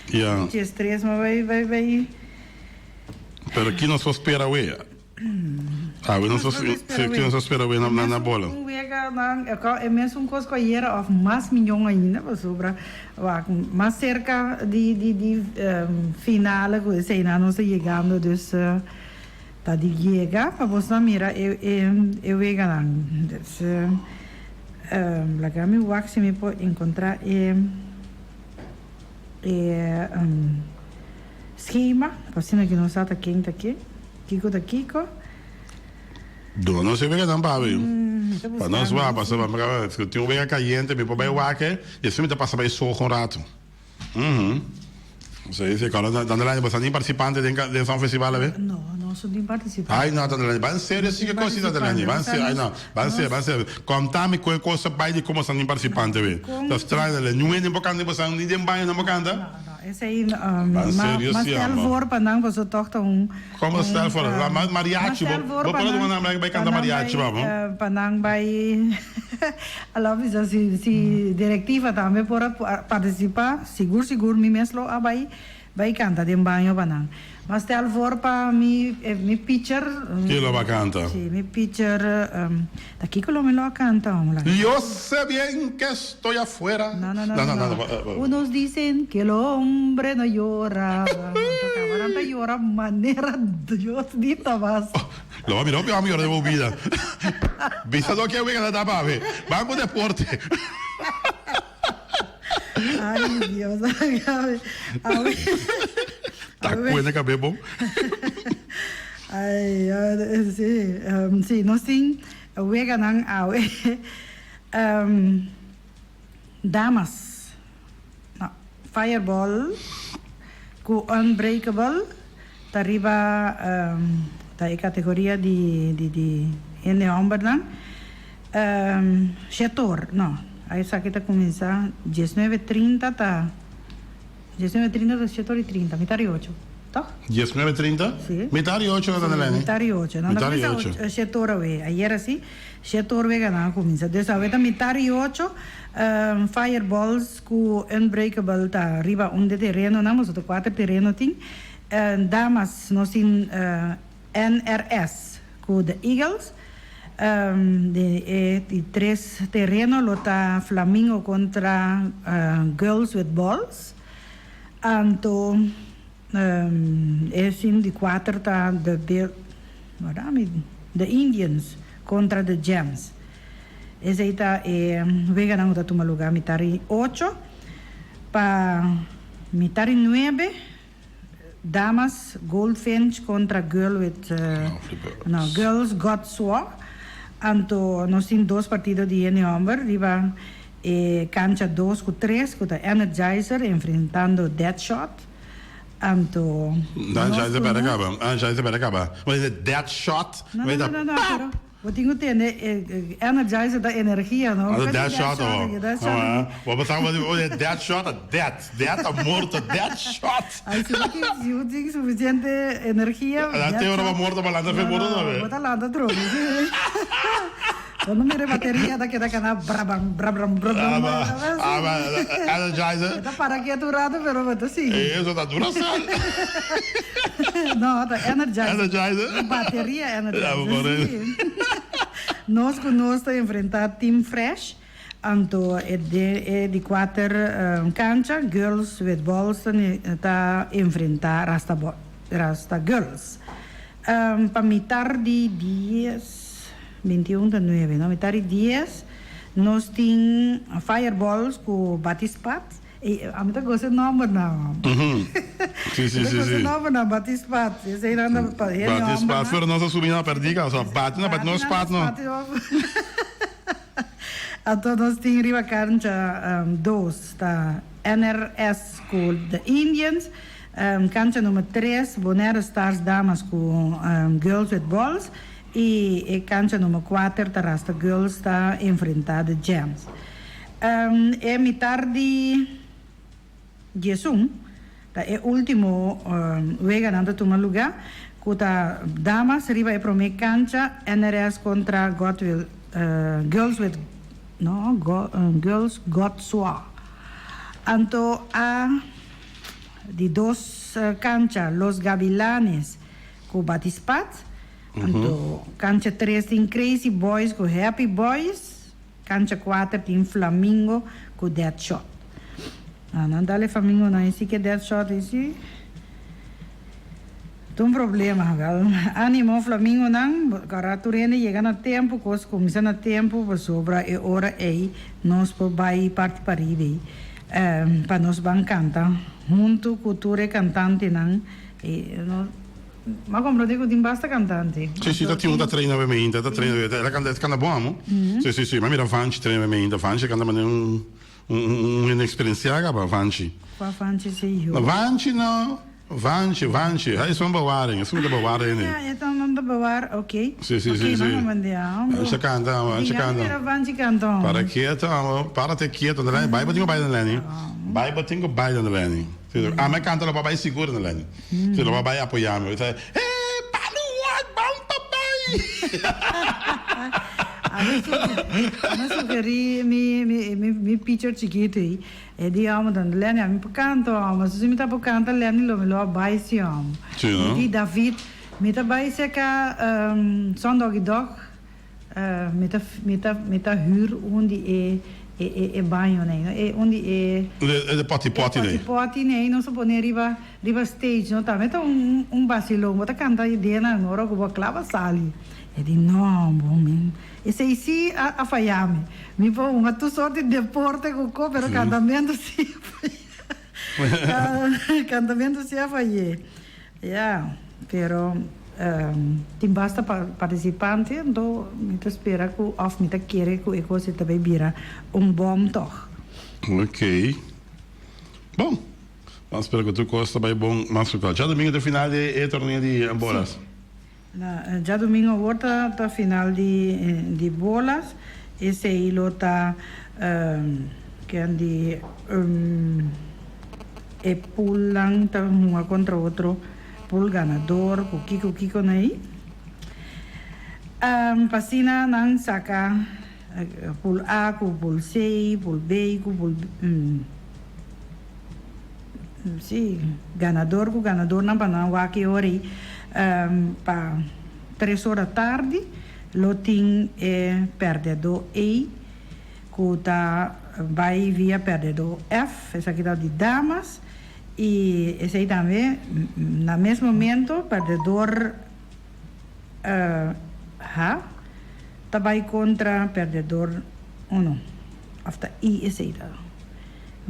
[SPEAKER 2] Ya.
[SPEAKER 4] 13 ma bay bay bay.
[SPEAKER 2] Pero ki nos por spera we? Awe nos a ki nos a spera we na na bola.
[SPEAKER 4] Un wega nan e mesun kos ku ayera of mas miyon ainda pasobra wak mas serka di di di finale ku eseinan nos ta yegando dus ta di yega pa bosnan mira e e e weganan dus laga mi wak si mi por enkontra e e Schema, pa asina ki nos sa ta ken ta ken, kiko ta kiko.
[SPEAKER 2] Duna nos e wega nan pa awe. Pa nos wak, pasobra mi a si tin un wega kayente mi por bai wak e i asina mi ta pasa bai soho un ratu. Si, si, kòrda tanda laña boso a tin partisipante den den Song Festival awe?
[SPEAKER 4] No, nos no tin partisipante.
[SPEAKER 2] Ai no, tanda laña, ban serio si ke kos si tanda laña, ban serio, ai no, ban serio, ban serio. Konta mi ku e kos a bai di komo boso a tin partisipante awe. Ta straño tanda laña, niun hende por kanta boso ni den baño nan por kanta.
[SPEAKER 4] Esei ma stel voor pa nan paso toch ta un.
[SPEAKER 2] Como stel voor? Mariachi bo bo por a duna nan bai canta mariachi pa bo.
[SPEAKER 4] Pa nan bai a bisa si si directiva tambe por a participa sigur sigur mi mes lo a bai bai canta den baño pa nan. Ma stel voor pa mi mi pitcher.
[SPEAKER 2] Ki lo ba canta?
[SPEAKER 4] Si mi pitcher ta kiko lo mi lo a canta hombre.
[SPEAKER 2] Yo sé bien que estoy afuera.
[SPEAKER 4] No no no no no Unos dicen que el hombre no llora Anto caba nan ta llora manera Dios di tabas.
[SPEAKER 2] Lo ba mira hopi hòmber yora den bo bida. Bisa no ke wega ta tapa awe. Ban ku deporte.
[SPEAKER 4] Ay Dios awe.
[SPEAKER 2] Ta kuena kabe bon.
[SPEAKER 4] Ay si si nos tin weganan awe. Damas no Fireball ku Unbreakable ta riba ta e kategoria di di di hende hòmbernan. Shetor no esaki ta kuminsá diesnuebe trinta ta. 19 trinta ta shete ora i 30, mitar di ocho, toch?
[SPEAKER 2] 19 trinta?
[SPEAKER 4] Si.
[SPEAKER 2] Mitar di ocho na Lenny?
[SPEAKER 4] Mitar di ocho. Nan ta
[SPEAKER 2] Mitar di
[SPEAKER 4] kuminsá
[SPEAKER 2] ocho.
[SPEAKER 4] shete ora awe. Ayera si, shete ora wega nan a kuminsá. Dus awe ta mitar di ocho, Fireballs ku Unbreakable ta riba un di e terenonan, pasobra ta kuater tereno tin. Damas nos tin NRS ku The Eagles. Den e di tres tereno lo ta Flamingo kontra Girls with Balls. Anto esun di kuater ta The Bill, The Indians kontra The Gems. Esei ta e weganan ku ta tuma lugá mitar di ocho pa mitar di nuebe. Damas Goldfinch kontra Girl with no Girls Got Swag. Anto nos tin dos partido di hende homber riba e kancha dos ku tres ku ta Energizer enfrentando Deadshot. Anto nos
[SPEAKER 2] Energizer
[SPEAKER 4] ku
[SPEAKER 2] bera
[SPEAKER 4] nos.
[SPEAKER 2] kaba, Energizer bera kaba. Deadshot,
[SPEAKER 4] No no no no pero. Bo tin ku tende e energizer ta energia no.
[SPEAKER 2] Ata dead shot oh. Bo pensaba bo di dead shot a dead. Dead a morto dead shot.
[SPEAKER 4] Ay si bo tin si bo tin suficiente energia.
[SPEAKER 2] Ata te ora bo morto bo lanta fe morto tambe.
[SPEAKER 4] Bo ta lanta trobe si. Bo no mira e bateria ta keda kana brabam brabram brabram.
[SPEAKER 2] Aba energizer.
[SPEAKER 4] E ta para ketu un rato pero bo ta sigui.
[SPEAKER 2] Eso ta Duracell.
[SPEAKER 4] No, ta energizer.
[SPEAKER 2] Energizer.
[SPEAKER 4] Bateria energizer. Sí. Nos ku nos ta enfrentá Team Fresh, anto e de e di kuater kancha, Girls with Balls ta ta enfrentá Rasta Bo Rasta Girls. Pa mitar di dies, 21 ta nuebe, no? Mitar di dies nos tin Fireballs ku Batispat. Ey, ami ta gosa e nombernan.
[SPEAKER 2] Si, si, si, si.
[SPEAKER 4] Gosa e nombernan, bati spat. Esey nan ta pa hende
[SPEAKER 2] Bati
[SPEAKER 4] hombernan.
[SPEAKER 2] spat, pero nos a subi na perdi ka. So, bati na bati, no spat no.
[SPEAKER 4] Anto nos tin riba kancha dos ta NRS ku The Indians. Kancha number tres Bonaire Stars Damas ku Girls with Balls. I e kancha number kuater ta Rasta Girls ta enfrenta The Gems. E mitar di diesun ta e ultimo weganan ta tuma luga ku ta damas riba e prome kancha NRS kontra Godwill Girls with no Girls Got Swa. Anto a di dos kancha Los Gavilanes ku Batispat. Anto kancha tres tin Crazy Boys ku Happy Boys. Cancha kuater tin Flamingo ku Dead Shot. Ah, nan dal e Flamingo nan e si ke Dead Shot e si ta un problema. Wel, animo Flamingo nan, ora tur hende yega na tempo, kos kuminsa na tempo, pasobra e ora ei nos por bai parti pariba ei pa nos ban kanta huntu ku tur e kantantenan. M'a comprende cu tin basta cantante.
[SPEAKER 2] Si, si, ta tin un ta traina be meinta, ta traina be, el a canta, el canta bon amo. Si, si, si, m'a mira Vanchi traina be meinta, Vanchi a canta manera un, un, un hende experiencia caba, Vanchi.
[SPEAKER 4] Cua Vanchi si yu?
[SPEAKER 2] No, Vanchi no, Vanchi, Vanchi, ha esun bewaring, esun ta bewar hende.
[SPEAKER 4] Ah, e ta un ta bewar, ok.
[SPEAKER 2] Si, si, si, si.
[SPEAKER 4] Ok, m'a comprende amo.
[SPEAKER 2] Vanchi a canta amo, Vanchi a canta.
[SPEAKER 4] Mira Vanchi canta amo.
[SPEAKER 2] Para quieto amo, párate quieto, Bai bo tin cu bai Lenny, bai bo tin cu bai Lenny. Ami a canta lo pa bay sigur na Lenny. Si lo pa bay apoya mi. Sa, hey, Palu Ward, ban pa bay!
[SPEAKER 4] Ami a sugeri mi, mi, mi, mi pitcher chikitu ei. E di amo dan, Lenny, ami por canta amo. Si mi ta por canta Lenny lo mi lo a bay si amo.
[SPEAKER 2] Si, no?
[SPEAKER 4] Mi di David, mi ta bay cerca um, Sun Doggy Dog. Mi ta mi ta mi ta huur un di e e e e bañonan no e un di e
[SPEAKER 2] E de poti poti
[SPEAKER 4] e
[SPEAKER 2] nei.
[SPEAKER 4] poti poti nei nos a pone riba riba stage no tambe ta un un basilon bo ta canta ideanan ora cu bo a claba sali e di no bo mi esey si a a faya mi mi por hunga tur soort di deporte cu co pero cantamento si a faya cantamento si a faye. Ya, pero tin basta participante, anto mi ta spera cu of mi ta kere cu e cos ei ta bay bira un bom toch.
[SPEAKER 2] Ok. Bon. Ban spera cu tur cos ta bay bon mas cu cla. Djadomingo ta final di e torneo di bolas.
[SPEAKER 4] Si. Na djadomingo awor ta ta final di di bolas. Esey lo ta ken di. E poolnan ta hunga kontra otro pool ganador ku kiko kiko na ei. Pa asina nan saka pool A ku pool C, pool B ku pool si ganador ku ganadornan pa nan wak e ora ei pa tres ora tardi lo tin e pèrdèdó ei. Ku ta bai via pèrdèdó F, esaki ta di damas, i esei tambe na mes momento pèrdèdor H ta bai kontra pèrdèdor uno, òf ta I esei ta.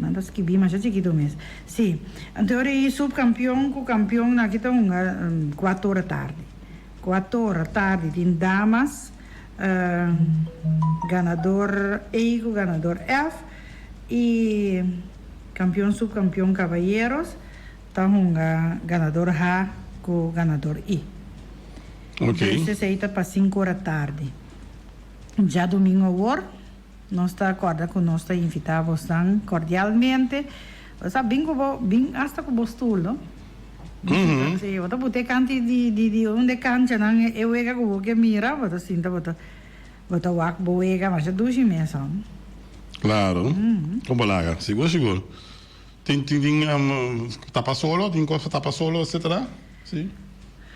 [SPEAKER 4] Nan ta skibí masha chikitu mes. Sí, anto ora ei supkampion ku kampion aki ta hunga kuater ora tardi. Kuater ora tardi tin damas. Ganador A ku ganador F i kampion supkampion kabayeros ta hunga ganador H ku ganador I.
[SPEAKER 2] Ok.
[SPEAKER 4] Dus esei ta pa sinku ora tardi. Djadumingu awor nos ta kòrda ku nos ta invitá bosnan kordialmente. Bo sa bin ku bo bin asta ku bo stul no. Si, bo ta buta e kanti di di di un de kanchanan e wega ku bo ke mira, bo ta sinta bo ta bo ta wak bo wega masha dushi mes hom.
[SPEAKER 2] Claro, kon bo laga, sigur sigur. Tin tin tin tapa solo, tin kos pa tapa solo etcetera, si.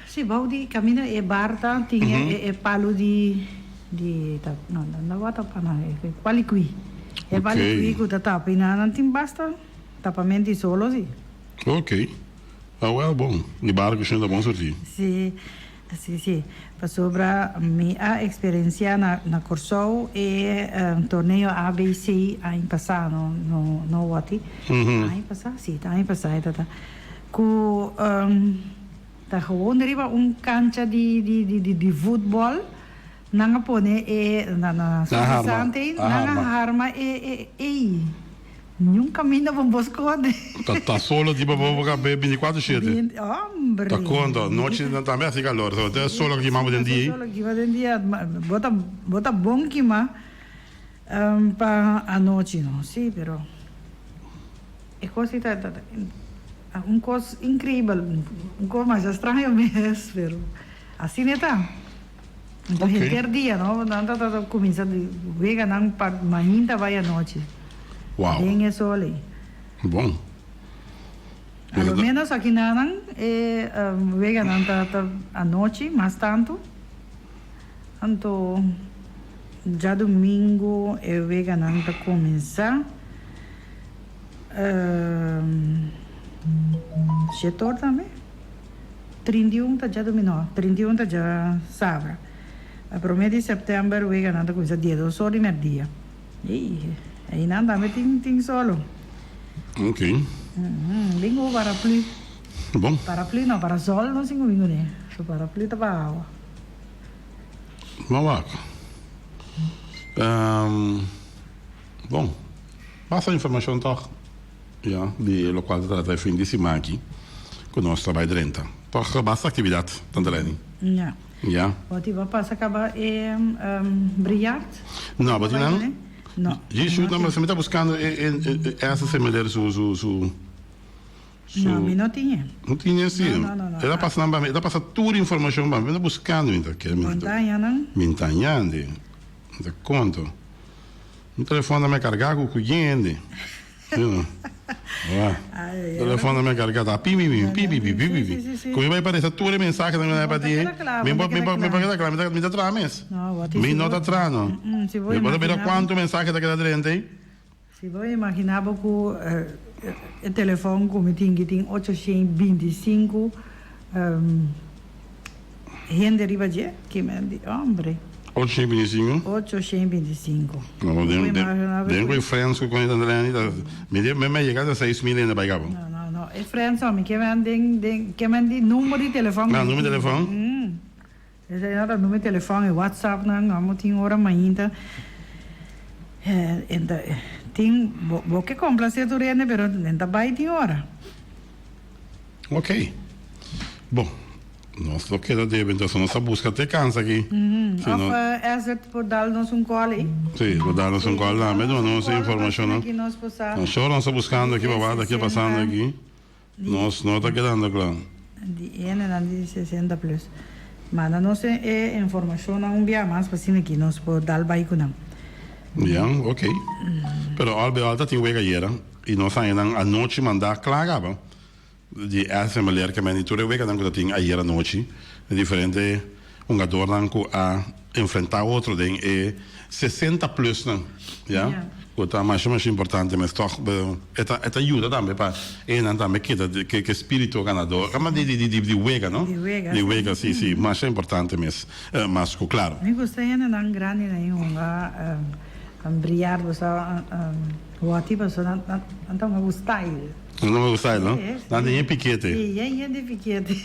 [SPEAKER 4] Si, bou di kaminda e bar ta tin e e palu di di ta no no no wak tapa no e palikui, e palikui ku ta tapa i nan tin basta tapamento di solo si.
[SPEAKER 2] Ok. Awel bon. Di barco shon ta bon surti.
[SPEAKER 4] Si, si, si. Pasobra mi a experiencia na na Corsou e torneo ABC aña pasa, no no no woti. Aña pasa? Si, ta aña pasa e tata. Cu ta gewoon riba un cancha di di di di voetbal nan a pone e na na suavizante nan a harma e e ey. Niun kaminda bo bo skonde.
[SPEAKER 2] Ta ta solo di bo bo ka be binticuatro shete.
[SPEAKER 4] Hombre.
[SPEAKER 2] Ta konto. Nochi nan tambe hasi kalor. So te solo kima bo den dia.
[SPEAKER 4] Solo kima den dia. Bo ta bo ta bon kima pa anochi no. Si pero e kos si ta ta un kos increibel. Un kos masha straño mes pero asina e ta. Anto henter dia no nan ta ta cuminsa di wega nan pa mainta bay anochi.
[SPEAKER 2] Wow.
[SPEAKER 4] Den e sol ey.
[SPEAKER 2] Bon.
[SPEAKER 4] A lo menos aki nanan e wega nan ta ta anochi mas tanto. Anto djadomingo e wega nan ta cuminsa shetor tambe. 31 ta djaduminó, 31 ta djasabra. Promé di sèptèmber weganan ta kuminsá diesdos or di mèrdia. Ey, einan tambe tin tin solo.
[SPEAKER 2] Ok.
[SPEAKER 4] Bin ku paraplü.
[SPEAKER 2] Bon.
[SPEAKER 4] Paraplü no, parasòl nos tin ku bin kuné. So paraplü ta pa awa.
[SPEAKER 2] Bo wak. Bon, basta informashon tòg. Ya, di lokual ta trata e fin di siman aki ku nos ta bai drenta. Tòg basta aktividat, Tante Leni.
[SPEAKER 4] Ya.
[SPEAKER 2] Ya.
[SPEAKER 4] Bo tin bo pasa kaba e briljart?
[SPEAKER 2] No, bo tin nan?
[SPEAKER 4] No.
[SPEAKER 2] Ji shu nan mi ta buskando e e esa semeler su su su su.
[SPEAKER 4] No, mi no tin e.
[SPEAKER 2] No tin e si.
[SPEAKER 4] No, no, no.
[SPEAKER 2] E ta pasa nan pa mi, e ta pasa tur informashon pa mi. Mi ta buskando mi ta kere.
[SPEAKER 4] Montaña nan?
[SPEAKER 2] Mi ta ñandi. Mi ta konto. Mi telefòn ta me kargá ku ku yende. Telefòn ta me kargá ta pi pi pi pi pi pi pi pi. Ku mi bai paresa tur e mensahe nan mi bai pa di mi por mi por mi por keda kla mi ta mi ta traha mes. Mi no ta traha no. Mi por ta mira kuantu mensahe ta keda drenta ei.
[SPEAKER 4] Si bo imagina bo ku e telefòn ku mi tin ki tin 825 Hende riba dje ki men di hombre.
[SPEAKER 2] 825?
[SPEAKER 4] 825.
[SPEAKER 2] No, den, den, den ku e friends ku koni tante Leni ta, mi di, mi yega ta 6000 hende bai kaba.
[SPEAKER 4] No, no, no, e friends no, mi ke men den, den, ke men di numero di telefon.
[SPEAKER 2] Ah, numero di telefon?
[SPEAKER 4] Mm. Esei no ta numero di telefon, e WhatsApp nan, amo tin ora mainta. Eh, enta, tin, bo, bo ke complacer tur hende, pero enta bai tin ora.
[SPEAKER 2] Ok. Bon. Nos lo keda debe entonces nos a busca te cansa aki.
[SPEAKER 4] Si no. Of Ezert por dal nos un call ey.
[SPEAKER 2] Si, por dal nos un call tambe duna nos informacion.
[SPEAKER 4] Nos
[SPEAKER 2] Sure nos ta buscando aki pa wak aki pasando aki. Nos no ta kedando kla.
[SPEAKER 4] Di hendenan di 60 plus. Manda nos e informashonnan un bia mas pa asina ki nos por dal bai ku nan.
[SPEAKER 2] Ya, ok. Pero al be al ta tin wega ayera y nos haña nan anochi manda kla kaba di SMLR ke men di tur e weganan ku ta tin ayera anochi di diferente hungadornan ku a enfrenta otro den e 60 plus nan, ya. Ku ta masha masha importante mes tòg e ta e ta yuda tambe pa enan tambe keda ke ke spiritu ganador kamba di di di di wega no
[SPEAKER 4] Di wega
[SPEAKER 2] di
[SPEAKER 4] si.
[SPEAKER 2] wega si si masha importante mes mas ku klaro.
[SPEAKER 4] Mi gusta hendenan grandi na e hunga briar boso wòti paso nan nan ta hunga ku style.
[SPEAKER 2] Nan ta hunga ku style no
[SPEAKER 4] Si
[SPEAKER 2] nan tin e pikete.
[SPEAKER 4] Si yen yen di pikete.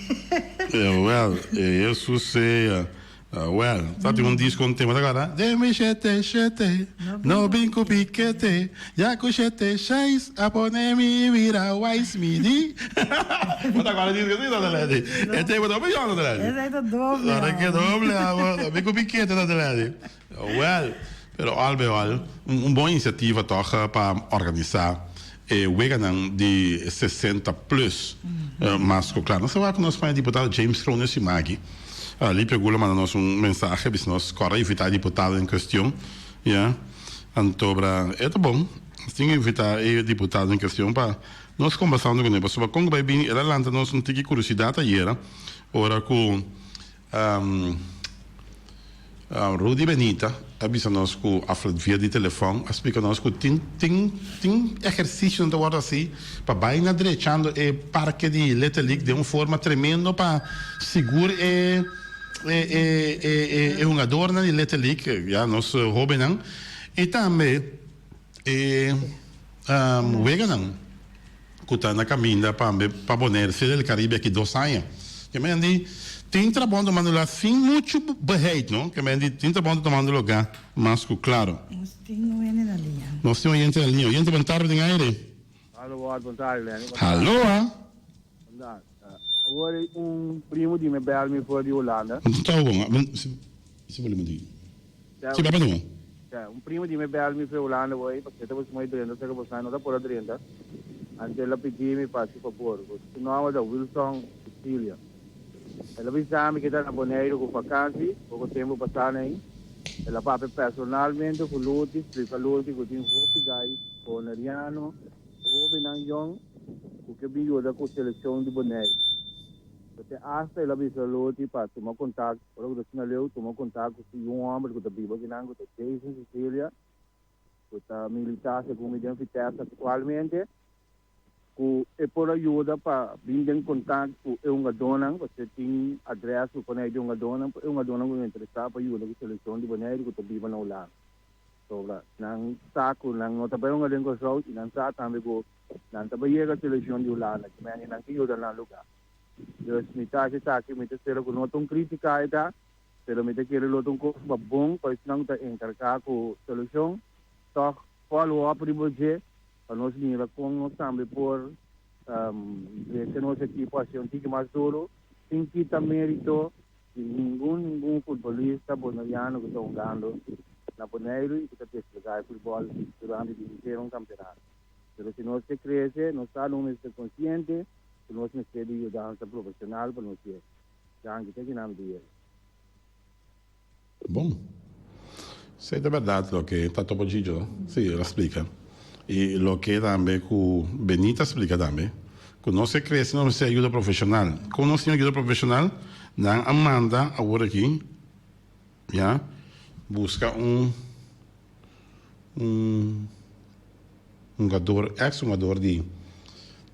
[SPEAKER 2] Wèl Jesus sea. Well, ta tin un disco un tema ta kara Den mi shete shete, no bin ku pikete Ya ku shete shais a pone mi bira wais mi di Bo ta kora disco si Tata Lady? E tema ta hopi yòn Tata Lady.
[SPEAKER 4] Esei ta doble
[SPEAKER 2] Ora ke doble amo, no bin ku pikete Tata Lady. Well, pero al bij al un bon inisiativa tòg pa organisá e weganan di 60 plus mas ku kla. Nos ta wak ku nos paña diputado James Kroon e siman aki. Lipio Gula manda nos un mensahe bisa nos kòrda invitá e diputado en kuestion ya. Antobra e ta bon. Nos tin ku invitá e diputado en kuestion pa nos kombersá huntu kuné pasobra kon ku bai bini el a lanta nos un tiki kurisidat ayera ora ku Rudy Benita a bisa nos ku afl via di telefòn a splika nos ku tin tin tin ehersisionan ta wòrdu hasi pa bai na drechando e parke di Little League den un forma tremendo pa sigur e e e e e hungadornan di Little League ya nos hóbennan i tambe e weganan. Ku ta na kaminda pa pa Bonaire, Serie del Caribe aki dos aña. Ke men di tin trabou tomando lugá sin muchu beheit, no? Ke men di tin trabou tomando lugá mas ku klaro.
[SPEAKER 4] Nos tin un hende na liña.
[SPEAKER 2] Nos tin oyente na liña. Oyente, bon tarde den aire.
[SPEAKER 5] Halo, bon tarde, Lenny.
[SPEAKER 2] Haloa.
[SPEAKER 5] Bon tarde. Awor un primo di mi bel mi for di Hulanda.
[SPEAKER 2] Ta bon. Si volumen di. Si papia tuma.
[SPEAKER 5] Ya, un primo di mi bel mi for Hulanda hoy, pasobra e tabata muy drenta, cerca boso no ta por a drenta. Anto el a pidi mi pa haci fabor. Su nomber ta Wilson Cecilia. El a bisa mi cu e ta na Boneiru cu vakantie, poco tempo pasa na ey. El a papia personalmente cu Luti, splica Luti cu tin hopi guy boneriano, hobennan yong cu ke bin yuda cu seleccion di Boneiru. Te hasta el a bisa Luti pa tuma contact. Ora ku ta asina leu, tuma kontak ku un hòmber ku ta biba akinan ku ta Jason Cecilia, ku ta militá segun mi den Vitesse aktualmente, ku e por a yuda pa bin den kontak ku e hungadónan, pasobra e tin adrès ku konei di hungadónan, pa e hungadónan ku ta interesá pa yuda ku selekshon di Boneiru ku ta biba na Hulanda. Pasobra nan sa ku nan no ta bai hunga den Kòrsou i nan sa tambe ku nan ta bai yega selekshon di Hulanda, ki mende nan ke yuda nan lugá. Dus mi ta haci esaki, mi ta spera cu no ta un critica e ta, pero mi ta kere lo ta un cos pa bon pa esnan cu ta encarga cu solucion, toch follow up riba dje pa nos mira con nos tambe por trece nos ekipo haci un tiki mas duro sin kita merito di ningun ningun futbolista boneriano cu ta hungando na Boneiru y cu ta desplega e futbol durante di henter un campeonato. Pero si nos ke crece, nos ta lo mester consciente ku nos mester di yudansa profeshonal pa nos yega. Danki, te kinan mi ta yega.
[SPEAKER 2] Bon. Esei ta bèrdat loke ta Topo Gigio, si, el a splika. I loke tambe ku Benita a splika tambe, ku nos ke krese nos mester ayuda profeshonal. Kon nos tin ayuda profeshonal? Nan a manda awor aki, ya, buska un un hungador, ex hungador di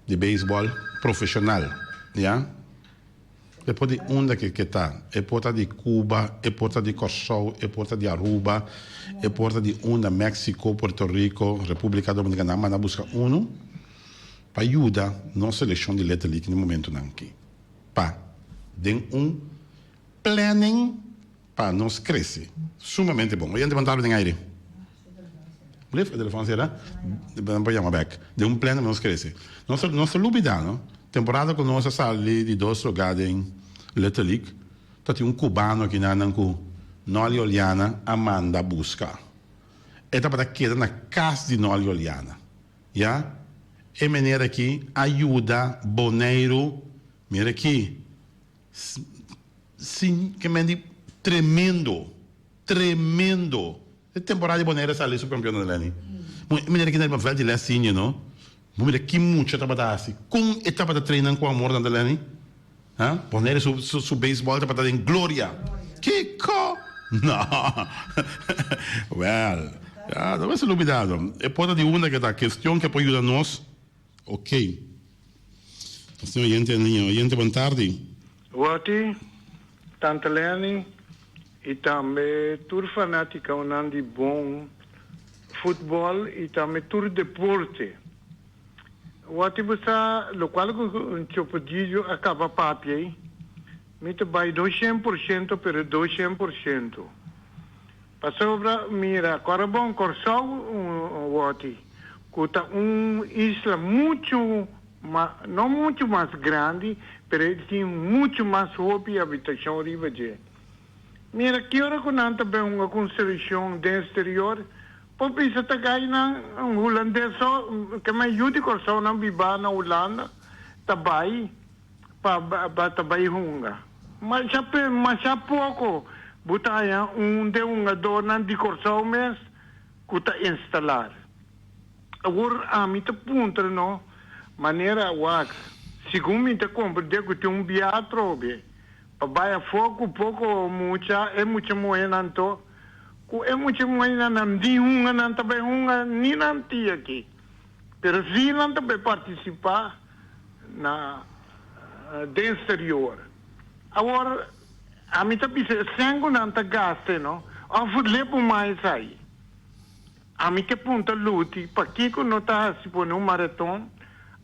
[SPEAKER 2] di beisbòl profeshonal, ya. E por di unda ke ke ta, e por ta di Cuba, e por ta di Kòrsou, e por ta di Aruba, e por ta di unda, Mexico, Puerto Rico, República Dominicana, nan manda buska unu pa yuda nos selekshon di Little League na e momentunan aki, pa den un planning. Pa nos crece. Sumamente bon. Oyente bon tarde den aire. Blif, e telefon cera. Nan por yama bek. Den un pleno nos crece. Nos nos ta lubida no. Temporada cu nos a sali di dos lugar den Little League, ta tin un cubano aki nan nan cu Nolly Oliana a manda busca. E tabata keda na cas di Nolly Oliana. Ya. E meneer aki a yuda Boneiru, mira aki, sin ke men di tremendo, tremendo. E temporada di Boneiru a sali subcampeon na Lenny. Bon, e meneer aki na riba veld di les senior no. Bo mira ki mucha tabata hasi, kon e tabata train nan ku amor na Lenny. Ha? Boneiru su su su baseball tabata den gloria. Kiko? No. Well, ya, no mester lubida. E por ta di unda ke ta kestion ke por yuda nos. Ok. Nos tin oyente en liña. Oyente, bon tardi.
[SPEAKER 6] Watty, Tante Lenny y tambe tur fanaticonan di bon futbol y tambe tur deporte. Watty bo sa locual cu Chopodillo a caba papia ey, mi ta bay 200% pero 200%. Pasobra mira, kòrda bon, Kòrsou, Watty, ku ta un isla muchu ma, no muchu mas grandi, pero e tin muchu mas hopi habitashon riba dje. Mira, ki ora ku nan ta bin hunga ku un selekshon den eksterior, por bisa ta gai nan hulandes so, ke men yu di Kòrsou nan bibá na Hulanda ta bai pa pa ta bai hunga. Masha pe masha poko bo ta haña un den hungadornan di Kòrsou mes ku ta instalar. Awor ami ta puntra no manera wak segun mi ta komprendé ku tin un bia atrobe pa bai afó ku poko mucha e mucha muhénan to ku e mucha muhénan nan di hunga nan ta bai hunga ni nan tia aki pero si nan ta bai partisipá na den exterior. Awor, ami ta bisa e sèn ku nan ta gaste no, òf lepu mas esai. Ami ke punta Luti pakiko no ta hasi pone un maraton,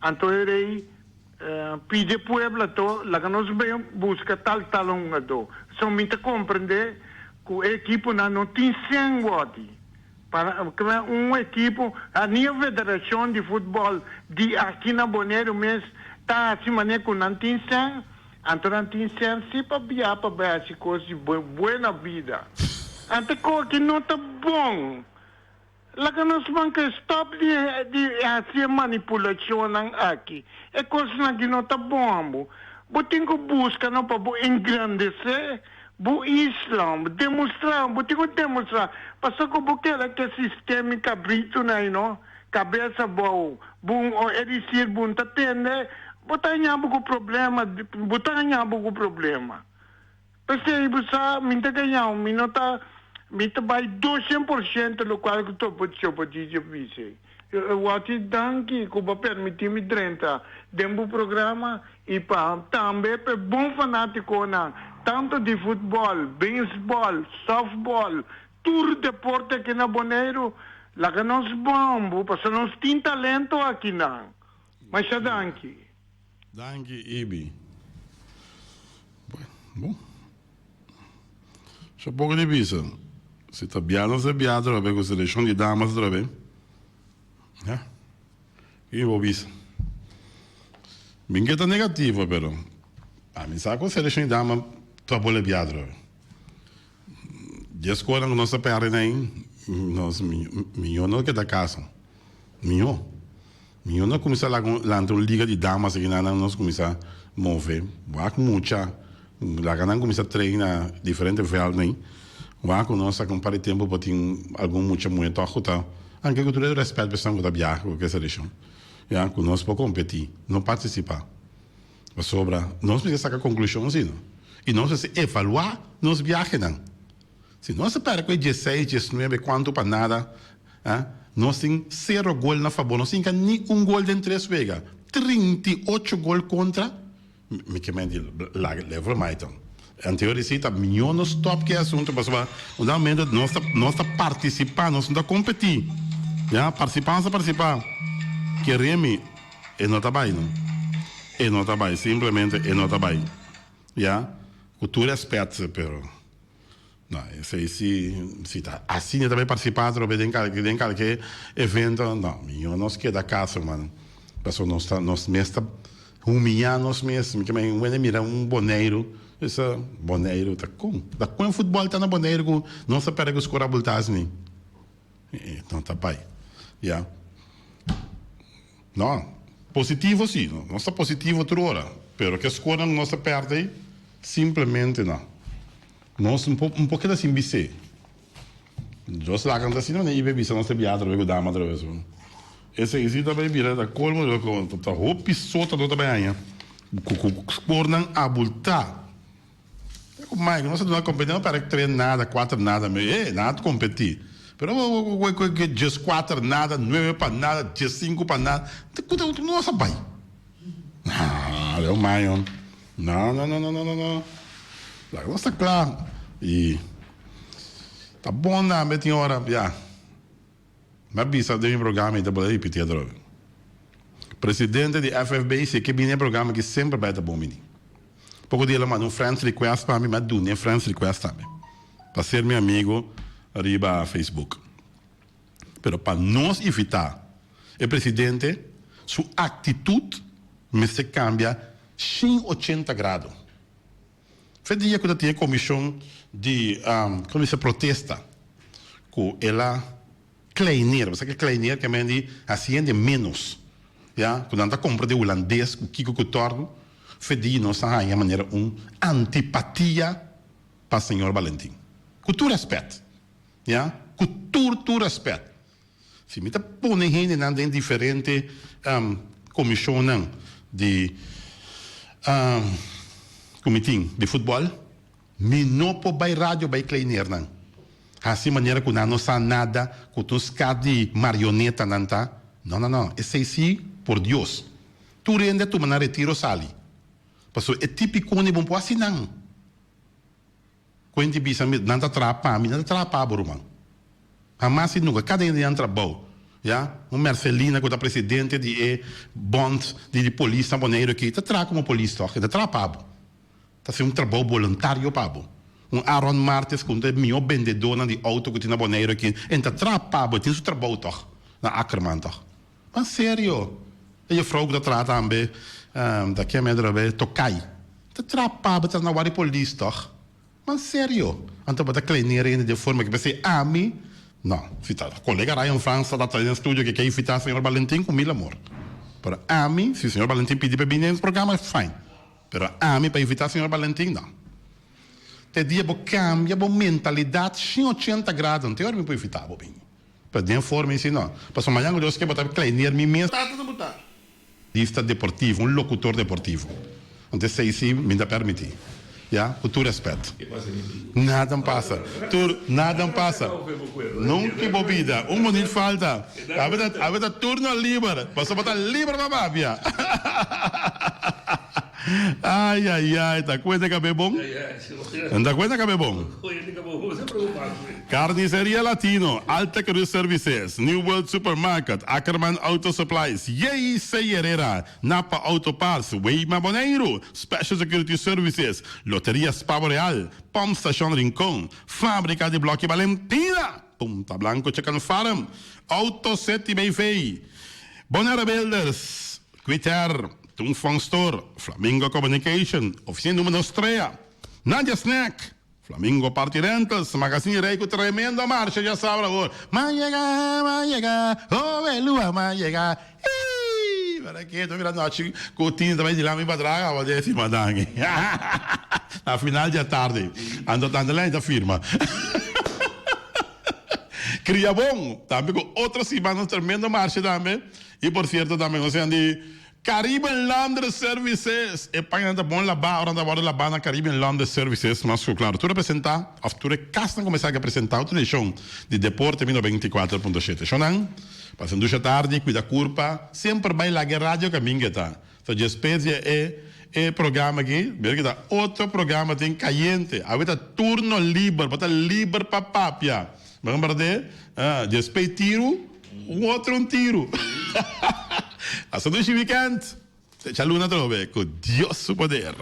[SPEAKER 6] anto e rei pidi e pueblo ato laga nos ben buska tal tal hungadó. So mi ta komprendé ku e ekiponan no tin sèn wòrdi. Pa kla un ekipo, ni e federashon di futbòl di aki na Boneiru mes ta hasi manera ku nan tin sèn, anto nan tin sèn si pa bia pa bai hasi kos di buena bida. Anto koki no ta bon. Laga nos banka stòp di di hasi e manipulashonnan aki. E kosnan aki no ta bon ambo. Bo tin ku buska no pa bo engrandesé Bo isla, bo demostrá, bo tin ku demostrá. Pasobra ku bo keda ku e sistema kabritunan ei no, kabes abou, bo o e disir bo no ta tende, bo ta haña bo ku problema, bo ta haña bo ku problema. P'esei bo sa, mi no ta gañau, mi no ta, mi ta bai 200% lokual ku Topo Chopo Djidji a bisa ei. Wòrdi danki ku bo a permití mi drenta den bo programa i pa tambe pa e bon fanátikonan tantu di futbòl, beisbòl, sòftbòl, tur deporte aki na Boneiru, laga nos bòmbu pasobra nos tin talento akinan. Masha danki.
[SPEAKER 2] Danki Ibi. Bon. So poko di bisa. Si ta bia nos ta bia atrobe ku selekshon di damas atrobe. Ya. Ki bo bisa? Bin ke ta negativo pero ami sa ku selekshon di dama ta bole bia atrobe. Dies konan ku nos ta perde na ei nos miyo no keda kasa. Miyo. Miyo no kuminsá laga un lanta un liga di damas aki nan nos kuminsá move. Wak mucha laga nan kuminsá train na diferente vèlt nan. Wak ku nos saka un par di tempu por tin algun mucha muhé tòg ku ta anke ku tur e rèspèt pa esnan ku ta biaha ku ke selekshon ya ku nos por kompetí no partisipá. Pasobra nos mester saka konklushon si no i nos mester evaluá nos biahenan. Si nos a perde ku e dieseis, diesnuebe kuantu pa nada, ah, nos tin sero gol na fabor, nos tin ka ni un gol den tres wega, 38 gol kontra, mi ke men di laga lever mai ton. Anterior si ta mihó nos stop ku e asuntu pasobra un dado momento nos ta nos ta partisipá, nos no ta kompetí, ya, partisipá nos ta partisipá, kere mi e no ta bai no, e no ta bai, simplemente e no ta bai, ya, ku tur rèspèt pero. No, esei si, si ta asina ta bay participa atrobe den kalke, den kalke evento, no, mijo nos keda kas hermano. Pasobra nos ta, nos mes ta humiya nos mes. Mi ke men wende mira un Boneiru, bisa Boneiru ta kon? Ta kon futbol ta na Boneiru ku nos ta perde ku skor abulta asina? No ta bay, ya. No. Positivo si, nos ta positivo tur ora, pero ke skornan ku nos ta pèrdè ei, simplemente no. Nos un por keda sin bis'é. Dios laga nos asina manera ibe bisa nos ta bia atraves ku dama atraves. Esei si ta bai bira ta kolmo ta hopi sota no ta bai haña ku skornan abultá. Ku Mike nos a duna kompetí no pèrdè tres nada kuater nada mi e nan a kompetí pero ku dieskuater nada nuebe pa nada diesinku pa nada ku ta nos a bai haa leo mayo no no no no no no laga nos ta kla i ta bon tambe tin ora ya. Mi a bisa den mi programa y ta por a ripiti atrobe. Presidente di FFB si e ke bini e programa aki semper bai ta bon bini. Poko dia el a manda un friends request pa mi, mi a duna e friends request tambe pa ser mi amigo riba Facebook. Pero pa nos invita e presidente su actitud mester cambia 180 grado. Fe dia ku ta tin e komishon di komo bisa protesta ku el a kleineer, bo sa ke kleineer ke men di hasi hende menos ya ku nan ta kompra di hulandes ku kiko ku tòrdu, fe dia nos a haña manera un antipatia pa señor Balentin ku tur rèspèt ya ku tur tur rèspèt. Si mi ta pone hendenan den diferente komishonnan di ku mi tin di futbòl, mi no por bai radio bai kleineer nan. Hasi manera ku nan no sa nada, ku ta un skat di marioneta nan ta. No, no, no. Esei si, por Dios. Tur hende a tuma nan retiro sali. Pasobra e tipikon di bo por hasi nan. Kuenti bisa mi, nan ta traha pa mi, nan ta traha pa bo ruman. Hamas y nunca, cada hende nan trabou, ya. Un Mercelina cu ta presidente di e bond di di polis na Boneiru aki, ta traha como polis toch, e ta traha pa bo. Ta haci un trabou boluntario pa bo. Un Aaron Martes cu ta e miho bendedonan di auto cu tin na Boneiru aki, e ta traha pa bo, e tin su trabou toch, na Ackerman toch. Ma serio, e juffrouw cu ta traha tambe, ta keme atrobe, Tokai, ta traha pa bo, ta na wari polis toch. Ma serio, anto bo ta kleinera hende den forma ki p'esei ami, no, si ta colega Ryan Frans ta ta den studio ke ke invita señor Balentin cu mil amor. Pero ami, si señor Balentin pidi pa bini den programa, fine. Pero ami pa invita señor Balentin, no. Te dia bo cambia bo mentalidad 180 grado, anto e ora mi por invita bo bini. Pero den forma esei no. Pasobra mañan cu Dios ke bo ta kleineer mi mes.
[SPEAKER 8] Tata ta buta.
[SPEAKER 2] Dista deportivo, un locutor deportivo. Anto esei si mi ta permiti. Ya, cu tur respet. Nada no pasa. Tur, nada no pasa. Nunca bo bida. Un minuut falta. Awe ta, awe ta turno liber. Pasobra bo ta liber pa papia. Ay, ay, ay, ta cuenta cabe bon? Ta cuenta cabe bon? Carniceria Latino, Alta Cruz Services, New World Supermarket, Ackerman Auto Supplies, JC Herrera, Napa Auto Parts, Weima Boneiru, Special Security Services, Loteria Spavo Real, Pump Station Rincon, Fabrica di Blokkie Valentina, Punta Blanco Chicken Farm, Auto City BV, Bonaire Builders, Quiter, Tung Fong Store, Flamingo Communication, Oficina Numero Strea, Nadia Snack, Flamingo Party Rentals, Magazine Rey cu tremendo marcha ya sabra awor. Ma yega, ma yega, oh Elua ma yega, hii! Para ke ta mira nochi cu tin ta bay dilanti mi padraga awa den firma danki. Na final di atardi, anto tanta Leny ta firma. Cria bon, tambe cu otro siman nos tremendo marcha tambe. Y por cierto tambe nos sean di Caribbean Laundry Services. E pañanan ta bon labá ora nan ta wòrdu labá na Caribbean Laundry Services. Mas ku klaro tur a presentá òf tur e kasnan kuminsá ke presentá otro edishon di Deporte Mi 94.7. Shonnan, pasa un dusha tardi, kuida kurpa, semper bai laga e radio kaminga e ta. So djespues di e e programa aki, mira ki ta otro programa tin kayente. Awe ta turno liber, bo ta liber pa papia. Bo komprendé? Ah, djespues tiru. Un otro un tiru. Hasta dushi weekend. Te cha luna atrobe cu Dios su poder.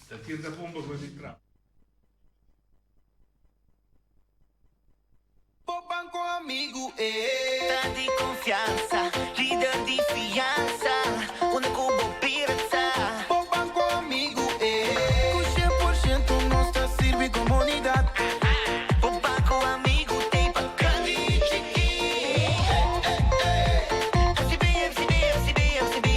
[SPEAKER 8] Ta tira ta pompa cu di trap.
[SPEAKER 7] Bo banco amigu e. Ta di confiansa, lider di fiansa, unda cu bo bira ta. Bo banco amigu e. Cu 100% nos ta sirbi comunidad. Bo banco amigu t'ey pa grandi y chikí. FCB, FCB, FCB, FCB.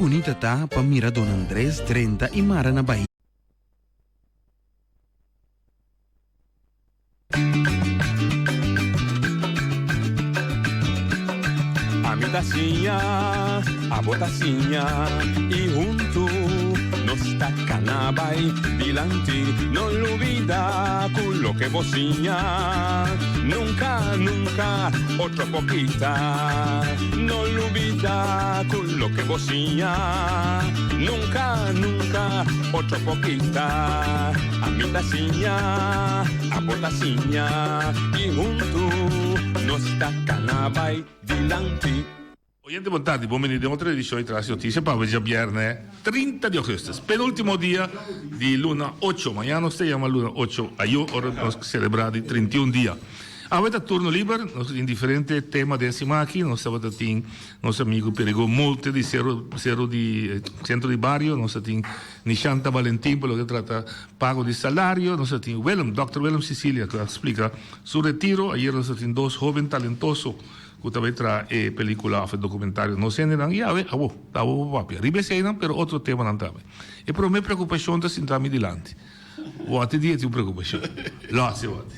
[SPEAKER 11] bunita ta pa mira Don Andres drenta y mara na bahia.
[SPEAKER 13] Ami ta siña, abo ta siña y huntu nos ta cana bay dilanti. No lubida cu loke bo siña nunca, nunca otro por kita. No lubida cu loke bo siña nunca, nunca otro por kita. Ami ta siña, abo ta siña y huntu nos ta cana bay dilanti.
[SPEAKER 8] Oyente bon tardi, bon bini den otro edicion di Tras di Noticia pa awe djabierne 30 di augustus, penultimo dia di luna ocho. Mañana nos ta yama luna ocho ayo ora nos celebra di 31 dia. Awe ta turno liber, nos tin diferente tema den siman aki, nos tabata tin nos amigo Perigo Multe di Cero Cero di Centro di Bario, nos ta tin Nishanta Valentin pa loke trata pago di salario, nos ta tin Willem, Dòkter Willem Cicilia ku a splika su retiro, ayer nos ta tin dos hoben talentoso ku ta bai traha e pelikula òf e dokumentario Nos Hendenan i awe abo ta abo pa papia riba eseinan pero otro temanan tambe. E prome preokupashon ta sinta mi dilanti. Wòte dia tin un preokupashon. Lòs e wòte.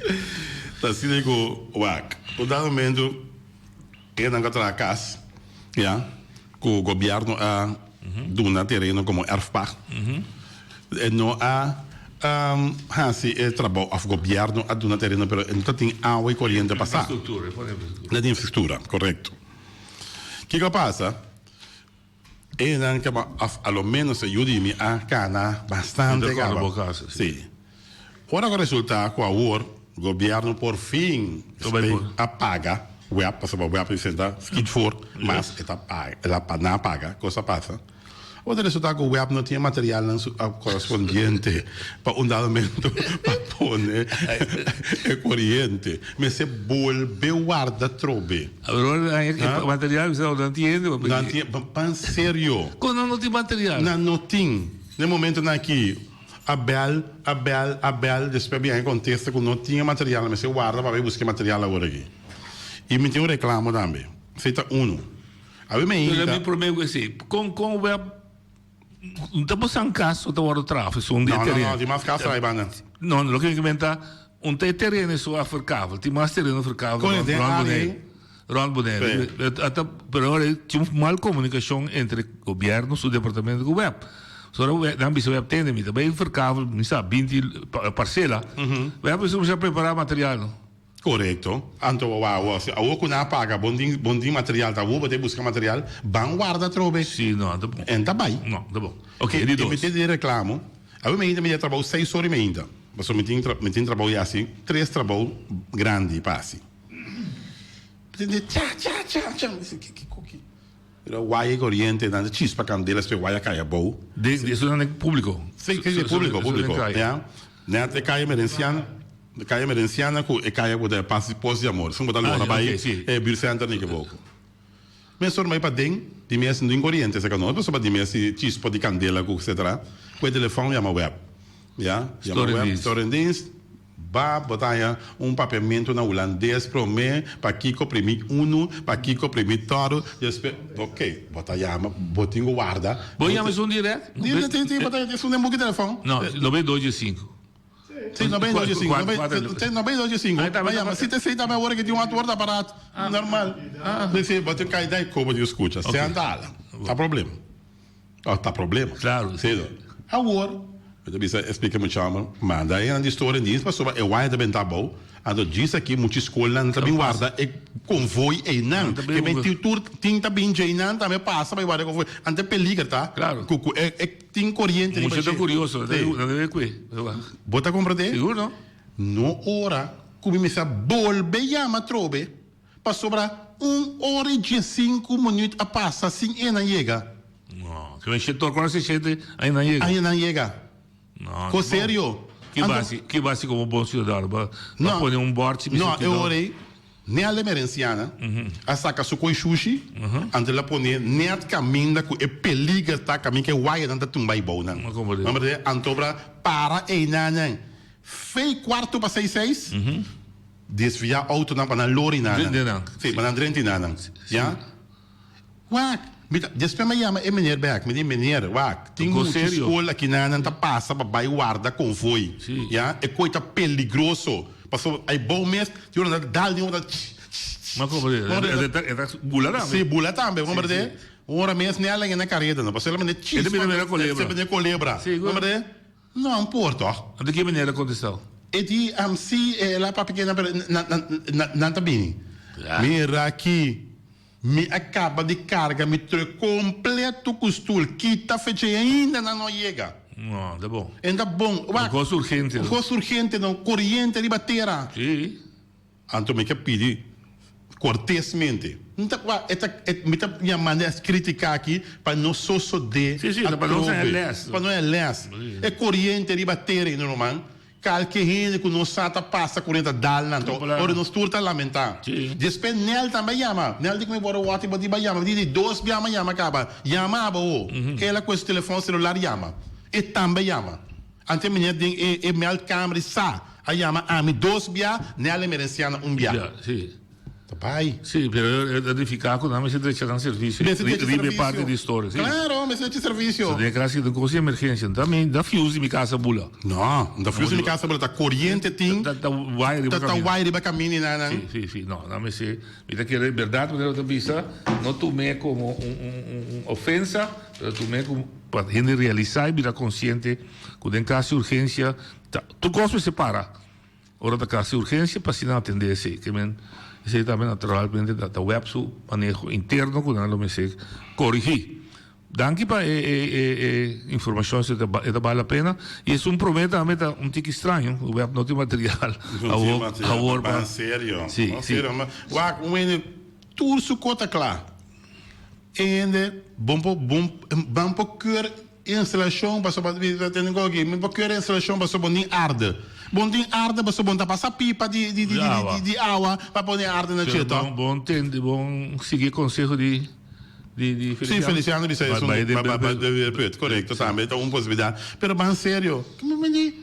[SPEAKER 2] Ta asina ku wak. Un dado momento e nan ka traha kas, ya, ku gobièrnu a duna tereno komo erfpacht. E no a hasi e trabou òf gobièrnu a duna tereno pero e no ta tin awa i koriente pasá.
[SPEAKER 8] Infrastruktura, e pone infrastruktura.
[SPEAKER 2] No tin infrastruktura, korekto. Kiko a pasa? Enan kaba of a lo menos e yu di mi a kana bastante kaba. Si. Ora ku resulta ku awor gobierno por fin a paga web, pasobra web a senta skit voor, mas e ta paga, el a nan a paga, kos a pasa. Awor ta resulta ku web no tin e materialnan korespondiente pa un dado momento pa pone e koriente. Mester bolbe warda trobe.
[SPEAKER 8] Awor material bisa nan tin hende pa pidi.
[SPEAKER 2] Nan tin pan serio.
[SPEAKER 8] Kon nan no tin material?
[SPEAKER 2] Nan no tin. Den momentonan aki a bel, a bel, a bel, despues a biaha e kontesta ku no tin e material, nan mester warda pa bai buska e material awor aki. I mi tin un reklamo tambe. Esei ta unu. Awe mi
[SPEAKER 8] Pero
[SPEAKER 2] ainda.
[SPEAKER 8] mi prome ku esei, kon kon web no ta bosan kas ku ta wòrdu traha esun di e
[SPEAKER 2] No, no,
[SPEAKER 8] tereno?
[SPEAKER 2] no, tin mas kas traha banda.
[SPEAKER 8] No, loke mi comenta, un ta e tereno esun a verkavel, tin mas tereno verkavel
[SPEAKER 2] Kon e
[SPEAKER 8] rond
[SPEAKER 2] den
[SPEAKER 8] rond
[SPEAKER 2] área
[SPEAKER 8] Boneiru.
[SPEAKER 2] ei?
[SPEAKER 8] Rond Boneiru.
[SPEAKER 2] Sí.
[SPEAKER 8] Ata, pero ora ei tin un mal komunikashon entre gobièrnu su departamento ku web. So ora web, nan bisa web tende mi ta bai verkavel, mi sa, binti parsela, web mester kuminsá prepará material no.
[SPEAKER 2] Korekto. Anto wou si awor ku nan a paga bon tin bon tin material ta awor bo ta buska material ban warda atrobe.
[SPEAKER 8] Si no ta bon.
[SPEAKER 2] En ta bai.
[SPEAKER 8] No ta bon. Ok e di dos.
[SPEAKER 2] E mi tin di reklamo. Awor mi ainda mi ta trabou seis ora i meinta. Pasobra mi tin mi tin trabou ya hasi tres trabou grandi pa hasi. Mi tin di cha cha cha cha mi di ki kiko ki. Pero waya i koriente nan ta chispa kandela espe waya kai abou.
[SPEAKER 8] Den esun nan publico.
[SPEAKER 2] Si si publico publico ya. Net e kaya Merenciana e kaya Merenciana ku e kaya ku ta pas Pos di Amor esun bo ta lora bai e buurtcenter ni kiboko. Mesora bai paden di mes no tin koriente seka nos pasobra di mes si chispa di kandela ku etcetera ku e telefon yama web ya yama web storendienst. Ba bo ta haña un papiamentu na hulandes promé, pakiko primi unu, pakiko primi tòru, despues, ok, bo ta yama, bo tin ku warda.
[SPEAKER 8] Bo yama esun dirèkt?
[SPEAKER 2] Di, si, si, bo ta esun den buki telefòn.
[SPEAKER 8] No, nobe dos dje sinku.
[SPEAKER 2] Si, nobe dos dje sinku, nobe, si, nobe dos dje sinku. Bo yama, si ta esei tambe awor ke tin un antwoordapparaat normal. Si, si, bo tin kai dai kobo di skucha, senta ala, ta problema. Oh, ta problema.
[SPEAKER 8] Claro.
[SPEAKER 2] Sí. Awor, mi ta bisa explica mucha homber, manda e nan di storia dienst pasobra e waya ta benta abou, anto djis aki mucha scolnan ta bin warda e convoy eynan. Ke men tin tur tin ta bin djeynan tambe pasa bai warda e convoy. Anto e peliger ta cu cu e e tin coriente riba
[SPEAKER 8] Mucha ta
[SPEAKER 2] dje.
[SPEAKER 8] curioso,
[SPEAKER 2] Sí.
[SPEAKER 8] nan debe cue.
[SPEAKER 2] Bo ta comprende?
[SPEAKER 8] Sigur no.
[SPEAKER 2] No ora cu mi mester a bolbe yama atrobe. Pasobra un ora i diesinku minuut a pasa sin e nan yega.
[SPEAKER 8] No, ke men shete ora si shete ai nan yega.
[SPEAKER 2] Ai nan yega.
[SPEAKER 8] No,
[SPEAKER 2] Ko serio.
[SPEAKER 8] Ki basi, ki basi komo bon siudadano ba ba pone un bòrchi
[SPEAKER 2] No, e ora ei Nel Emerenciana a saka su koi shushi anto el a pone net kaminda ku e peliger ta kaminda ku e wayanan ta tumba ei bou nan. Anto bra para einan fei kuarto pa seis seis. Desviá outonan pa nan lori nanan.
[SPEAKER 8] Drenti nan.
[SPEAKER 2] Sí, pa nan drenti nanan. Ya? Wak! Mi ta, despues mi a yama e meneer bek, mi di, Meneer, wak, tin
[SPEAKER 8] Kos
[SPEAKER 2] mucha
[SPEAKER 8] serio.
[SPEAKER 2] skol aki nan, nan ta pasa pa bai warda konvoi. Ya, e koi ta peligroso. Pasobra ai bou mes, tin ora nan ta dal den ora ta tsh, tsh, tsh.
[SPEAKER 8] Ma como e ta, e ta bula tambe.
[SPEAKER 2] Si, bula tambe, comprende?
[SPEAKER 8] Si, si.
[SPEAKER 2] Un ora mes nel a na kareda, no, pasobra el a manda
[SPEAKER 8] E ta bira manera kolebra.
[SPEAKER 2] E ta bira kolebra.
[SPEAKER 8] Si,
[SPEAKER 2] Comprende? No, un por toch.
[SPEAKER 8] Anto ki manera contestao?
[SPEAKER 2] E di, am si, el a papia kena pero nan, nan, nan, nan ta bini. Mira aki, mi a caba di carga mi truck completo cu stoel, kita fecha y ainda nan no a yega.
[SPEAKER 8] No, ta bon.
[SPEAKER 2] En ta bon.
[SPEAKER 8] Un cos urgente.
[SPEAKER 2] Un cos urgente, no, coriente riba tera.
[SPEAKER 8] Si.
[SPEAKER 2] Anto mi ke pidi cortesmente, N ta kua e ta e mi ta yamando es critica aki pa no sosode
[SPEAKER 8] Sí, sí, pa no haña les.
[SPEAKER 2] Pa no haña les. E coriente riba tera ei no ruman, kalke hende cu no sa ta pasa coriente ta dal nan to ora nos tur ta lamenta. Despues Nel tambe a yama, Nel di cu mi bora wòrdu bo di ba yama, mi di dos bia mi a yama caba, yama abo ho, el a cu su telefon celular yama, e tambe a yama. Anto e meneer den e e meldkamer di sa a yama ami dos bia, Nel Emerenciana un bia.
[SPEAKER 8] Ja, si.
[SPEAKER 2] Ta bai.
[SPEAKER 8] Si, pero e ta nifiká ku nan mester drecha nan servisio.
[SPEAKER 2] Mester drecha
[SPEAKER 8] Riba e
[SPEAKER 2] servisio.
[SPEAKER 8] parti di storia, si.
[SPEAKER 2] Klaro, mester drecha servisio.
[SPEAKER 8] So den e klas si ta un kos di emergensia. Nta mi, nta fuse di mi kas a bula.
[SPEAKER 2] No, nta fuse di mi kas a bula. Ta koriente tin.
[SPEAKER 8] Ta ta wire riba
[SPEAKER 2] Ta ta
[SPEAKER 8] kaminda.
[SPEAKER 2] wire riba kaminda i nan.
[SPEAKER 8] Si, si, si. No, nan mester, mi ta kere bèrdat manera bo ta bisa, no tum'é komo un un un ofensa, pero tum'é komo. Pa hende realisá i bira konsiente ku den kas di urgensia ta tur kos mester para ora ta kas di urgensia pa asina atendé esei. Ke men esei tambe naturalmente ta ta web su maneho interno ku nan lo mester korigí. Danki pa e e e e informashon esei ta e ta bal la pena i esun promé tambe ta un tiki straño ku web no tin material awor awor pa
[SPEAKER 2] Ban serio.
[SPEAKER 8] Si
[SPEAKER 2] Ban
[SPEAKER 8] si.
[SPEAKER 2] serio. Wak un hende tur su kos ta kla. E hende bon por bon ban por keur instalashon pasobra mi ta tende ku aki mi por keur instalashon pasobra bo tin arde bo tin arde pasobra bo ta pasa pipa di di di di di awa pa pone arde na
[SPEAKER 8] Pero
[SPEAKER 2] dje
[SPEAKER 8] bon bon tende bon sigui e konseho di di di
[SPEAKER 2] Si
[SPEAKER 8] Feliciano
[SPEAKER 2] Feliciano bisa
[SPEAKER 8] Bai
[SPEAKER 2] esun
[SPEAKER 8] bai den
[SPEAKER 2] ba ba
[SPEAKER 8] berput.
[SPEAKER 2] den berput korekto tambe ta un posibilidat pero ban serio mi mi di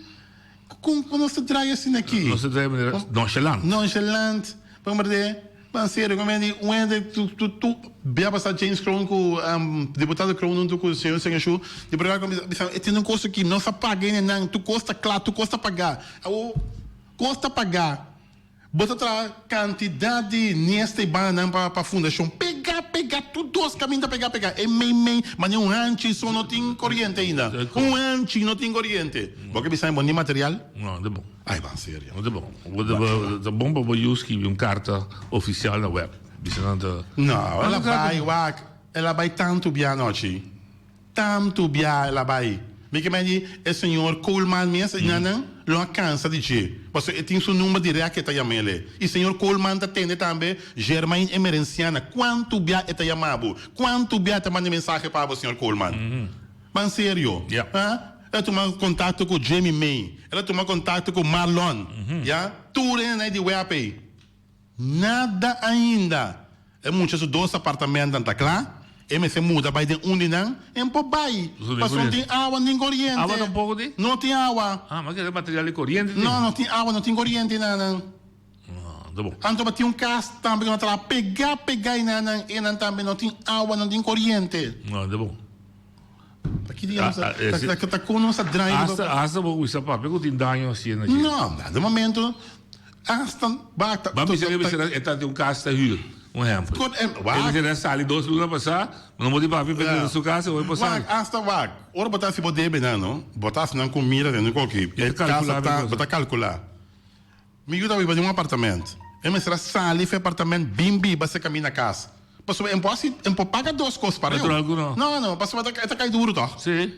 [SPEAKER 2] kon kon nos ta draai asina aki
[SPEAKER 8] Nos ta draai manera nonchalant.
[SPEAKER 2] Nonchalant pasobra Ban serio, como di un hende tu tu tu bia pasa James Kroon cu diputado Kroon hunto cu señor Sengeshu di por acá bisa e tin un cos aki nos a paga hende nan tur cos ta cla tur cos ta paga awo cos ta paga bo ta traha cantidad di nesta y banda nan pa pa fundacion pega pega tur dos caminda pega pega e mei mei mane un hanchi so no tin coriente ainda un hanchi no tin coriente bo ke bisa bo ni material.
[SPEAKER 8] No, de bon.
[SPEAKER 2] Ai ban serio.
[SPEAKER 8] No ta bon. Ta bon pa bo yu skibi un karta ofisial na web. Bisa nan ta.
[SPEAKER 2] No, el a bai wak, el a bai tantu bia anochi. Tantu bia el a bai. Mi ke mei di e señor Koolman mes i nan nan lo a kansa di dje. Pasobra e tin su number dirèkt ke ta yam'el. I señor Koolman ta tende tambe Germain Emerenciana. Kuantu bia e ta yama bo? Kuantu bia e ta manda mensahe pa bo señor Koolman? Ban serio. Ha? El a tuma kontakto ku Jamie May. El a tuma kontakto ku Marlon. Ya? Tur hende di web ei. Nada ainda. E mucha su dos apartamentonan ta kla. E mester muda bai den un di nan. E no por bai. Pasobra no tin awa nin koriente.
[SPEAKER 8] Awa tampoco tin?
[SPEAKER 2] No tin awa.
[SPEAKER 8] Ah, ma kere material di koriente tin?
[SPEAKER 2] No, no tin awa, no tin koriente nan nan.
[SPEAKER 8] Ah, ta bon.
[SPEAKER 2] Anto ba tin un kas tambe ku nan traha pegá pegá ei nan nan. E nan tambe no tin awa, no tin koriente.
[SPEAKER 8] Ah, ta bon.
[SPEAKER 2] Ta ki dia nos ta ta kon nos ta draai
[SPEAKER 8] Hasta hasta bo kuminsa papia ku tin daño hasi na dje.
[SPEAKER 2] No, na de momento hasta ba ta
[SPEAKER 8] Ba bisa ke bisa e ta tin un kas ta hür, un ehèmpel.
[SPEAKER 2] Kon e
[SPEAKER 8] E bisa el a sali dos luna pasá, no bo tin papia pa drenta su kas, awor e por sali.
[SPEAKER 2] Wak, hasta wak, ora bo ta hasi bo debe nan no, bo ta hasi nan kumida den koki, e kasa ta bo ta kalkulá. Mi yu ta biba den un apartament. E mester a sali for e apartament bin biba se kaminda kas. Pasobra e por hasi, e por paga dos kos pareu.
[SPEAKER 8] Natural ku no.
[SPEAKER 2] No, no, pasobra e ta kai duru tòg.
[SPEAKER 8] Sí.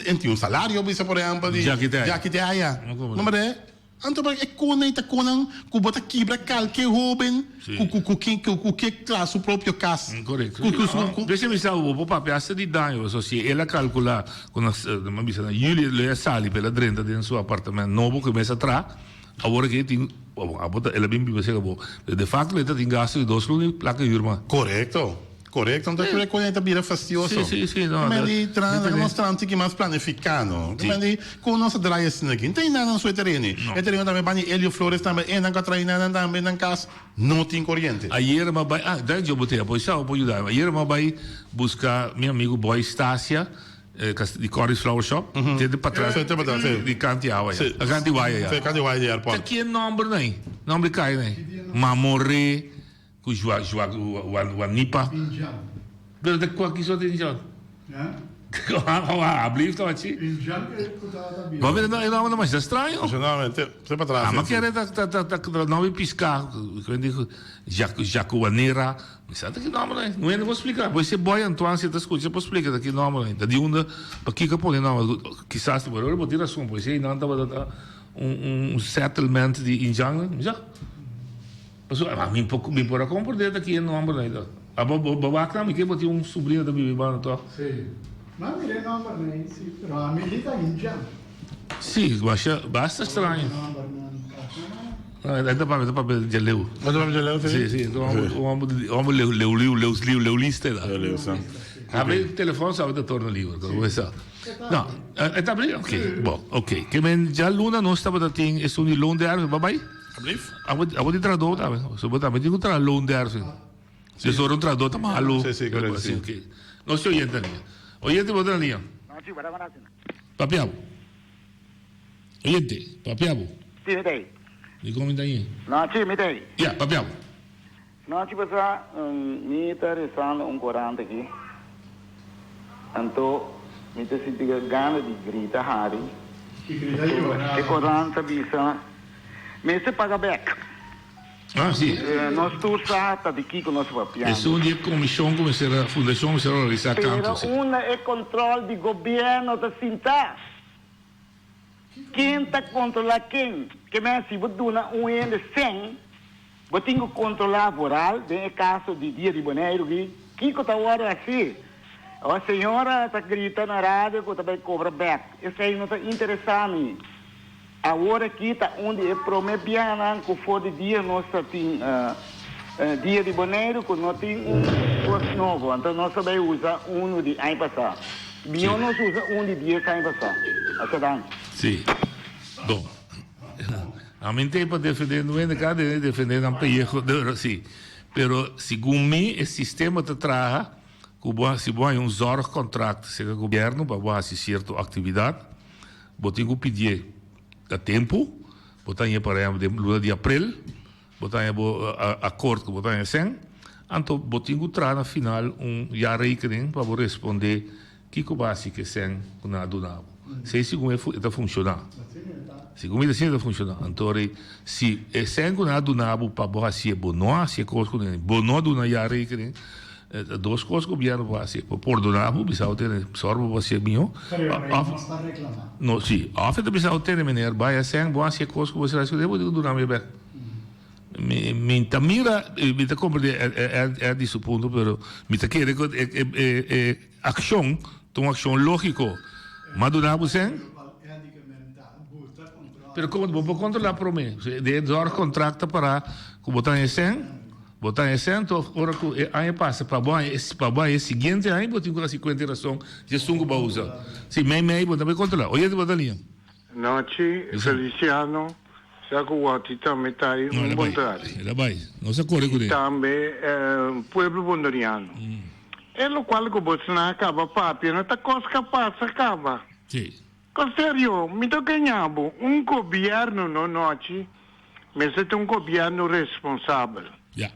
[SPEAKER 2] E tin un salario bisa por ehèmpel di.
[SPEAKER 8] Djaki te aya.
[SPEAKER 2] Djaki te aya. No mare? Anto e konan ei ta konan ku bo ta kibra kalke hóben ku ku ku ku ku ke kla su propio kas.
[SPEAKER 8] Korekto.
[SPEAKER 2] Ku ku su ku.
[SPEAKER 8] Bese mi sa bo por papia hasta di daño pasobra si el a kalkulá ku na mi bisa na juli lo e a sali pa el a drenta den su apartament nobo ku e mes a traha. Awor aki e tin, abo ta, el a bin biba serka bo. Pero de facto e ta tin gasto di dos luna i plaka hür mas.
[SPEAKER 2] Korekto. Korekto, anto kere ku ta bira fastioso.
[SPEAKER 8] Sí, sí, sí, no.
[SPEAKER 2] Men di tra, laga nos tra un tiki mas planifiká, no. Men di kon nos ta draai asina aki. No tin nada na su e tereno. E tereno tambe ban di Elio Flores tambe, e nan ku a trae nan tambe nan kas no tin koriente.
[SPEAKER 8] Ayer mi a bai, ah, danki Dios bo te apoyá, sa bo por yuda mi. Ayer mi a bai buska mi amigu Boy Stasia di Corry's Flower Shop, te di patras,
[SPEAKER 2] Sí, te patras, sí.
[SPEAKER 8] di kanti awa ya,
[SPEAKER 2] Sí.
[SPEAKER 8] kanti waya ya.
[SPEAKER 2] Sí, kanti waya di airport.
[SPEAKER 8] Ta kien nomber nan? Nomber di kaya nan? Mamoré. Ku jua jua wanipa. Pero ta kua kiso tin John? Alblieft ta wachi. Bo mira e nomber ta masha straño.
[SPEAKER 2] Te pa tras.
[SPEAKER 8] Ama kere ta ta ta ta nomber pisca Jacuanera. Mi sa ta ki nomber ei. No hende por splika. Bo ese boy Antoine si ta scucha por splika ta ki nomber ei. Ta di unda pakiko a pone nomber. Kisas bo tin rason por esei nan tabata ta un settlement di indiannan. Mi sa. Pasobra mi por mi por a comprende ta ki e nomber nan ta. Abo bo bo wak nan mi ke bo tin un sobrino ta biba banda toch?
[SPEAKER 12] Sí. Ma mira e nomber nan sí, pero ami di ta Indian.
[SPEAKER 8] Sí, masha basta straño. No, e ta papia, ta papia djaleu.
[SPEAKER 2] E ta papia djaleu, sí?
[SPEAKER 8] Sí, sí, un homber un homber leu leu leu leu leulista e ta.
[SPEAKER 2] Leu, sa.
[SPEAKER 8] Habri telefon sa ta torna liber, bo sa. No, e ta abri? Ok, bon, ok. Ke men djaluna nos tabata tin esun di loonderf, babay?
[SPEAKER 2] Ablief?
[SPEAKER 8] Abo abo di trahador tambe. So bo tambe tin ku traha loonderving. Si so ora un trahador ta malu.
[SPEAKER 2] Si, si, korekto, si.
[SPEAKER 8] Ok. Nos tin oyente na liña. Oyente bo ta na liña. Papia bo. Oyente, papia bo.
[SPEAKER 14] Si, mi ta ei.
[SPEAKER 8] Di kon mi ta ei?
[SPEAKER 14] No, si, mi ta ei.
[SPEAKER 8] Ya, papia bo.
[SPEAKER 14] No, si pasa, mi ta rezando un korant aki. Anto mi ta sinti gana di grita hari. E korant ta bisa, Mester paga bek.
[SPEAKER 8] Ah, si.
[SPEAKER 14] Nos tur sa ta di kiko nos ta papiando.
[SPEAKER 8] Esun di e komishon ku mester a, fundashon mester a organisá kantu, si.
[SPEAKER 14] Pero unda e kontrol di gobièrnu ta sintá? Ken ta kontrolá ken? Ke men si bo duna un hende sèn, bo tin ku kontrolá vooral den e kaso di Dia di Boneiru ki kiko ta wòrdu hasí. Awor señora ta grita na radio ku ta bai kobra bèk. Esei no ta interesá mi. Awor aki ta un di e promé bianan ku for di dia nos ta tin Dia di Boneiru ku no tin un kos nobo. Anto nos ta bai usa unu di aña pasá. Mihó nos usa un di dies aña pasá. Asha danki.
[SPEAKER 8] Sí. Bon. Ami n'tei pa defendé no hende kada hende defendé nan pellejo de oro sí. Pero segun mi e sistema ta traha ku bo si bo haña un zorgcontract serka gobierno pa bo hasi sierto aktividat bo tin ku pidié na tempu. Bo ta haña por ehempel den luna di aprel. Bo ta haña bo akord ku bo ta haña sèn, anto bo tin ku traha na final un jaarrekening pa bo respondé kiko bo a hasi ku e sèn ku nan a duna bo. Esei segun e ta funshoná. Segun mi ta asina e ta funshoná. Anto ora si e sèn ku nan a duna bo pa bo hasié, bo no a hasi e kos ku nan, bo no a duna jaarrekening, ta dos kos gobièrnu por hasi, por pordona bo, bisa bo tene sòru pa bo hasié mihó, òf no si, òf e ta bisa bo tene meneer bai a sèn, bo a hasi e kos ku bo a hasi, bo tin ku duna mi bèk. Mi mi ta mira, mi ta comprende Eddie su punto, pero mi ta kere cu e e e accion ta un accion logico. Ma duna bo sen? Pero como bo por controla prome? Den zorgcontract ta para cu bo ta haña sen, bo ta haña sen, to ora cu e aña pasa pa bo haña pa bo haña e siguiente aña bo tin cu haci cuenta y razon di esun cu bo a usa. Si mei mei bo ta bay controla. Oyente bo ta liña.
[SPEAKER 6] Nochi, Feliciano, sa cu Watty tambe ta ay un bon trati.
[SPEAKER 8] El a bay. Nos a core cu
[SPEAKER 6] Y tambe pueblo Bonderiano. E locual cu bo sna a caba papia no ta cos ca pasa caba.
[SPEAKER 8] Si.
[SPEAKER 6] Cos serio, mi ta gaña bo, un gobierno no Nochi, mester ta un gobierno responsabel.
[SPEAKER 8] Ya.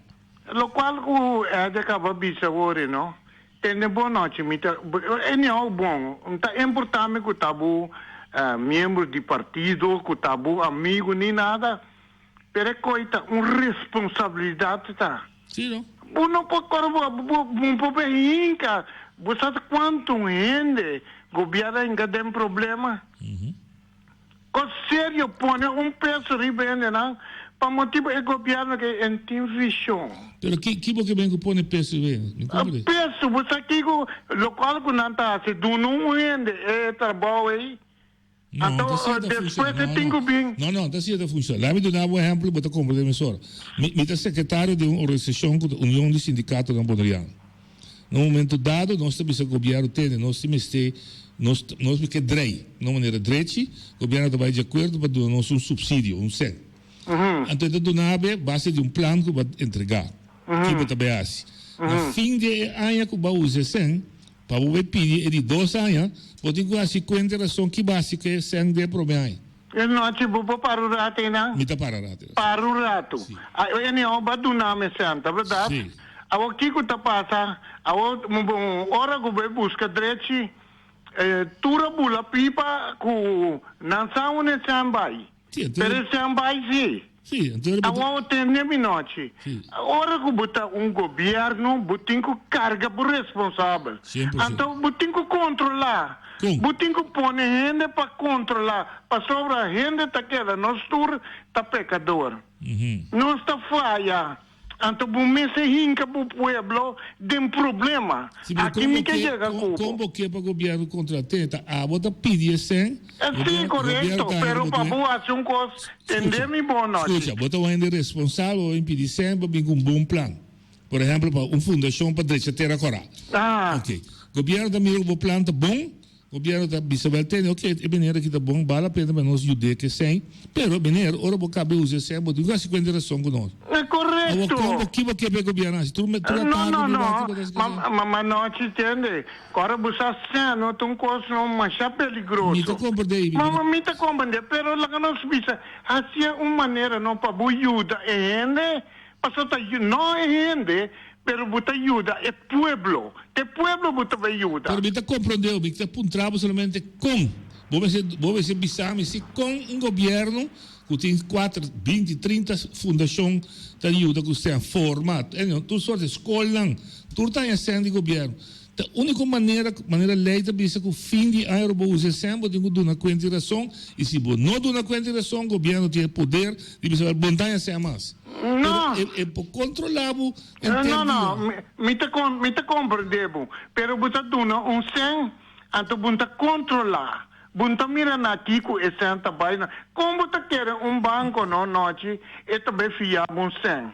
[SPEAKER 6] Locual cu Ed a caba bisa awor no. Tende bon nochi mi ta anyhow bon n ta importa mi cu ta bo miembro di partido cu ta bo amigo ni nada pero e coy ta un responsabilidad ta
[SPEAKER 8] Si no.
[SPEAKER 6] Bo no por core bo bo bo por bay hinca bo sa cuanto un hende gobierno a hinca den problema. Cos serio pone un peso riba hendenan pa motibo e gobierno ke en tin vision.
[SPEAKER 8] Pero ki ki bo ke ben ku pone peso riba hende? Mi comprende.
[SPEAKER 6] Peso, bo sa kiko lokual ku nan ta hasi duna un hende e trabou ei
[SPEAKER 8] No,
[SPEAKER 6] anto
[SPEAKER 8] ta asina ta
[SPEAKER 6] despues
[SPEAKER 8] funciona.
[SPEAKER 6] e
[SPEAKER 8] No,
[SPEAKER 6] tin
[SPEAKER 8] no.
[SPEAKER 6] ku bin.
[SPEAKER 8] No, no, ta asina ta funciona. Laat mi duna bo un ehempel bo ta comprende mesora. Mi mi ta secretario di un organisacion ku ta Union di Sindicatonan Boneriano. Na un momento dado nos ta bisa gobièrnu tende nos tin mester nos nos ke drei na un manera drechi, gobièrnu ta bai di akuerdo pa duna nos un supsidio, un sèn. Anto e ta duna bo base di un plan ku bo a entregá, ki bo ta bai hasi. Na fin di e aña ku bo a usa e sèn, pa bo bai pidi e di dos aña, bo tin ku hasi kuenta e rason ki bo a hasi ku e sèn den e promé aña.
[SPEAKER 6] E nochi bo por para un rato einan?
[SPEAKER 8] Mi ta para rato einan.
[SPEAKER 6] Para un rato.
[SPEAKER 8] Si.
[SPEAKER 6] Anyhow, bo a duna mi sèn, ta bèrdat?
[SPEAKER 8] Si.
[SPEAKER 6] Awor kiko ta pasa? Awor, ora ku bo e buska drechi, tur a bula pipa ku nan sa unda e sèn bai.
[SPEAKER 8] Si, anto.
[SPEAKER 6] Pero e sèn bai si.
[SPEAKER 8] Si, anto ora bo ta.
[SPEAKER 6] Awor tende mi nochi.
[SPEAKER 8] Si.
[SPEAKER 6] Ora ku bo ta un gobièrnu, bo tin ku karga bo responsabel.
[SPEAKER 8] 100%.
[SPEAKER 6] Anto bo tin ku kontrolá.
[SPEAKER 8] Kon?
[SPEAKER 6] Bo tin ku pone hende pa kontrolá, pasobra hende ta keda, nos tur ta pekador. Nos ta faya. Anto bo mester hinka bo pueblo den problema.
[SPEAKER 8] Si, pero
[SPEAKER 6] Aki
[SPEAKER 8] kon
[SPEAKER 6] mi
[SPEAKER 8] bo
[SPEAKER 6] ke
[SPEAKER 8] ke,
[SPEAKER 6] yega
[SPEAKER 8] kon,
[SPEAKER 6] ku bo.
[SPEAKER 8] kon bo ke pa gobièrnu kontra te? Ta abo ta pidi e sèn,
[SPEAKER 6] Sí,
[SPEAKER 8] gobièrnu, gobièrnu
[SPEAKER 6] korekto,
[SPEAKER 8] ta haña
[SPEAKER 6] pero
[SPEAKER 8] bo
[SPEAKER 6] pa
[SPEAKER 8] tin.
[SPEAKER 6] bo hasi un kos, tende
[SPEAKER 8] Skucha,
[SPEAKER 6] mi bon nochi.
[SPEAKER 8] skucha, bo ta un hende responsabel, bo bin pidi sèn pa bin ku un bon plan. Por ehèmpel, pa un fundashon pa drecha tera kòrá.
[SPEAKER 6] Ah.
[SPEAKER 8] Ok. Gobièrnu ta mira ku bo plan ta bon, gobièrnu ta bisa wèl tene, ok, e meneer aki ta bon, bal la pena pa nos yud'é ku esei. Pero, meneer, ora bo kaba e usa esei, bo tin ku hasi kuenta di rason ku nos.
[SPEAKER 6] E korekto.
[SPEAKER 8] Awor, kon bo, ki bo ke pa e gobièrnu hasi? Tur, tur
[SPEAKER 6] No,
[SPEAKER 8] atardi
[SPEAKER 6] no,
[SPEAKER 8] mi
[SPEAKER 6] no.
[SPEAKER 8] wak ki bo ta hasi ku
[SPEAKER 6] Ma,
[SPEAKER 8] esei?
[SPEAKER 6] ma, ma nochi, tende. Ora bo sa seno ta un kos no masha peligroso.
[SPEAKER 8] Mi ta komprendé, mi
[SPEAKER 6] Ma, ma mi ta komprendé, pero laga nos bisa, hasié un manera no pa bo yuda e hende. Pasobra ta no e hende, pero bo ta yuda e pueblo. Ta e pueblo bo ta bai yuda.
[SPEAKER 8] Pero mi ta comprende, mi ta puntra bo solamente con. Bo mester, bo mester bisa mi si con un gobierno cu tin cuater, binti, trinta fundacion ta yuda cu stem, forma, tur soort scolnan, tur ta haña stem di gobierno. Ta unico manera, manera ley ta bisa cu fin di aña ora bo usa e sèn bo tin cu duna cuenta y rason y si bo no duna cuenta y rason gobierno tin e poder di bisa bo no ta haña sèn mas.
[SPEAKER 6] No.
[SPEAKER 8] Pero e, e por controla bo henter
[SPEAKER 6] No, no,
[SPEAKER 8] dia.
[SPEAKER 6] mi ta con, mi ta comprende bo, pero bo ta duna un sèn anto bo no ta controla, bo no ta mira na kico e sèn ta bay na. Con bo ta kere un banco no nochi e ta bay fia bo un sèn?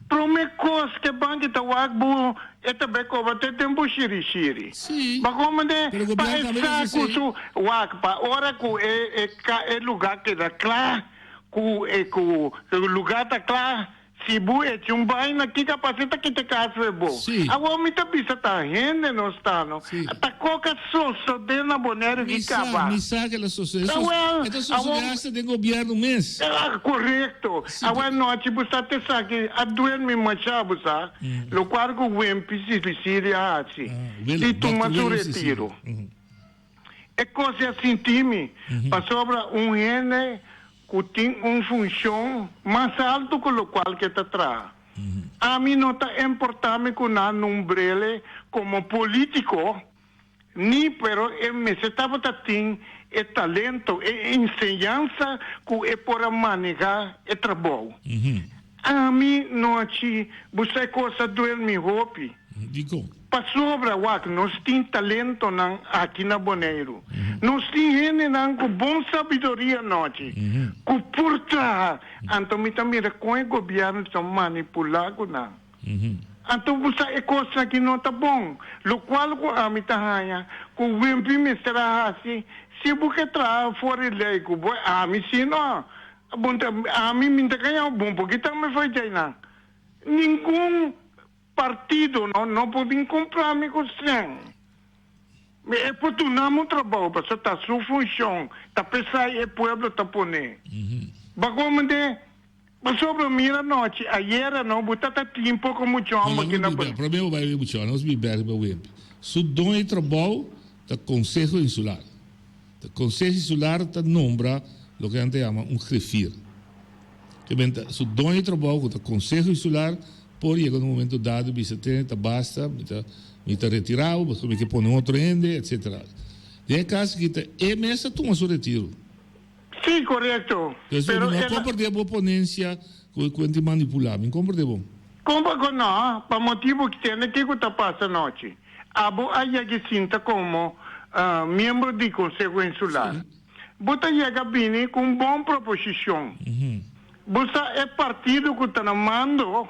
[SPEAKER 6] Prome kos ke banki ta wak bo e ta bay koba te den bo shirishiri.
[SPEAKER 8] Sí.
[SPEAKER 6] Ba komo de
[SPEAKER 8] Pero
[SPEAKER 6] pa
[SPEAKER 8] gobierno
[SPEAKER 6] e
[SPEAKER 8] tambe
[SPEAKER 6] sa
[SPEAKER 8] ta
[SPEAKER 6] ku
[SPEAKER 8] haci
[SPEAKER 6] su wak pa ora ku e e ka e luga keda kla ku e ku luga ta kla si bo echa un baina kiko a pasa e ta kita e kas for bo.
[SPEAKER 8] Sí.
[SPEAKER 6] Awor mi ta bisa ta hende nos ta no
[SPEAKER 8] Sí.
[SPEAKER 6] ta koka sosode na Bonaire
[SPEAKER 8] Mi
[SPEAKER 6] ki
[SPEAKER 8] sa,
[SPEAKER 6] kaba.
[SPEAKER 8] mi sa ke la sosode.
[SPEAKER 6] Ta wel,
[SPEAKER 8] E ta sosode
[SPEAKER 6] awor
[SPEAKER 8] hasta den gobierno mes.
[SPEAKER 6] Ah, korekto. Awe anochi bo sa te sa ki a duermi masha bo sa, lokual ku Wempi Sicilia a hasi di tuma su retiro. E kos a sinti mi, pasobra un hende ku tin un funshon mas altu ku lokual ke ta traha. Ami no ta importa mi ku nan nombr'ele komo politiko, Ni, pero e mester tabata tin e talento, e enseñansa cu e por a maneha e trabou. Ami no a ci busta e cos a duel mi hopi.
[SPEAKER 8] Dicon?
[SPEAKER 6] Pasobra, wak, nos tin talentonan aki na Boneiru. Nos tin hendenan cu bon sabiduria nochi, cu por traha. Anto mi ta mira con e gobierno ta manipula cu nan. Anto bo sa e kosnan aki no ta bon. Lokual ku ami ta haña ku Wimpy mester a hasi, si bo ke traha for e lei ku bo, ami si no. Bon ta, ami mi ta kaña bon por kita mi for djainan. Ningun partido no no por bin kumpra mi ku sèn. Mi e por duna mi un trabou pasobra ta su funshon, ta p'esai e pueblo ta pone. Bakomo de Pasobra mira nochi ayera no bo ta ta tin poco mucho homber ki na
[SPEAKER 8] Prome bo bai mucho nos bi bek riba Wimpi. Su doño di trabou ta Conseho Insular. Ta Conseho Insular ta nombra loke nan ta yama un griffier. Ke men ta su doño di trabou ku ta Conseho Insular por yega na un momento dado bisa tene ta basta mi ta mi ta retira bo pasobra mi ke pone otro hende etcetera. Den e caso aki ta e mes ta tuma su retiro.
[SPEAKER 6] Sí, korekto.
[SPEAKER 8] Entonces,
[SPEAKER 6] Pero
[SPEAKER 8] mi no
[SPEAKER 6] el a.
[SPEAKER 8] komprende bo ponencia ku ku enti manipulá. Mi komprende bo.
[SPEAKER 6] Kon pa ku no? Pa motibu ki tende kiko ta pasa anochi. Abo a yega sinta komo miembro di Konseho Insular. Bo ta yega bini ku un bon proposishon. Bo sa e partido ku ta na mando.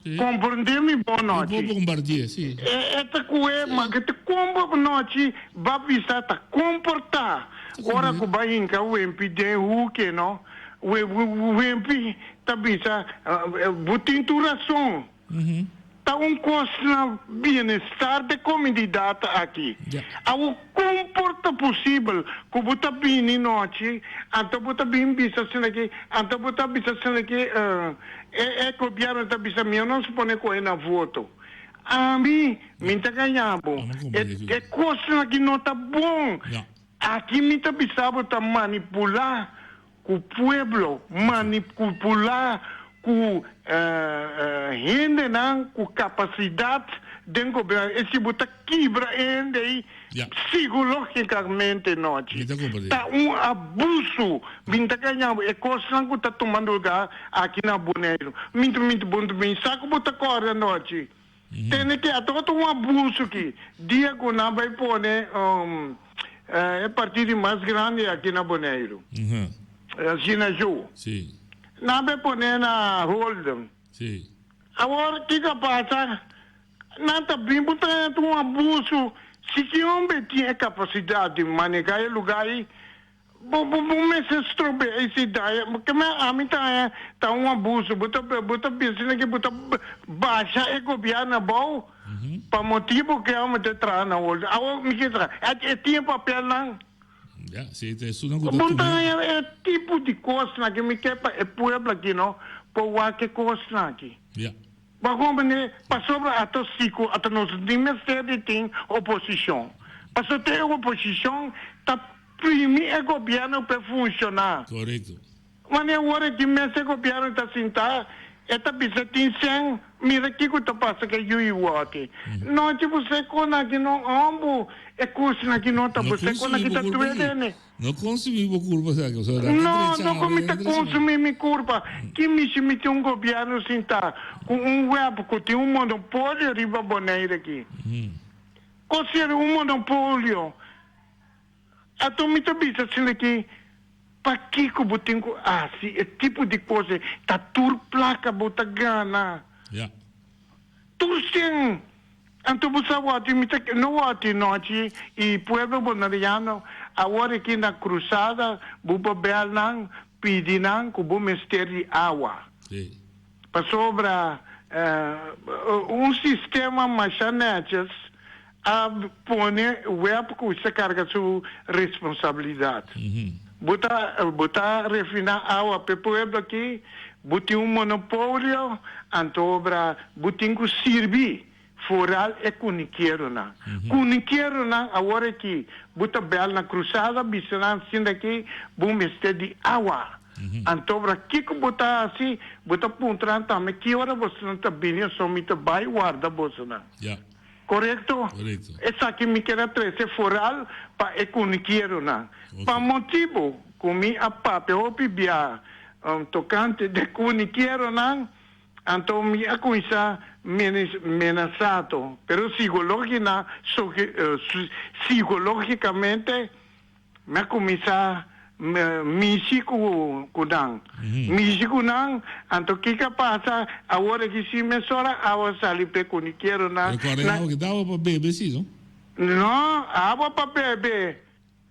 [SPEAKER 6] Komprendé mi bon nochi.
[SPEAKER 8] E por bombardié, si.
[SPEAKER 6] E e ta kué, ma ke ta kombo nochi ba bisa ta komportá ora ku ba hinka wempi den huke no. Wempi ta bisa bo tin tur rason. Ta un kos na bienestar de komunidat aki. Awor kon por ta posibel ku bo ta bini nochi anto bo ta bin bisa asina aki, anto bo ta bisa asina aki e e gobièrnu ta bisa mi no supone ku e na voto. Ami mi ta gaña bo. E e kosnan aki no ta bon. Aki mi ta bisa bo ta manipulá ku pueblo, manipulá ku hendenan ku kapasidat den gobièrnu. E si bo ta kibra e hende ei psikológikamente nochi, ta un abusu. Mi ta gaña bo e kosnan ku ta tuma lugá aki na Boneiru. Mi ta mi sa ku bo ta kòrda nochi. Tene ke a tabata un abuso ki dia ku nan bai pone e partido mas grandi aki na Boneiru, Asina Ju. Nan bai pone na Holden. Awor kiko a pasa? Nan ta bin bo ta un abuso si ki homber tin e kapasidat di maneha e luga ei. Bo bo bo mester strobe ese idea ke me ami ta haña ta un abuso bo ta bo ta bisa na ke bo ta basha e gobierno abou pa motibo ke amo ta traha na holden awor mi ke sa e tin e papelnan
[SPEAKER 8] Ya, si ta esun ku ta
[SPEAKER 6] bo ta haña e tipo di kosnan ke mi ke pa e pueblo aki no por wak e kosnan aki.
[SPEAKER 8] Ya.
[SPEAKER 6] Bo comprende? Pasobra ata si cu ata nos tin mester di tin oposicion. Pasobra te e oposicion ta primi e gobierno p'e funciona.
[SPEAKER 8] Corecto.
[SPEAKER 6] Wanneer awor e tin mes e gobierno ta sinta, e ta bisa tin cen, mira kico ta pasa cu e yui woki. No ci bo seco aki no hombo, e cosnan aki no ta bo seco aki ta duele.
[SPEAKER 8] No consumí bo curpa sa que so da
[SPEAKER 6] No, no cu mi ta consumí mi curpa. Ki mishi mi tin un gobierno sintá cu un web cu tin un monopolio riba Bonaire aki. Con ser un monopolio? Ato mi ta bisa asina aki, pakico bo tin cu haci e tipo di cos ei? Ta tur placa bo ta gana. Tur cien. Anto bo sa wòrdu mi ta no wòrdu nochi i pueblo boneriano awor aki na krusada bo por bèl nan pidi nan ku bo mester di awa pasobra un sistema masha nètjes a pone web ku sa karga su responsabilidat bo ta bo ta refiná awa p'e pueblo aki bo tin un monopolio anto obra Bo tin ku sirbi foral e kunikeronan. Kunikeronan awor aki bo ta bèl na krusada bisa nan sinda aki bo mester di awa. Antobra kiko bo ta hasi? Bo ta puntra nan tambe ki ora bosonan ta bini osó mi ta bai warda bosonan. Korekto? Esaki mi kier a trese foral pa e kunikeronan. Pa motibu ku mi a papia hopi bia tokante de kunikeronan, Anto mi a cuminsa menasato, pero psicologina, psicologicamente mi a cuminsa mishi cu nan, mishi cu nan, anto kico a pasa, awor aki si mesora awa sali p'e cuniqueronan.
[SPEAKER 8] Pero cuando e awa ki ta awa pa bebe si, no?
[SPEAKER 6] No, awa pa bebe.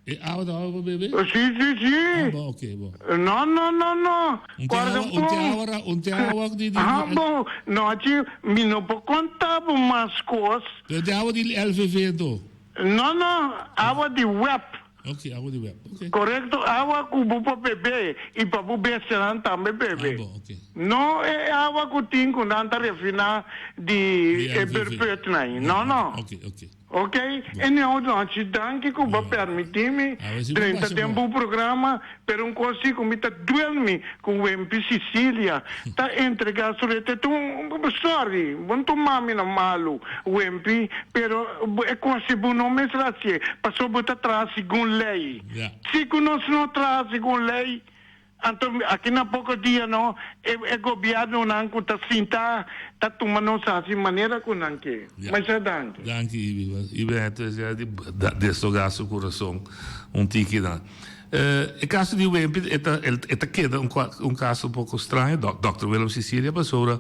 [SPEAKER 8] E awa ta awa pa bebe?
[SPEAKER 6] Si, si, si.
[SPEAKER 8] Ah, bon, oké, bon.
[SPEAKER 6] No, no, no, no.
[SPEAKER 8] Un te awa, un te awa, un te awa di, di,
[SPEAKER 6] Ah, bon. No, chi, mi no por konta bo mas kos.
[SPEAKER 8] Pero te awa di LVV anto?
[SPEAKER 6] No, no, awa di web.
[SPEAKER 8] Oké, awa di web, oké.
[SPEAKER 6] Korekto, awa ku bo por bebe i pa bo bestianan tambe bebe.
[SPEAKER 8] Ah, bon, oké.
[SPEAKER 6] No e awa ku tin ku nan ta refiná di e berputnan. No, no.
[SPEAKER 8] Oké, oké.
[SPEAKER 6] Ok, anyhow Donchi, danki ku bo permití mi drenta den bo programa, pero un kos si ku mi ta duel mi ku Wempi Sicilia ta entregá su rete ta un sorry, bo no tuma mi na malu Wempi, pero e kos si bo no mester hasié pasobra bo ta traha segun lei, si ku nos no traha segun lei Anto aki na poko dia no e e gobièrnunan ku ta sinta ta tuma nos hasi manera ku nan ke. Masha danki.
[SPEAKER 8] Danki Ibi. Ibi a henter esei di deshogá su kurason un tiki nan. E kaso di Wempi e ta e ta keda un un kaso un poko straño Dòkter Willem Cicilia pasobra.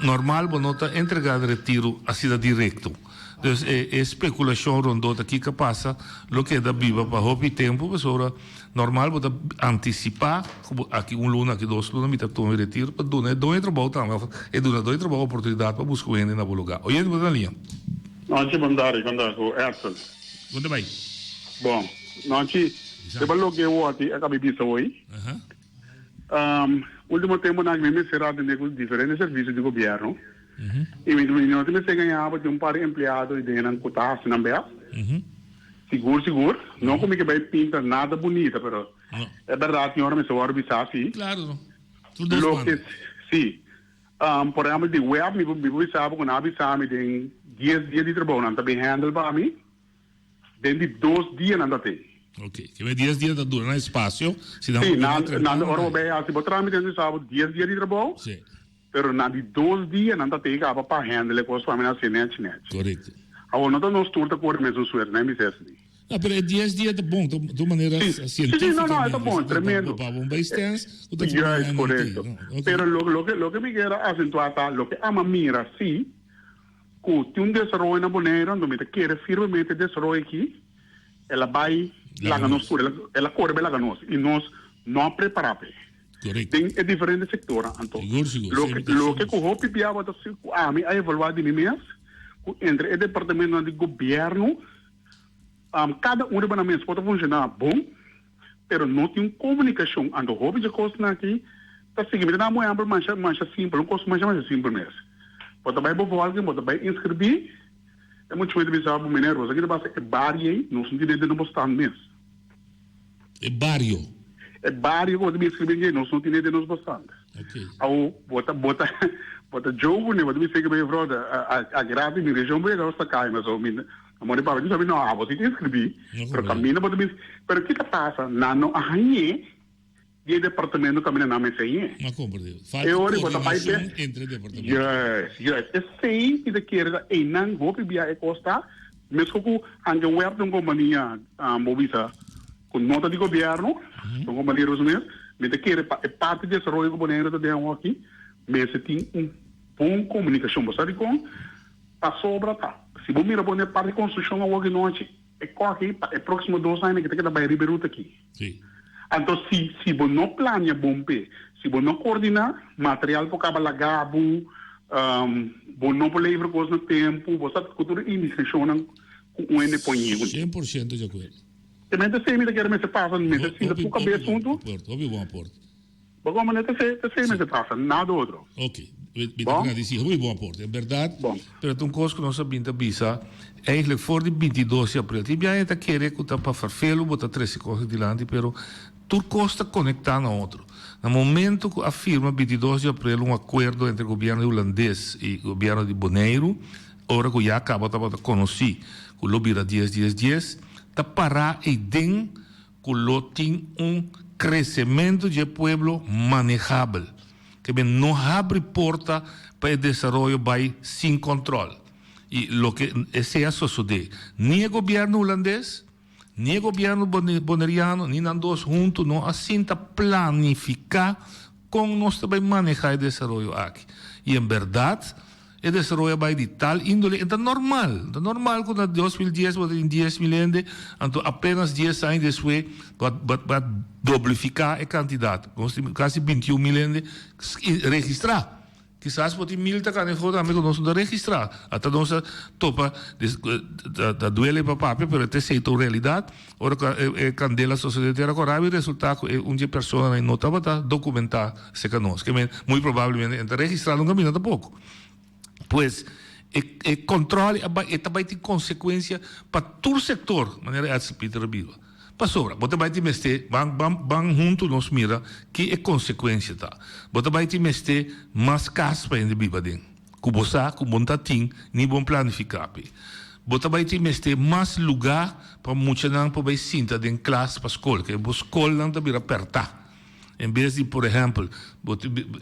[SPEAKER 8] Normal bo no ta entregá retiro asina direkto. Dus e e spekulashon rondó ta kiko a pasa lo keda biba pa hopi tempu pasobra normal bo ta antisipá ku bo aki un luna aki dos luna mi ta tuma mi retiro pa duna e doño di trabou tambe òf e dunadó di trabou oportunidat pa buska un hende na bo lugá. Oyente bo ta na liña.
[SPEAKER 9] Nonchi bon tardi kon ta ku Edsel.
[SPEAKER 8] Kon ta bai?
[SPEAKER 9] Bon nonchi riba loke wòti a kabi bisa hoy. Ultimo temponan mi mester a atende ku diferente servisio di gobièrnu i mi no ta mester engañá bo tin un par di empleado i den ku ta hasi nan bèst. Sigur sigur no ku mi ke bai pinta nada bunita pero e bèrdat tin ora mester wòrdu bisá si. Loke si por ehèmpel di wèb mi por bisa bo ku nan a bisa mi den dies dia di trabou nan ta bin handle pa mi. Den di dos dia nan ta te.
[SPEAKER 8] Ok, ke me dies dia ta dura nan espacio,
[SPEAKER 9] si nan. Si, nan nan ora bo bay haci bo tramite nan sa bo dies dia di trabou.
[SPEAKER 8] Si.
[SPEAKER 9] Pero na di dos dia nan ta te caba pa handle e cos pa mi nan haci nech nech.
[SPEAKER 8] Correcto.
[SPEAKER 9] Awor no ta nos tur ta core mesun suerte, nan bisa esey.
[SPEAKER 8] No, pero e dies dia ta bon, ta un manera cientifica.
[SPEAKER 9] Si, si, no, no, e ta bon, tremendo.
[SPEAKER 8] Pa bo bay stens,
[SPEAKER 9] cu ta Juist, correcto. Pero loke loke mi kier a acentua ta loke ama mira si. Ku tin un desaroyo na Boneiru, anto mi ta kere firmemente e desaroyo aki, el a bai laga nos tur, el a kore bai laga nos i nos no a prepará p'e. Den e diferente sektornan. Anto, loke loke ku hopi bia bo ta si ku ami a evaluá di mi mes, ku entre e departamentonan di gobièrnu, kada un riba nan mes por ta funshoná bon, pero no tin un komunikashon. Anto hopi dje kosnan aki ta sigui. Mi ta daba un ehèmpel masha masha simpel, un kos masha masha simpel mes. Bo ta bai bevolking, bo ta bai inskribí, e muchacho ta bisa bo, Meneer, bo sa ki ta pasa? E bario ei nos no tin den bo stand mes.
[SPEAKER 8] E bario?
[SPEAKER 9] E bario ku bo ta bin inskribí ei nos no tin den nos bestand. Awo bo ta bo ta bo ta joke kuné, bo ta bisa ke mevrouw, aki rato mi region bo yega bo sta kai, ma so mi Amor di papia, mi no abo si ta inscribí, pero caminda bo ta bisa, pero ki ta pasa? Nan no a hañ'é di e departamento caminda nan mester hañ'é.
[SPEAKER 8] Ma comprende. Falta coordinacion entre departamento.
[SPEAKER 9] Juist, juist. Esei mi ta kere ta einan hopi bia e cos ta, mesco cu anke web ta un compania, bo bisa, cu no ta di gobierno, ta un compania riba su mes, mi ta kere pa e parti desaroyo cu Bonaire ta den awoki, mester tin un bon comunicacion. Bo sa dicon? Pasobra ta, si bo mira bo n'e parti konstrukshon awor di nochi, e kòki pa e próksimo dos aña ki ta keda bai riba e ruta aki. Anto si si bo no plania bon p'e, si bo no koordiná, material por kaba laga bo, bo no por levra kos na tempu, bo sa ku tur e indiskreshonnan ku un hende por ñe.
[SPEAKER 8] 100% di akuerdo.
[SPEAKER 9] Te mente esei mi ta kere mester pasa, mester sinta tur kabes huntu.
[SPEAKER 8] Hopi bon aporte.
[SPEAKER 9] Bo como no ta esei, ta esei mester pasa, nada otro.
[SPEAKER 8] Ok, mi ta gradisi, hopi bon aporte, en berdad.
[SPEAKER 9] Bon.
[SPEAKER 8] Pero ta un cos cu nos a bin ta bisa, eigenlijk for di bintidos di april, tin biaha e ta kere cu ta pa ferfelu bo ta trece cosnan dilanti, pero tur cos ta conecta na otro. Na momento cu a firma bintidos di april un acuerdo entre gobierno di Hulandes y gobierno di Boneiru, ora cu ya caba tabata conoci cu lo bira dies dies dies, ta para eyden ku lo tin un kresementu dje pueblo manehabel, ke men no habri porta pa e desaroyo bai sin kòntròl. I loke esei a sosodé, ni e gobièrnu hulandes, ni e gobièrnu boneriano, ni nan dos huntu no a sinta planifiká kon nos ta bai manehá e desaroyo aki. I en bèrdat, E desaroyo a bai di tal índole, e ta normal, ta normal ku na 2010 bo ta tin 10.000 hende, anto apenas dies aña despues bo a bo a doblifiká e kantidat. Nos tin kasi 21.000 hende registrá. Kisas bo tin mil ta kane afó tambe ku nos no ta registrá. Ata nos a topa, ta duele pa papia, pero ta esei ta un realidat. Ora ku e kandela sosodé den Tera Kòrá, a resultá ku e un dje personanan no tabata dokumentá serka nos. Ke men, muy probablemente e no ta registrá nunka mina tampoko. Pues, e e kòntròl a bai, e ta bai tin konsekuensia pa tur sektor, manera Edsel Pieter a biba. Pasobra, bo ta bai tin mester, ban ban ban huntu nos mira ki e konsekuensia ta. Bo ta bai tin mester mas kas pa hende biba aden. Ku bo sa ku bo no ta tin ni bon planifiká p'e. Bo ta bai tin mester mas lugá pa muchanan por bai sinta den klas pa skol, ke bo skolnan ta bira pèrtá. En bes di, por ehèmpel, bo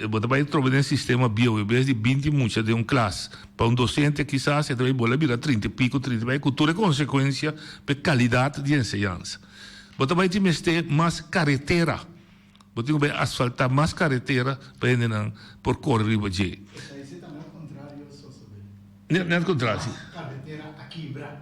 [SPEAKER 8] bo ta bai troba den sistema bieu, en bes di binti mucha den un klas pa un dosente kisas e ta bai bola bira trinta i piko, trinta i bai, ku tur e konsekuensia pa e kalidat di enseñansa. Bo ta bai tin mester mas karetera. Bo tin ku bai asfaltá mas karetera pa hendenan por kore riba dje. Net kontra, si.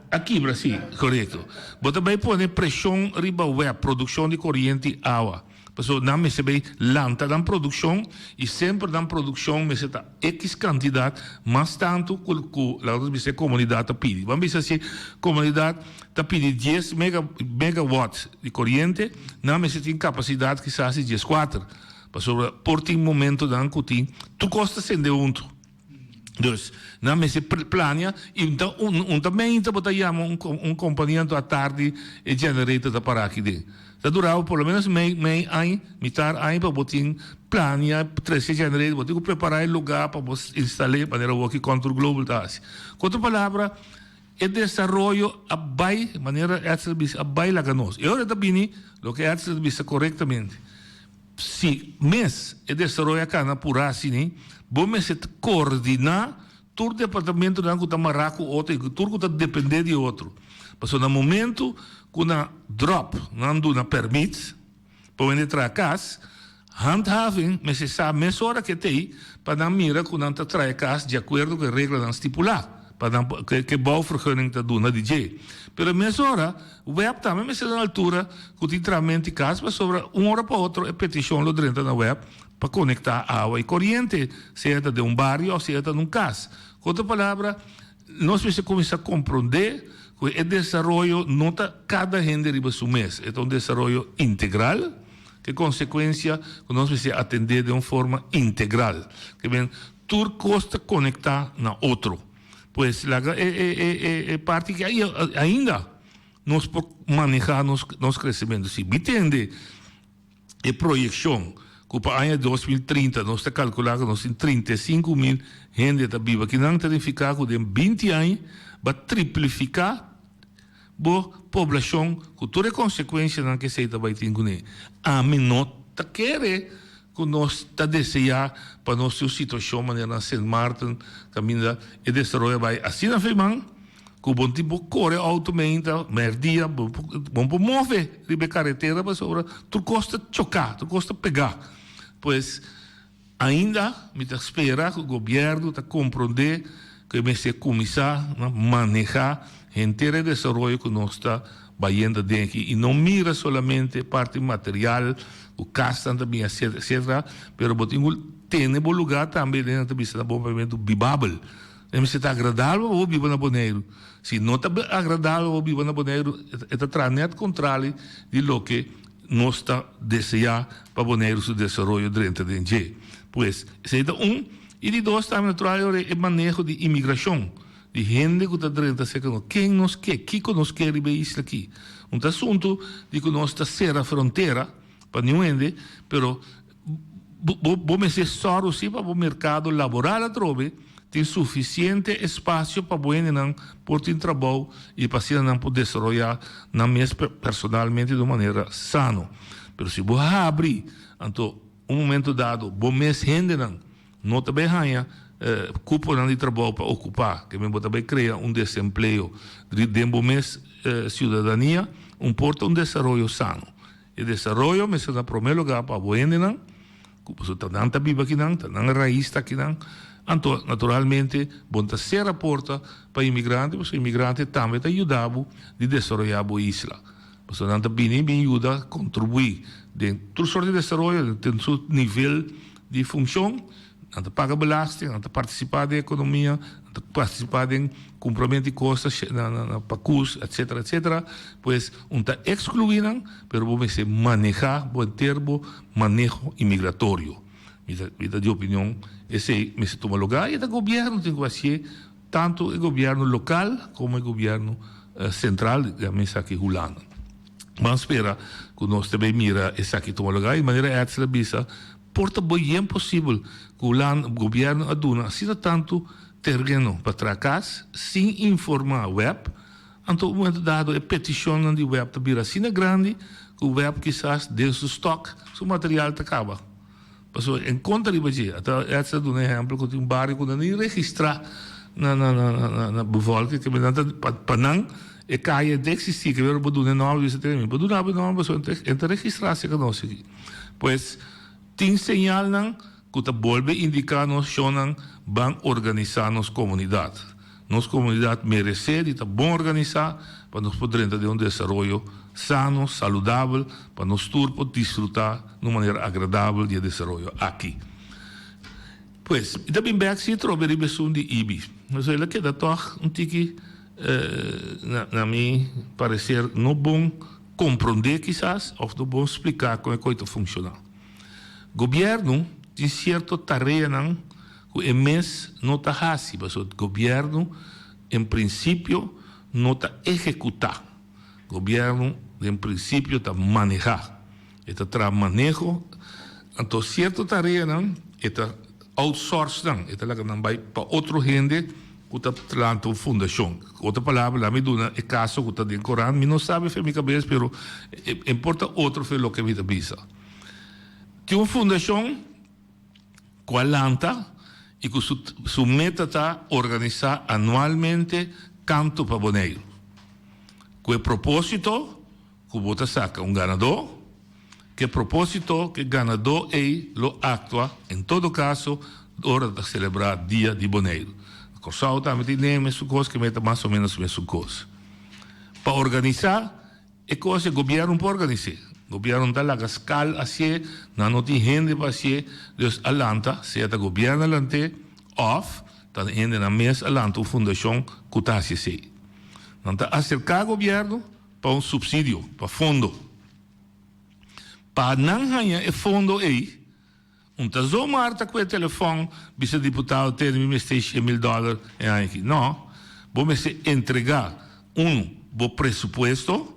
[SPEAKER 8] A kibra, si, korekto. Bo ta bai pone preshon riba web, produkshon di koriente i awa. Pasobra nan mester bai lanta nan produkshon i semper nan produkshon mester ta ekis kantidat mas tantu ku ku laga nos bisa e komunidat ta pidi. Ban bisa si komunidat ta pidi dies mega megawatt di koriente, nan mester tin kapasidat kisas di dieskuater. Pasobra por tin momentonan ku tin tur kos ta sende huntu. Dus, nan mester plania y un ta un ta meinta bo ta yama un un compania anto atardi e generator ta para aki den. Ta dura bo por lo menos mei mei añ, mitar añ pa bo tin plania trece generator, bo tin cu prepara e lugar pa bo instal'e manera awor ki Contour Global ta haci. Cu otro palabra e desaroyo a bay manera Edsel a bisa a bay laga nos. E ora e ta bini loke Edsel a bisa corectamente. Si mes e desaroyo a kana purá asina, bo mester ta koordiná tur departamentonan ku ta mará ku otro i tur ku ta dependé di otro. Pasobra na momentu ku nan dròp, nan duna pèrmit pa wende traha kas, handhaving mester sa mesora ke t'ei pa nan mira ku nan ta traha e kas di akuerdo ku e reglanan stipulá, pa nan ku e bouwvergunning ta duna di dje. Pero mesora Web tambe mester na altura cu tin tramenti cas pasobra un ora pa otro e peticion lo drenta na web pa conecta awa y coriente, sea ta den un bario of sea ta na un cas. Cu otro palabra, nos mester cuminsa compronde cu e desaroyo no ta cada hende riba su mes, e ta un desaroyo integral, cu e consecuencia cu nos mester atende den un forma integral. Ke men tur cos ta conecta na otro. Pues laga e e e e e parti ki ainda nos por maneha nos nos crecemento. Si mi tende e proyeccion cu pa aña 2030 nos ta calcula cu nos tin 35 mil hende ta biba akinan, ta nifica cu den 20 aña ba triplifica bo poblacion cu tur e consecuencianan cu esey ta bay tin cune. Ami no ta kere cu nos ta desea pa nos tin un situacion manera na Sint Maarten caminda e desaroyo a bay asina feman cu bo tin por core auto meinta merdia bo bo por move riba e caretera pasobra tur cos ta choca tur cos ta pega. Pues ainda mi ta spera cu gobierno ta compronde cu e mester cuminsa na maneha henter e desaroyo cu nos ta bayendo aden aki y no mira solamente parti material cu casnan ta bin etcetera etcetera pero bo tin cu tene bo lugar tambe den nan ta bisa na bo papiamentu bibabel. E mester ta agradabel pa bo biba na Boneiru. Si no ta agradabel pa bo biba na Boneiru e ta traha net contrali di loke nos ta deseá pa Boneiru su desaroyo drenta den dje. Pues, esei ta un. I di dos tambe natural e ora e maneho di imigrashon, di hende ku ta drenta serka nos. Ken nos ke? Kiko nos ke riba e isla aki? Un ta asuntu di ku nos ta sera frontera pa niun hende, pero bo bo mester sòru si pa bo merkado laboral atrobe tin sufisiente espasio pa bo hendenan por tin trabou i pa asina nan por desaroyá nan mes personalmente di un manera sano. Pero si bo habri, anto un momento dado bo mes hendenan no ta bai haña kuponan di trabou pa okupá, ke men bo ta bai krea un desempleo den bo mes siudadania, un por ta un desaroyo sano. E desaroyo mester na promé lugá pa bo hendenan, ku pasobra ta nan ta biba akinan, ta nan rais ta akinan. Anto, naturalmente, bo no ta sera porta pa imigrante, pasobra imigrante tambe ta yuda bo di desaroyá bo isla. Pasobra nan ta bini bin yuda kontribuí den tur sort di desaroyo, den su nivel di funshon. Nan ta paga belasting, nan ta partisipá den ekonomia, nan ta partisipá den kumpramentu di kos na na pakus, etsetera, etsetera. Pues, un ta ekskluí nan, pero bo mester manehá bo henter bo maneho imigratorio. Mi ta mi ta di opinion esei mester tuma lugá i ta gobièrnu tin ku hasié, tantu e gobièrnu lokal komo e gobièrnu sentral, ya mi esaki Hulanda. Ban spera ku nos ta bay mira esaki tuma lugá i manera Edsel a bisa, Por ta bo yen posibel cu Hulanda gobierno a duna asina tanto tereno pa traha cas sin informa web, anto un momento dado e peticionnan di web ta bira asina grandi cu web kisas den su stock su material ta caba. Pasobra en contra riba dje, ata Edsel a duna ehempel cu tin un bario cu nan ni registra na na na na bevolking, ke nan ta pa nan e caya ta existi, ke bo duna e nomber bisa te mi bo duna bo e nomber pasobra en ta registra cerca nos aki. Pues, tin señalnan ku ta bolbe indiká nos shonnan ban organisá nos komunidat. Nos komunidat meresé di ta bon organisá pa nos por drenta den un desaroyo sano, saludabel, pa nos tur por disfrutá na un manera agradabel di e desaroyo aki. Pues, mi ta bin bèk si trobe riba esun di Ibi. Pasobra el a keda tòg un tiki, na mi pareser, no bon komprondé kisas òf no bon spliká kon e koi ta funshoná. Gobièrnu tin sierto tareanan ku e mes no ta hasi pasobra gobièrnu en prinsipio no ta ehekutá. Gobièrnu den prinsipio ta manehá. E ta traha maneho, anto sierto tareanan e ta outsource nan, e ta laga nan bai pa otro hende ku ta lanta un fundashon. Ku otro palabra, laga mi duna e kaso ku ta den korant, mi no sabi fe mi kabes pero e por ta otro fe loke mi ta bisa. Tin un fundashon ku a lanta i ku su su meta ta organisá anualmente Kanto pa Boneiru ku e propósito ku bo ta saka un ganadó, ku e propósito ku e ganadó ei lo aktua en todo kaso ora ta selebrá Dia di Boneiru. Kòrsou tambe tin e mesun kos, ke meta mas o ménos mesun kos. Pa organisá e kos e gobièrnu por organis'é. Gobièrnu ta laga skal hasié, nan no tin hende pa hasié, dus a lanta, sea ta gobièrnu a lant'é òf ta hendenan mes a lanta un fundashon ku ta hasi esei. Nan ta aserká gobièrnu pa un supsidio, pa fondo. Pa nan haña e fondo ei, un ta zomaar ta ku e telefòn bisa diputado tene mi mester 100,000 dòler e aña aki. No, bo mester entregá, unu, bo presupuesto,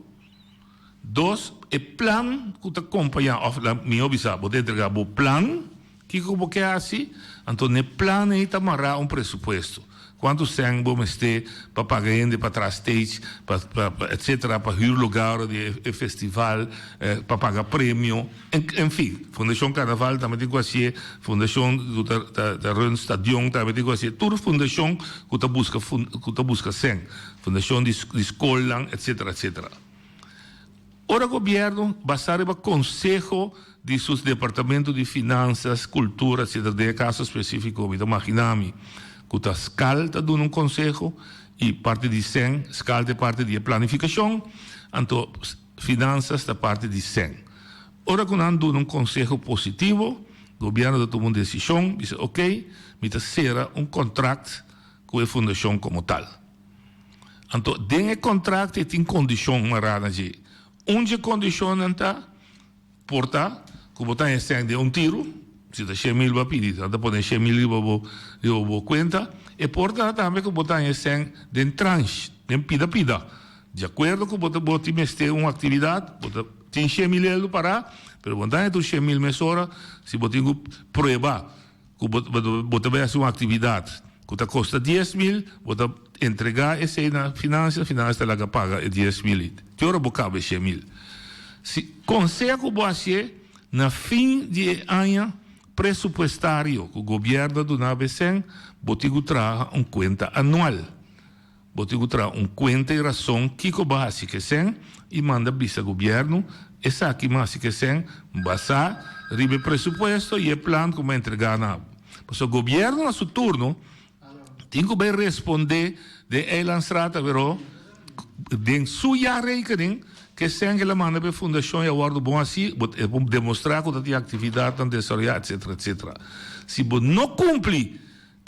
[SPEAKER 8] dos, e plan ku ta kompañá òf mihó bisa bo ta entregá bo plan. Kiko bo ke hasi? Anto n'e plan ei ta mará un presupuesto. Kuantu sèn bo mester pa paga hende pa traha stage, pa pa etcetera, pa hür lugar ora di e festival, pa paga premio, en fin. Fundashon Karnaval tambe tin ku hasié, fundashon ku ta ta run stadion tambe tin ku hasié. Tur fundashon ku ta buska ku ta buska sèn, fundashon di di skolnan, etcetera, etcetera. Ora gobierno basa riba conseho di sus departamento di finanzas, cultura etc. Den e caso specifico mi ta magina mi cu ta skal ta duna un conseho y parti di cen, skal ta e parti di e planificacion, anto finanzas ta parti di cen. Ora cu nan duna un conseho positivo, gobierno ta tuma un decision, bisa ok, mi ta cera un contract cu e fundacion como tal. Anto den e kontrakt e tin kondishon mará na dje. Un dje kondishonnan ta, por ta ku bo ta haña sèn den un tiru, si ta 100,000 bo a pidi, nan ta pone 100,000 riba bo riba bo kuenta. E por ta tambe ku bo ta haña sèn den transh, den pida pida. Di akuerdo ku bo ta bo tin mester un aktividat, bo ta tin 100,000 eldo pará, pero bo no ta haña tur 100,000 mesora si bo tin ku prueba. Ku bo bo ta bai hasi un aktividat ku ta kosta 10,000, bo ta entregá esei na finansia, finansia ta laga paga e 10,000 ei. Te ora bo kaba e 100,000. Si konseho ku bo hasié na fin di e aña presupuestario ku gobièrnu a duna bo esèn, bo tin ku traha un kuenta anual. Bo tin ku traha un kuenta i rason kiko bo a hasi ku esèn i manda bisa gobièrnu esaki mi a hasi ku esèn basá riba e presupuesto i e plan ku mi a entregá na bo. Pasobra gobièrnu na su turno tin ku bai respondé den Eilandstraat averó den su jaarrekening ku esèn ku el a manda pa e fundashon i a wòrdu bon hasí, bo e por demostrá ku ta tin aktividatnan desaroyá etcetera etcetera. Si bo no kumpli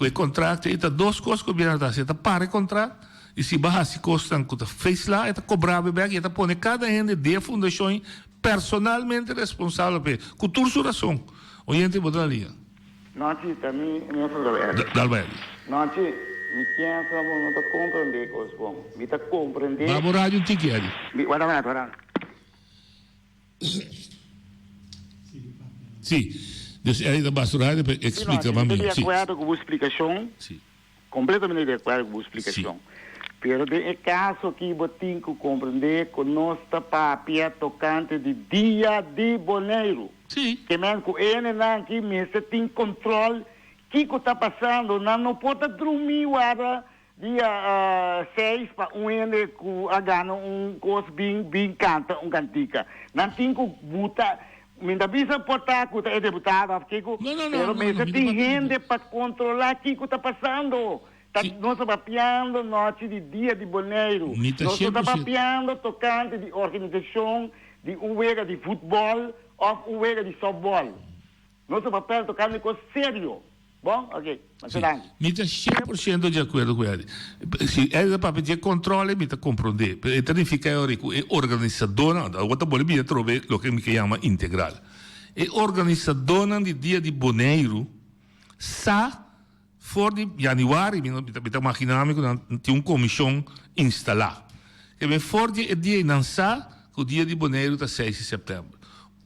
[SPEAKER 8] Ku e kontrakt ei ta dos kos ku gobièrnu ta hasi, e ta para e kontrakt i si bo a hasi kosnan ku ta feisla e ta kobra bo bèk i e ta pone kada hende di e fundashon ei personalmente responsabel p'e, ku tur su rason. Oyente bo ta na liña.
[SPEAKER 14] Nochi, ta mi mi otro Eddie.
[SPEAKER 8] Dal bai Eddie.
[SPEAKER 14] Nochi, mi piensa bo no ta komprendé kos bon. Mi ta komprendé.
[SPEAKER 8] Ba bo radio un tiki Eddie.
[SPEAKER 14] Mi, wara un rato, wara un rato.
[SPEAKER 8] Sí, dus Eddie ta basta radio pa explica
[SPEAKER 14] mas mihor. Sí, no, mi ta di acuerdo cu bo explicacion.
[SPEAKER 8] Sí.
[SPEAKER 14] Completamente di acuerdo cu bo explicacion. Pero den e caso aki bo tin cu comprende cu nos ta papia tocante di Dia di Boneiru.
[SPEAKER 8] Sí.
[SPEAKER 14] Ke men cu enenan aki mester tin control kico ta pasando. Nan no por ta drumi warda Dia seis pa un hende ku a gana un kos bin bin kanta un kantika. Nan tin ku buta, mi ta bisa por ta ku ta e deputado of kiko, pero mester tin hende pa kontrola kiko ta pasando. Ta nos ta papiando nochi di Dia di Boneiru.
[SPEAKER 8] Mi ta
[SPEAKER 14] Nos no ta
[SPEAKER 8] 100%.
[SPEAKER 14] papiando tokante di organisashon di un wega di futbòl òf un wega di sòftbòl. Nos ta papia tokante kos serio. Bon? Oke. Masha danki.
[SPEAKER 8] Mi ta 100% di akuerdo ku Eddy. Si Eddy ta papia di e kòntròle, mi ta komprondé. Pero e ta nifiká e ora ku e organisadónan, awor ta bolbe bira atrobe loke mi ke yama integral. E organisadónan di Dia di Boneiru sa For di januari mi mi ta magina mi ku nan tin un komishon instalá. Ke men for di e dia ei nan sa ku dia di Boneiru ta seis di sèptèmber.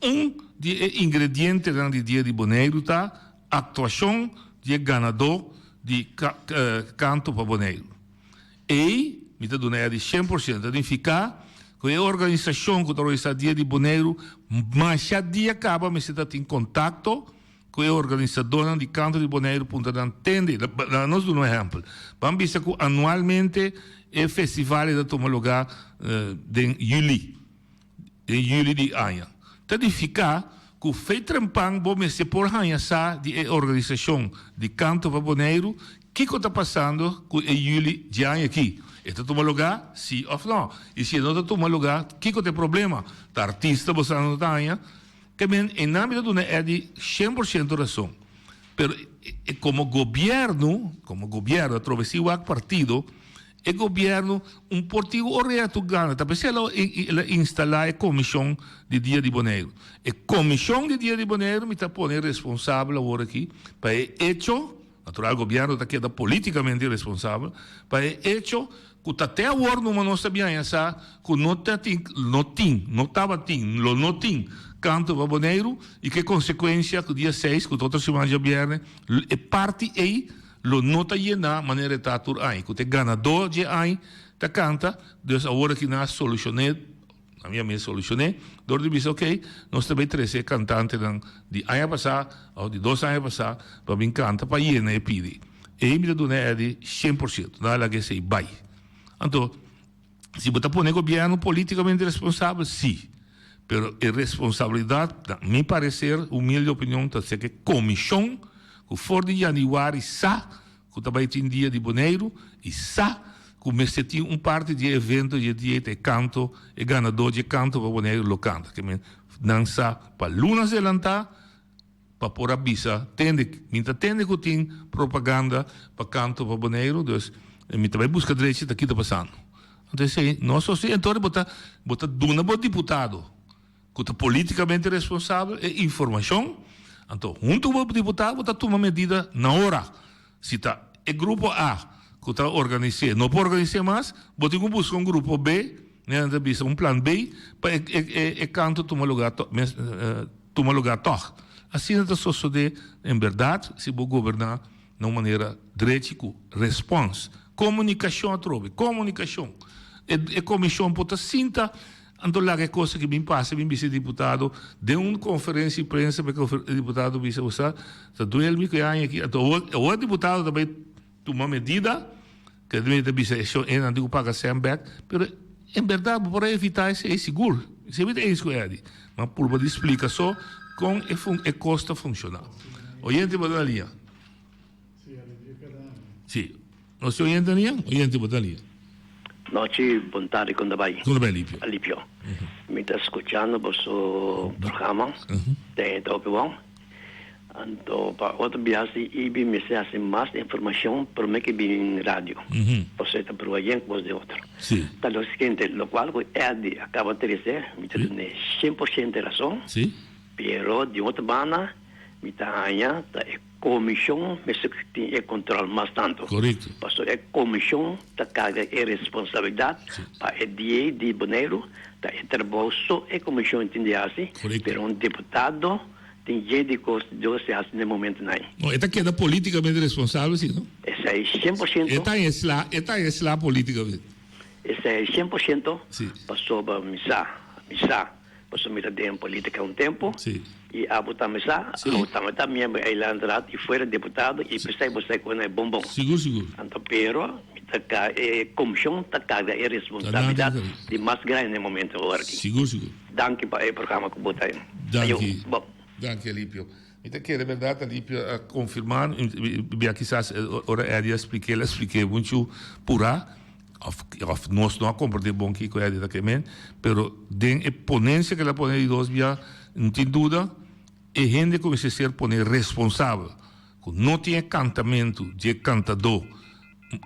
[SPEAKER 8] Un di e ingredientenan di dia di Boneiru ta aktuashon di e ganadó di Kanto pa Boneiru. Ei mi ta duna e di 100%. Ta nifiká ku e organisashon ku ta organisá dia di Boneiru masha dia kaba mester ta tin kontakto Ku e organisadónan di Kanto di Boneiru puntra nan tende. Laga nos duna un ehèmpel. Ban bisa ku anualmente e festival ei ta tuma lugá den yüli, den yüli di aña. Ta nifiká ku fei trempan bo mester por haña sa di e organisashon di Kanto pa Boneiru kiko ta pasando ku e yüli dje aña akí. E ta tuma lugá, sí òf nò? I si e no ta tuma lugá, kiko ta e problema? Ta artista bo sa no ta haña? Te men e nan mi ta duna Eddy shen por shento rason. Pero e komo gobierno, komo gobierno atrobe si wak partido, e gobierno un por tin orea tu gana. Ta p'esei el a instala e komishon di Dia di Boneiru. E komishon di Dia di Boneiru mi ta pone responsabel awor aki pa e echo, natural gobierno ta keda politikamente responsabel, pa e echo Ku ta te awor numa nos ta biaña sa ku no ta tin, no tin, no tabatin, lo no tin kanto pa Boneiru i ku e konsekuensia ku dia seis, ku ta otro siman djabièrnè, e parti ei lo no ta yená manera e ta tur aña, ku ta e ganadó dje aña ta kanta, dus awor aki nan a solushoné, na mi a mes solushoné dor di bisa ok, nos ta bai trese e kantantenan di aña pasá òf di dos aña pasá pa bin kanta pa yena e pidi. Ei mi ta duna Eddy 100%, nan a laga esei bai. Anto, si bo ta pone gobièrnu polítikamente responsabel, sí. Pero e responsabilidat, na mi pareser, humilde opinion, ta ser ku e komishon ku for di yanüari sa ku ta bai tin dia di Boneiru i sa ku mester tin un parti di e evento di e dia ta e kanto, e ganadó di e kanto pa Boneiru lo kanta. Ke men nan sa pa lunas delantá pa por a bisa tende, mi ta tende ku tin propaganda pa kanto pa Boneiru, dus mi ta bai buska drechi ta ki ta pasando. Anto esei no a sosodé, entonces bo ta bo ta duna bo diputado ku ta politikamente responsabel e informashon, anto huntu ku bo diputado bo ta tuma medida na ora. Si ta e grupo A ku ta organis'é no por organis'é mas, bo tin ku buska un grupo B, nan ta bisa un plan B, pa e e kanto tuma lugá mes tuma lugá tòg. Asina ta sosodé en bèrdat si bo goberná na un manera drechi ku respòns. Komunikashon atrobe, komunikashon. E e komishon por ta sinta anto laga e kos aki bin pasa bin bisa e diputado den un konferensia di prensa pa e diputado bisa bo sa ta duel mi ku e aña aki anto awor awor e diputado ta bai tuma medida ke ta bisa e shon e nan tin ku paga sèn bèk pero en bèrdat bo por a evitá esei sigur esei mi ta eens ku Eddy ma purba di splika so kon e fun e kos ta funshoná oyente bo ta na liña. Si. Nos tin oyente na liña? Oyente bo ta na liña.
[SPEAKER 15] Nochi, bon tardi, kon ta bai?
[SPEAKER 8] Kon ta bai Alipio?
[SPEAKER 15] Alipio. Mi ta skuchando boso programa, den e ta hopi bon. Anto pa otro biaha si Ibi mester hasi mas informashon prome ke bini radio. Pasobra e ta prueba yen kos den otro. Ta lo siguiente, lokual ku Eddy a kaba trese, mi ta dun'e 100% rason, pero di otro banda mi ta haña ta e Komishon mester tin e kontrol mas tantu.
[SPEAKER 8] Korekto.
[SPEAKER 15] Pasobra e komishon ta karga e responsabilidat pa e dia di Boneiru, ta e trabou so e komishon tin di hasi, pero un diputado tin dje di kos di si hasi na e momentunan ei.
[SPEAKER 8] No, e ta keda politikamente responsabel si, no?
[SPEAKER 15] Esei 100%.
[SPEAKER 8] E ta en sla, e ta en sla politikamente.
[SPEAKER 15] Esei 100% pasobra mi sa, mi sa. Pasobra mi ta den politica un tempo y abo tambe sa, abo tambe ta miembro di Eilandsraad y fuera deputado y pesey bo sa cu na e bon bon.
[SPEAKER 8] Sigur sigur.
[SPEAKER 15] Anto pero mi ta ca e comision ta carga e responsabilidad di mas grandi na e momento awor aki.
[SPEAKER 8] Sigur sigur.
[SPEAKER 15] Danki pa e programa cu bo ta
[SPEAKER 8] Danki. Danki Alipio. Mi ta kere berdad Alipio a confirma bia kisas ora Eddy a spliké el a spliké muchu purá of of nos no a comprende bon kiko Eddy ta kemen pero den e ponencia ke el a pone di dos bia no tin duda e hende ku mester ser pone responsabel ku no tin e kantamentu dje kantadó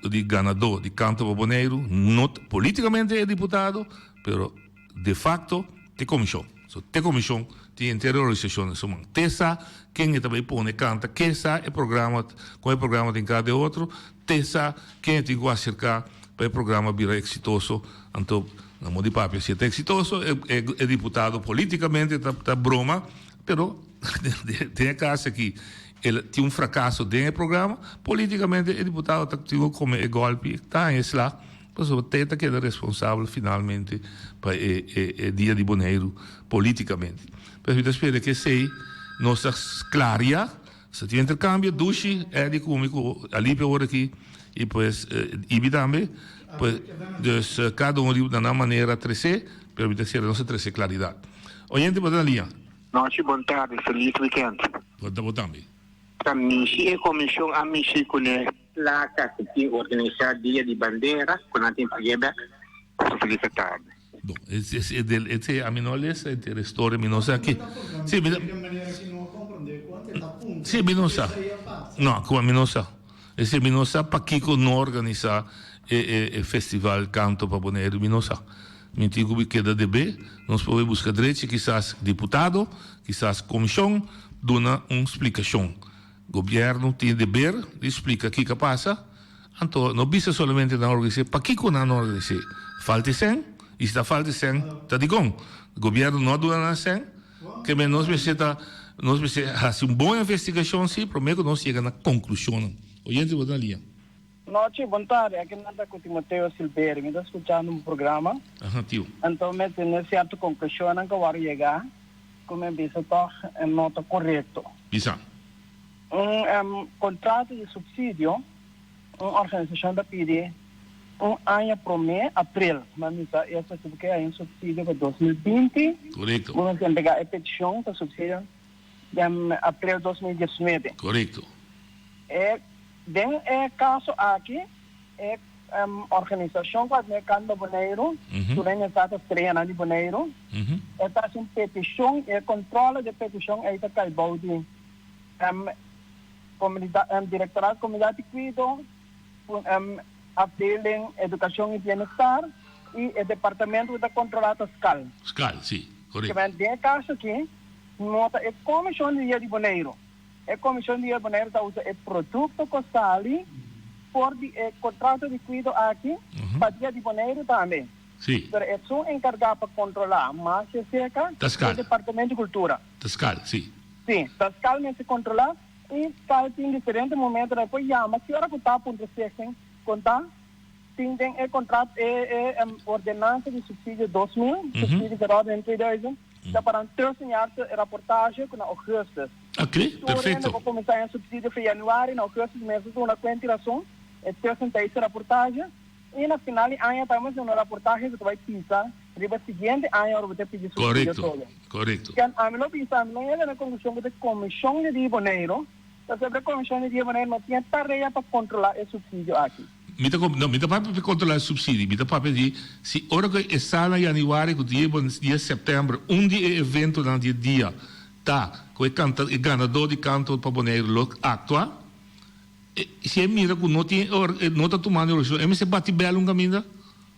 [SPEAKER 8] di ganadó di Kanto pa Boneiru no politikamente e diputado pero De facto te comision. So te comision tin henter e organisacion den su man. Te sa ken e ta bay pone canta, ke sa e programa, con e programa tin cada e otro, te sa ken e tin cu acerca pa e programa bira exitoso. Anto na modo di papia si e ta exitoso e e diputado politicamente ta ta broma, pero den e caso aki el tin un fracaso den e programa, politicamente e diputado ta tin cu come e golpi, ta haña e sla. Pasobra te ta keda responsabel finalmente pa e e dia di Boneiru politikamente. Pues mi ta spera ku esei nos ta sklaria, sa tin interkambio dushi Eddy ku mi ku Alipio awor aki i pues Ibi tambe, pues dus kada un riba na nan manera tresé, pero mi ta spera nos a trese klaridat. Oyente bo ta na liña.
[SPEAKER 16] Nochi bon tardi, feliz weekend.
[SPEAKER 8] Bo ta bo tambe.
[SPEAKER 16] Ta mishi e komishon a mishi kuné. Plaka ku tin organisá dia di bandera ku nan tin pag'é bèk. Feliz tarde.
[SPEAKER 8] Bon, es es e del e ami no a lesa henter e storia, mi no sa ki. Si, mi ta. Si, mi no sa. No, kuma mi no sa. Esei mi no sa pakiko no organisá e e e festival Kanto pa Boneiru, mi no sa. Mi tin ku bi keda debé, nos por bai buska drechi, kisas diputado, kisas komishon duna un splikashon. Gobierno tin e deber di splica kico a pasa, anto no bisa solamente nan organise, pakico nan no organise? Falta e cen? Y si ta falta e cen, ta dicon? Gobierno no a duna nan cen? Ke men nos mester ta, nos mester haci un bon investigacion si, prome cu nos yega na conclusionnan. Oyente bo ta na liña.
[SPEAKER 17] Nochi, bon tardi. Aki nan ta cu Timoteo Silberi. Mi ta scuchando un programa.
[SPEAKER 8] Aha, tio.
[SPEAKER 17] Anto mi a tene cierto conclusionnan cu a worde yega cu mi a bisa toch no ta corecto.
[SPEAKER 8] Bisa.
[SPEAKER 17] Un contrato di subsidio, un organisacion ta pidi un aña prome, april. Mi a misa eso si bo ke hay un subsidio pa 2020.
[SPEAKER 8] Corecto.
[SPEAKER 17] Bo mester entrega e peticion pa subsidio den april 2019.
[SPEAKER 8] Corecto.
[SPEAKER 17] E Den e kaso aki e organisashon ku a tene Kanta Boneiru, tur hende sa ta streanan di Boneiru, e ta hasi un petishon i e kontrole di e petishon ei ta kai bou di Direktoraat Komunidat di Kuido, Afdeling Edukashon i Bienestar i e departamento ku ta kontrolá ta skal.
[SPEAKER 8] Skal, si, korekto.
[SPEAKER 17] Den e kaso aki no ta e Komishon di Dia di Boneiru. E Komishon di Boneiru ta usa e produkto ku sali for di e kontrato di kuido aki pa Dia di Boneiru tambe.
[SPEAKER 8] Sí.
[SPEAKER 17] Pero esun enkargá pa kontrolá mas e seka
[SPEAKER 8] Ta skal.
[SPEAKER 17] e Departamento di Kultura.
[SPEAKER 8] Ta skal, sí.
[SPEAKER 17] Sí, ta skal mester kontrolá i skal tin diferente momentonan e por yama ki ora ku ta puntra stichting kon ta tin den e kontrato e e ordenansa di supsidio 2000, subsidieverordening 2000. Ta para un tussenjaarse rapportage ku na augustus.
[SPEAKER 8] Ok,
[SPEAKER 17] Tur hende
[SPEAKER 8] perfecto.
[SPEAKER 17] por kuminsá haña supsidio for januari, na augustus mester duna kuenta i rason e tussentijdse rapportage i na final di aña tambe mester duna rapportage ku ta bai pisa riba siguiente aña ora bo ta pidi supsidio
[SPEAKER 8] Korekto,
[SPEAKER 17] todo.
[SPEAKER 8] korekto.
[SPEAKER 17] Ken ami lo bisa, ami no yega na konklushon ku ta komishon di Dia Boneiru, pasobra e komishon di Dia Boneiru no tin e tarea pa kontrolá e supsidio aki.
[SPEAKER 8] Mi ta no, mi ta papia pa controla e subsidio, mi ta papia di si ora cu e sal na januari cu dia bon dia september un di e eventonan di e dia ta cu e canta e ganador di canto pa Boneiru lo actua, e si e mira cu no tin e no ta tumando e organisacion e mester bati bel un caminda?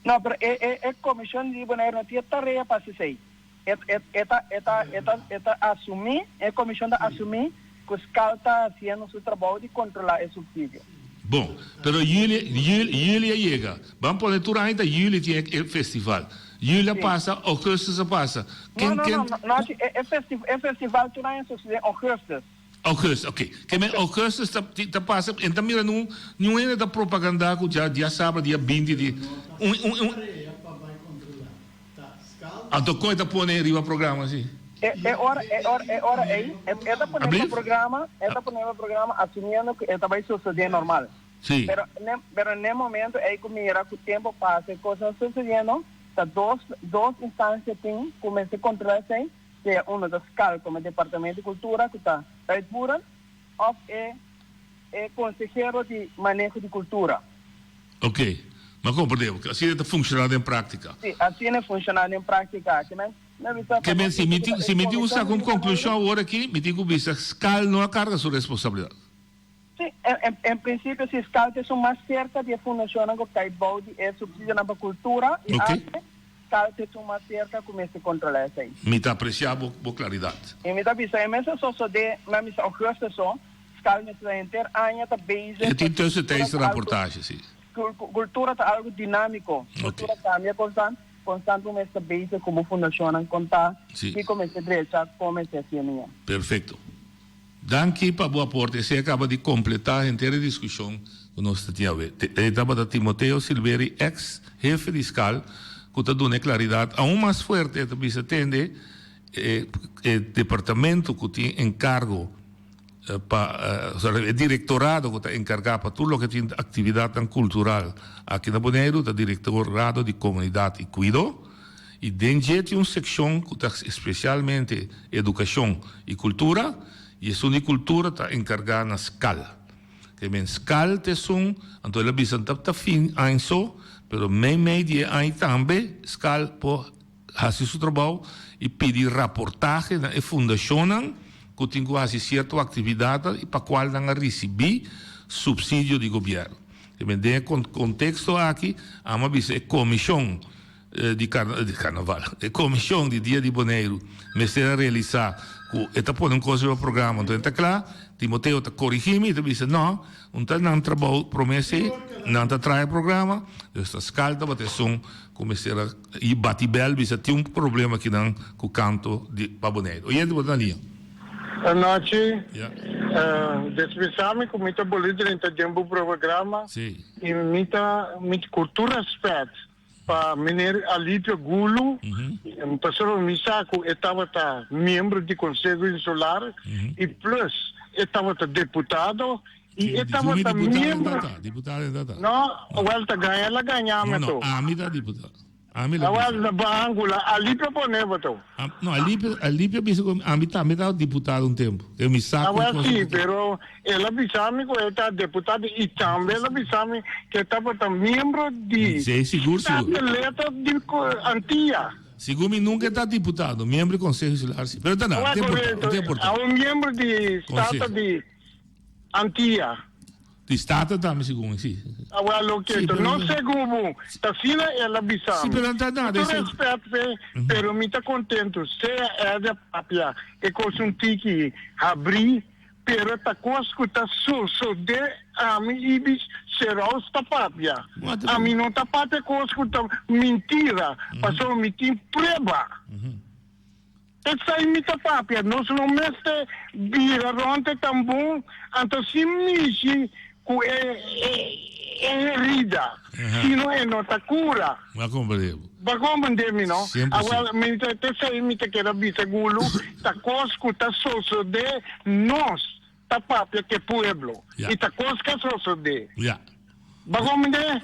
[SPEAKER 17] No, pero e e e comision di Boneiru no tin e tarea pa haci esey. E e e ta e ta e ta e ta asumí, e komishon ta asumí ku skal ta hasiendo su trabou di kontrolá e supsidio.
[SPEAKER 8] Bon, pero juli, juli, juli a yega. Ban pone tur aña ta juli tin e festival. Juli a pasa, augustus a pasa.
[SPEAKER 17] No,
[SPEAKER 8] Ken,
[SPEAKER 17] no,
[SPEAKER 8] ken?
[SPEAKER 17] no, no, no, e, e festi, e festival tur aña sosodé augustus.
[SPEAKER 8] Augustus, ok. Ke men augustus ta, ta pasa, en ta mira nun, niun hende ta propagandá ku dja, diasabra dia binti di, un, un, un. Anto kon e ta pone riba programa si?
[SPEAKER 17] E e ora e ora e ora ei e e ta pone riba programa e ta pone riba programa asumiendo ku e ta bai sosodé normal.
[SPEAKER 8] Sí.
[SPEAKER 17] Pero ne pero ne momento ei ku mira ku tempo pasa e kosnan sosodiendo ta dos dos instansia tin ku mester kontrolá esei. Sea uno ta skal komo e departamento di kultura ku ta uitvoerend òf e e konsehero di maneho di kultura.
[SPEAKER 8] Ok, m'a komprendé. Asina e ta funshoná den práktika.
[SPEAKER 17] Sí, asina e funshoná den práktika. Ke men, mi a bisa
[SPEAKER 8] Ke men, si mi tin, si mi tin ku saka un konklushon awor aki, mi tin ku bisa skal no a karga su responsabilidat.
[SPEAKER 17] Sí, en, en prinsipio si skal ta esun mas serka di e fundashonnan ku kai bou di e supsidionan pa kultura i arte, skal ta esun mas serka ku mester kontrolá esei.
[SPEAKER 8] Mi ta apresiá bo, bo klaridat.
[SPEAKER 17] I mi ta bisa e mes a sosodé na misa ougùstus so, skal mester ta henter aña ta bezig
[SPEAKER 8] E tin
[SPEAKER 17] pasobra
[SPEAKER 8] tussentijds
[SPEAKER 17] kultura ta algu,
[SPEAKER 8] raportage, sí.
[SPEAKER 17] kultura ta algu dinámiko, kultura kambia konstant, konstant bo mester bezig ku bo fundashonnan kon ta, kiko mester drecha, kon mester hasié mihó.
[SPEAKER 8] Perfekto. Danki pa bo aporte. Esei a kaba di kompletá henter e diskushon ku nos ta tin awe. E tabata Timoteo Silveri, eks hefe di skal, ku ta duna e klaridat aun mas fuerte. E ta bisa tende e e departamento ku tin enkargo pa, sorry, e direktorado ku ta enkargá pa tur loke tin aktividatnan kultural aki na Boneiru ta Direktorado di Komunidat i Kuido. I den dje tin un sekshon ku ta spesialmente edukashon i kultura, i esun di kultura ta enkargá na skal. Ke men skal ta esun, anto el a bisa ta ta fin añ so, pero mei mei di e añ tambe skal por hasi su trabou i pidi raportahe na e fundashonnan ku tin ku hasi sierto aktividatnan i pa kual nan a risibí supsidio di gobièrnu. Ke men den e konteksto aki amo a bisa e komishon di karnaval. E komishon di Dia di Boneiru mester a realisá ku e ta pone un kos riba programa, anto e ta kla. Timoteo ta korigí mi, e ta bisa, No, un ta nan trabou promé sí, nan ta traha e programa, dus ta skal tabata esun ku mester a i bati bèl bisa tin un problema akinan ku kanto di pa Boneiru. Oyente bo ta na liña.
[SPEAKER 6] Anochi, despensá mi ku mi ta boli drenta den bo programa i mi ta mi ku tur rèspèt Pa meneer Alipio Gulu, pasobra mi sa ku e tabata miembro di Konseho Insular i plus e tabata deputado i e tabata miembro. No, wel ta gaña el a gaña mi to.
[SPEAKER 8] No, ami ta diputado. Ami la
[SPEAKER 6] Awel na Bangula, Alipio pone bo to.
[SPEAKER 8] No, Alipio, Alipio a bisa ku ami tambe tabata diputado un tempu. Mi sa ku
[SPEAKER 6] Awel si, pero El a bisa mi ku e ta deputado i tambe el a bisa mi ku e tabata miembro di
[SPEAKER 8] Sí, sigur, sigur.
[SPEAKER 6] Statenleden di Antia.
[SPEAKER 8] Sigur mi nunka e ta diputado, miembro di Konseho Insular si. Pero ta nada, no ta importa, no ta importa.
[SPEAKER 6] A un miembro di Staten di Antia.
[SPEAKER 8] Di Staten tambe segun mi, si.
[SPEAKER 6] Awel loke, no segun bo, ta asina el a bisa mi.
[SPEAKER 8] Si, pero no ta nada.
[SPEAKER 6] Ku tur respet p'e, pero mi ta kontentu, sea Eder papia e kos un tiki habrí. Pero ta kos ku ta sosodé ami Ibis Seraus ta papia. Ami no ta papia kos ku ta mintira, pasobra mi tin prueba. Esei mi ta papia. Nos no mester bira rònt e tambon, anto sin mishi ku e herida, sino e no ta kura.
[SPEAKER 8] Bo a komprendé bo.
[SPEAKER 6] Bo a komprendé mi, no? Awel, mi ta esei mi ta keda bisa Gulu, ta kos ku ta sosodé nos ta papia ku e pueblo. I ta kos ku a sosodé. Bo a komprendé?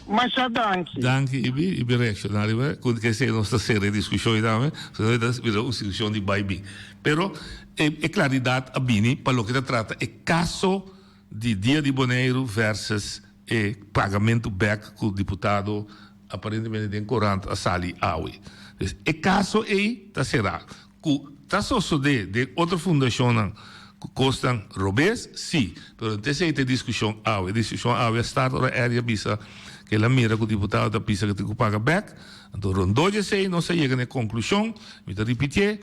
[SPEAKER 6] Masha danki.
[SPEAKER 8] Danki, Ibi. Ibi reakshoná riba ku esei nos ta sera e diskushon ei tambe. Sino e ta bira un diskushon di bai bin. Pero e klaridat a bini pa loke ta trata e kaso di Dia di Boneiru versus e pagamentu bek ku diputado aparentemente den korant a sali awe. Dus e kaso ei ta será. Ku ta sosodé den otro fundashonnan ku kosnan robes? Sí, pero no ta esei ta e diskushon awe. E diskushon awe a start ora Eddie a bisa ku el a mira ku diputado ta bisa ku tin ku paga bek. Anto rondó dje esei nos a yega na e konklushon, mi ta ripitié,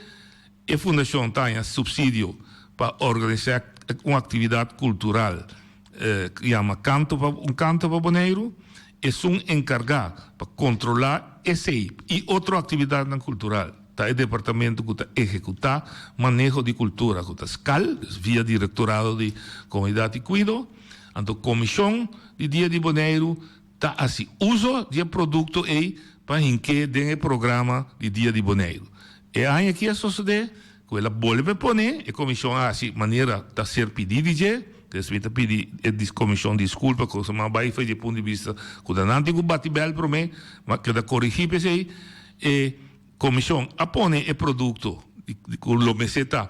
[SPEAKER 8] E fundashon ta haña supsidio pa organisá un aktividat kultural ku yama Kanto pa Un Kanto pa Boneiru. Esun enkargá pa kontrolá esei i otro aktividatnan kultural ta e departamento ku ta ehekutá maneho di kultura ku ta skal, dus via Direktorado di Komunidat i Kuido. Anto Komishon di Dia di Boneiru Ta hasi uso di e produkto ei pa hink'é den e programa di Dia di Boneiru. E aña aki a sosodé ku el a bolbe pone, e komishon a hasi manera ta ser pidí di dje, des mi ta pidi e komishon diskulpa ku esaki a bai for di e punto di bista ku ta nan tin ku bati bèl promé, ma keda korigí p'esei. E komishon a pone e produkto. ku lo mester ta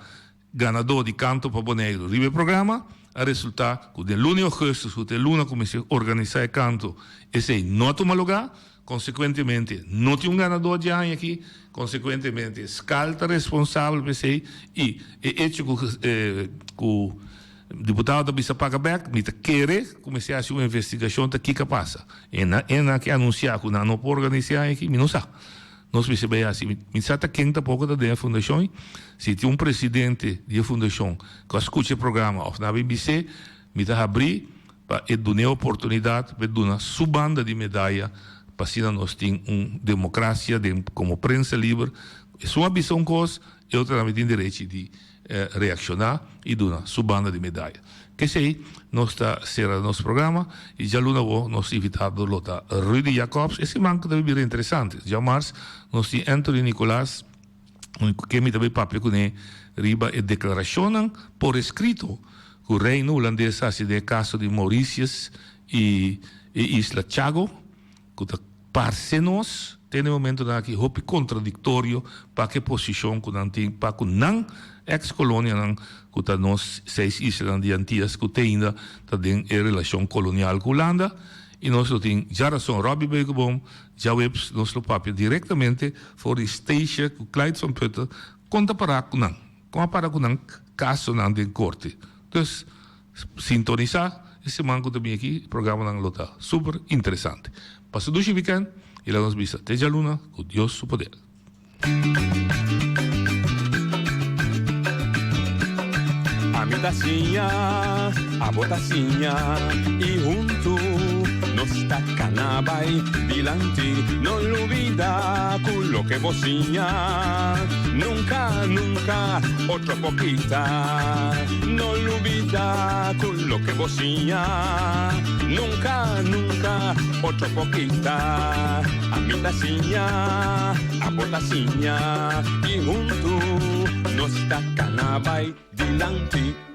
[SPEAKER 8] ganadó di Kanto pa Boneiru riba e programa, a resultá ku den luna di ougùstùs ku ta e luna ku mester organisá e kanto esei no a tuma lugá. Konsekuentemente no tin un ganadó dje aña aki, konsekuentemente skal ta responsabel pa esei i e echo ku ku diputado ta bisa paga bèk, mi ta kere ku mester hasi un investigashon ta kiko a pasa. E nan e nan ke anunsiá ku nan no por organisá e aña aki, mi no sa. Nos mester bai hasi, mi sa ta ken tampoko ta den e fundashon, si tin un presidente di e fundashon ku a skucha e programa òf nan a bin bis'é, mi ta habrí pa e dun'é oportunidat pa e duna su banda di medaya pa asina nos tin un demokrasia den komo prensa liber. Esun a bisa un kos, e otro tambe tin derechi di reakshoná i duna su banda di medaya. K'esei nos ta sera nos programa i djaluna awor nos invitado lo ta Rudy Jacobs. E siman ku ta bira interesante. Djamars nos tin Anthony Nicolaas ku ken mi ta bai papia kuné riba e deklarashonnan por eskrito ku Reino Hulandes a hasi den e kaso di Mauritius i e isla Chago. Ku ta parse nos te na e momentonan aki hopi kontradiktorio pa ku e posishon ku nan tin pa ku nan eks kolonianan ku ta nos seis islanan di Antias ku te ainda ta den e relashon kolonial ku Hulanda i nos lo tin djarason Robby Beukeboom djaweps nos lo papia direktamente for di Statia ku Clyde van Putten kon ta para ku nan kon a para ku nan kasonan den korte dus Sintonisá e siman ku ta bin aki, programanan lo ta super interesante. Pasa dushi wikènt i laga nos bisa te djaluna ku Dios su poder.
[SPEAKER 13] Ami ta siña, abo ta siña i huntu nos ta kana bai dilanti. No lubida ku loke bo siña nunka, nunka otro por kita. No lubida ku loke bo siña nunka, nunka otro por kita. Ami ta siña, abo ta siña i huntu nos ta kana bai dilanti.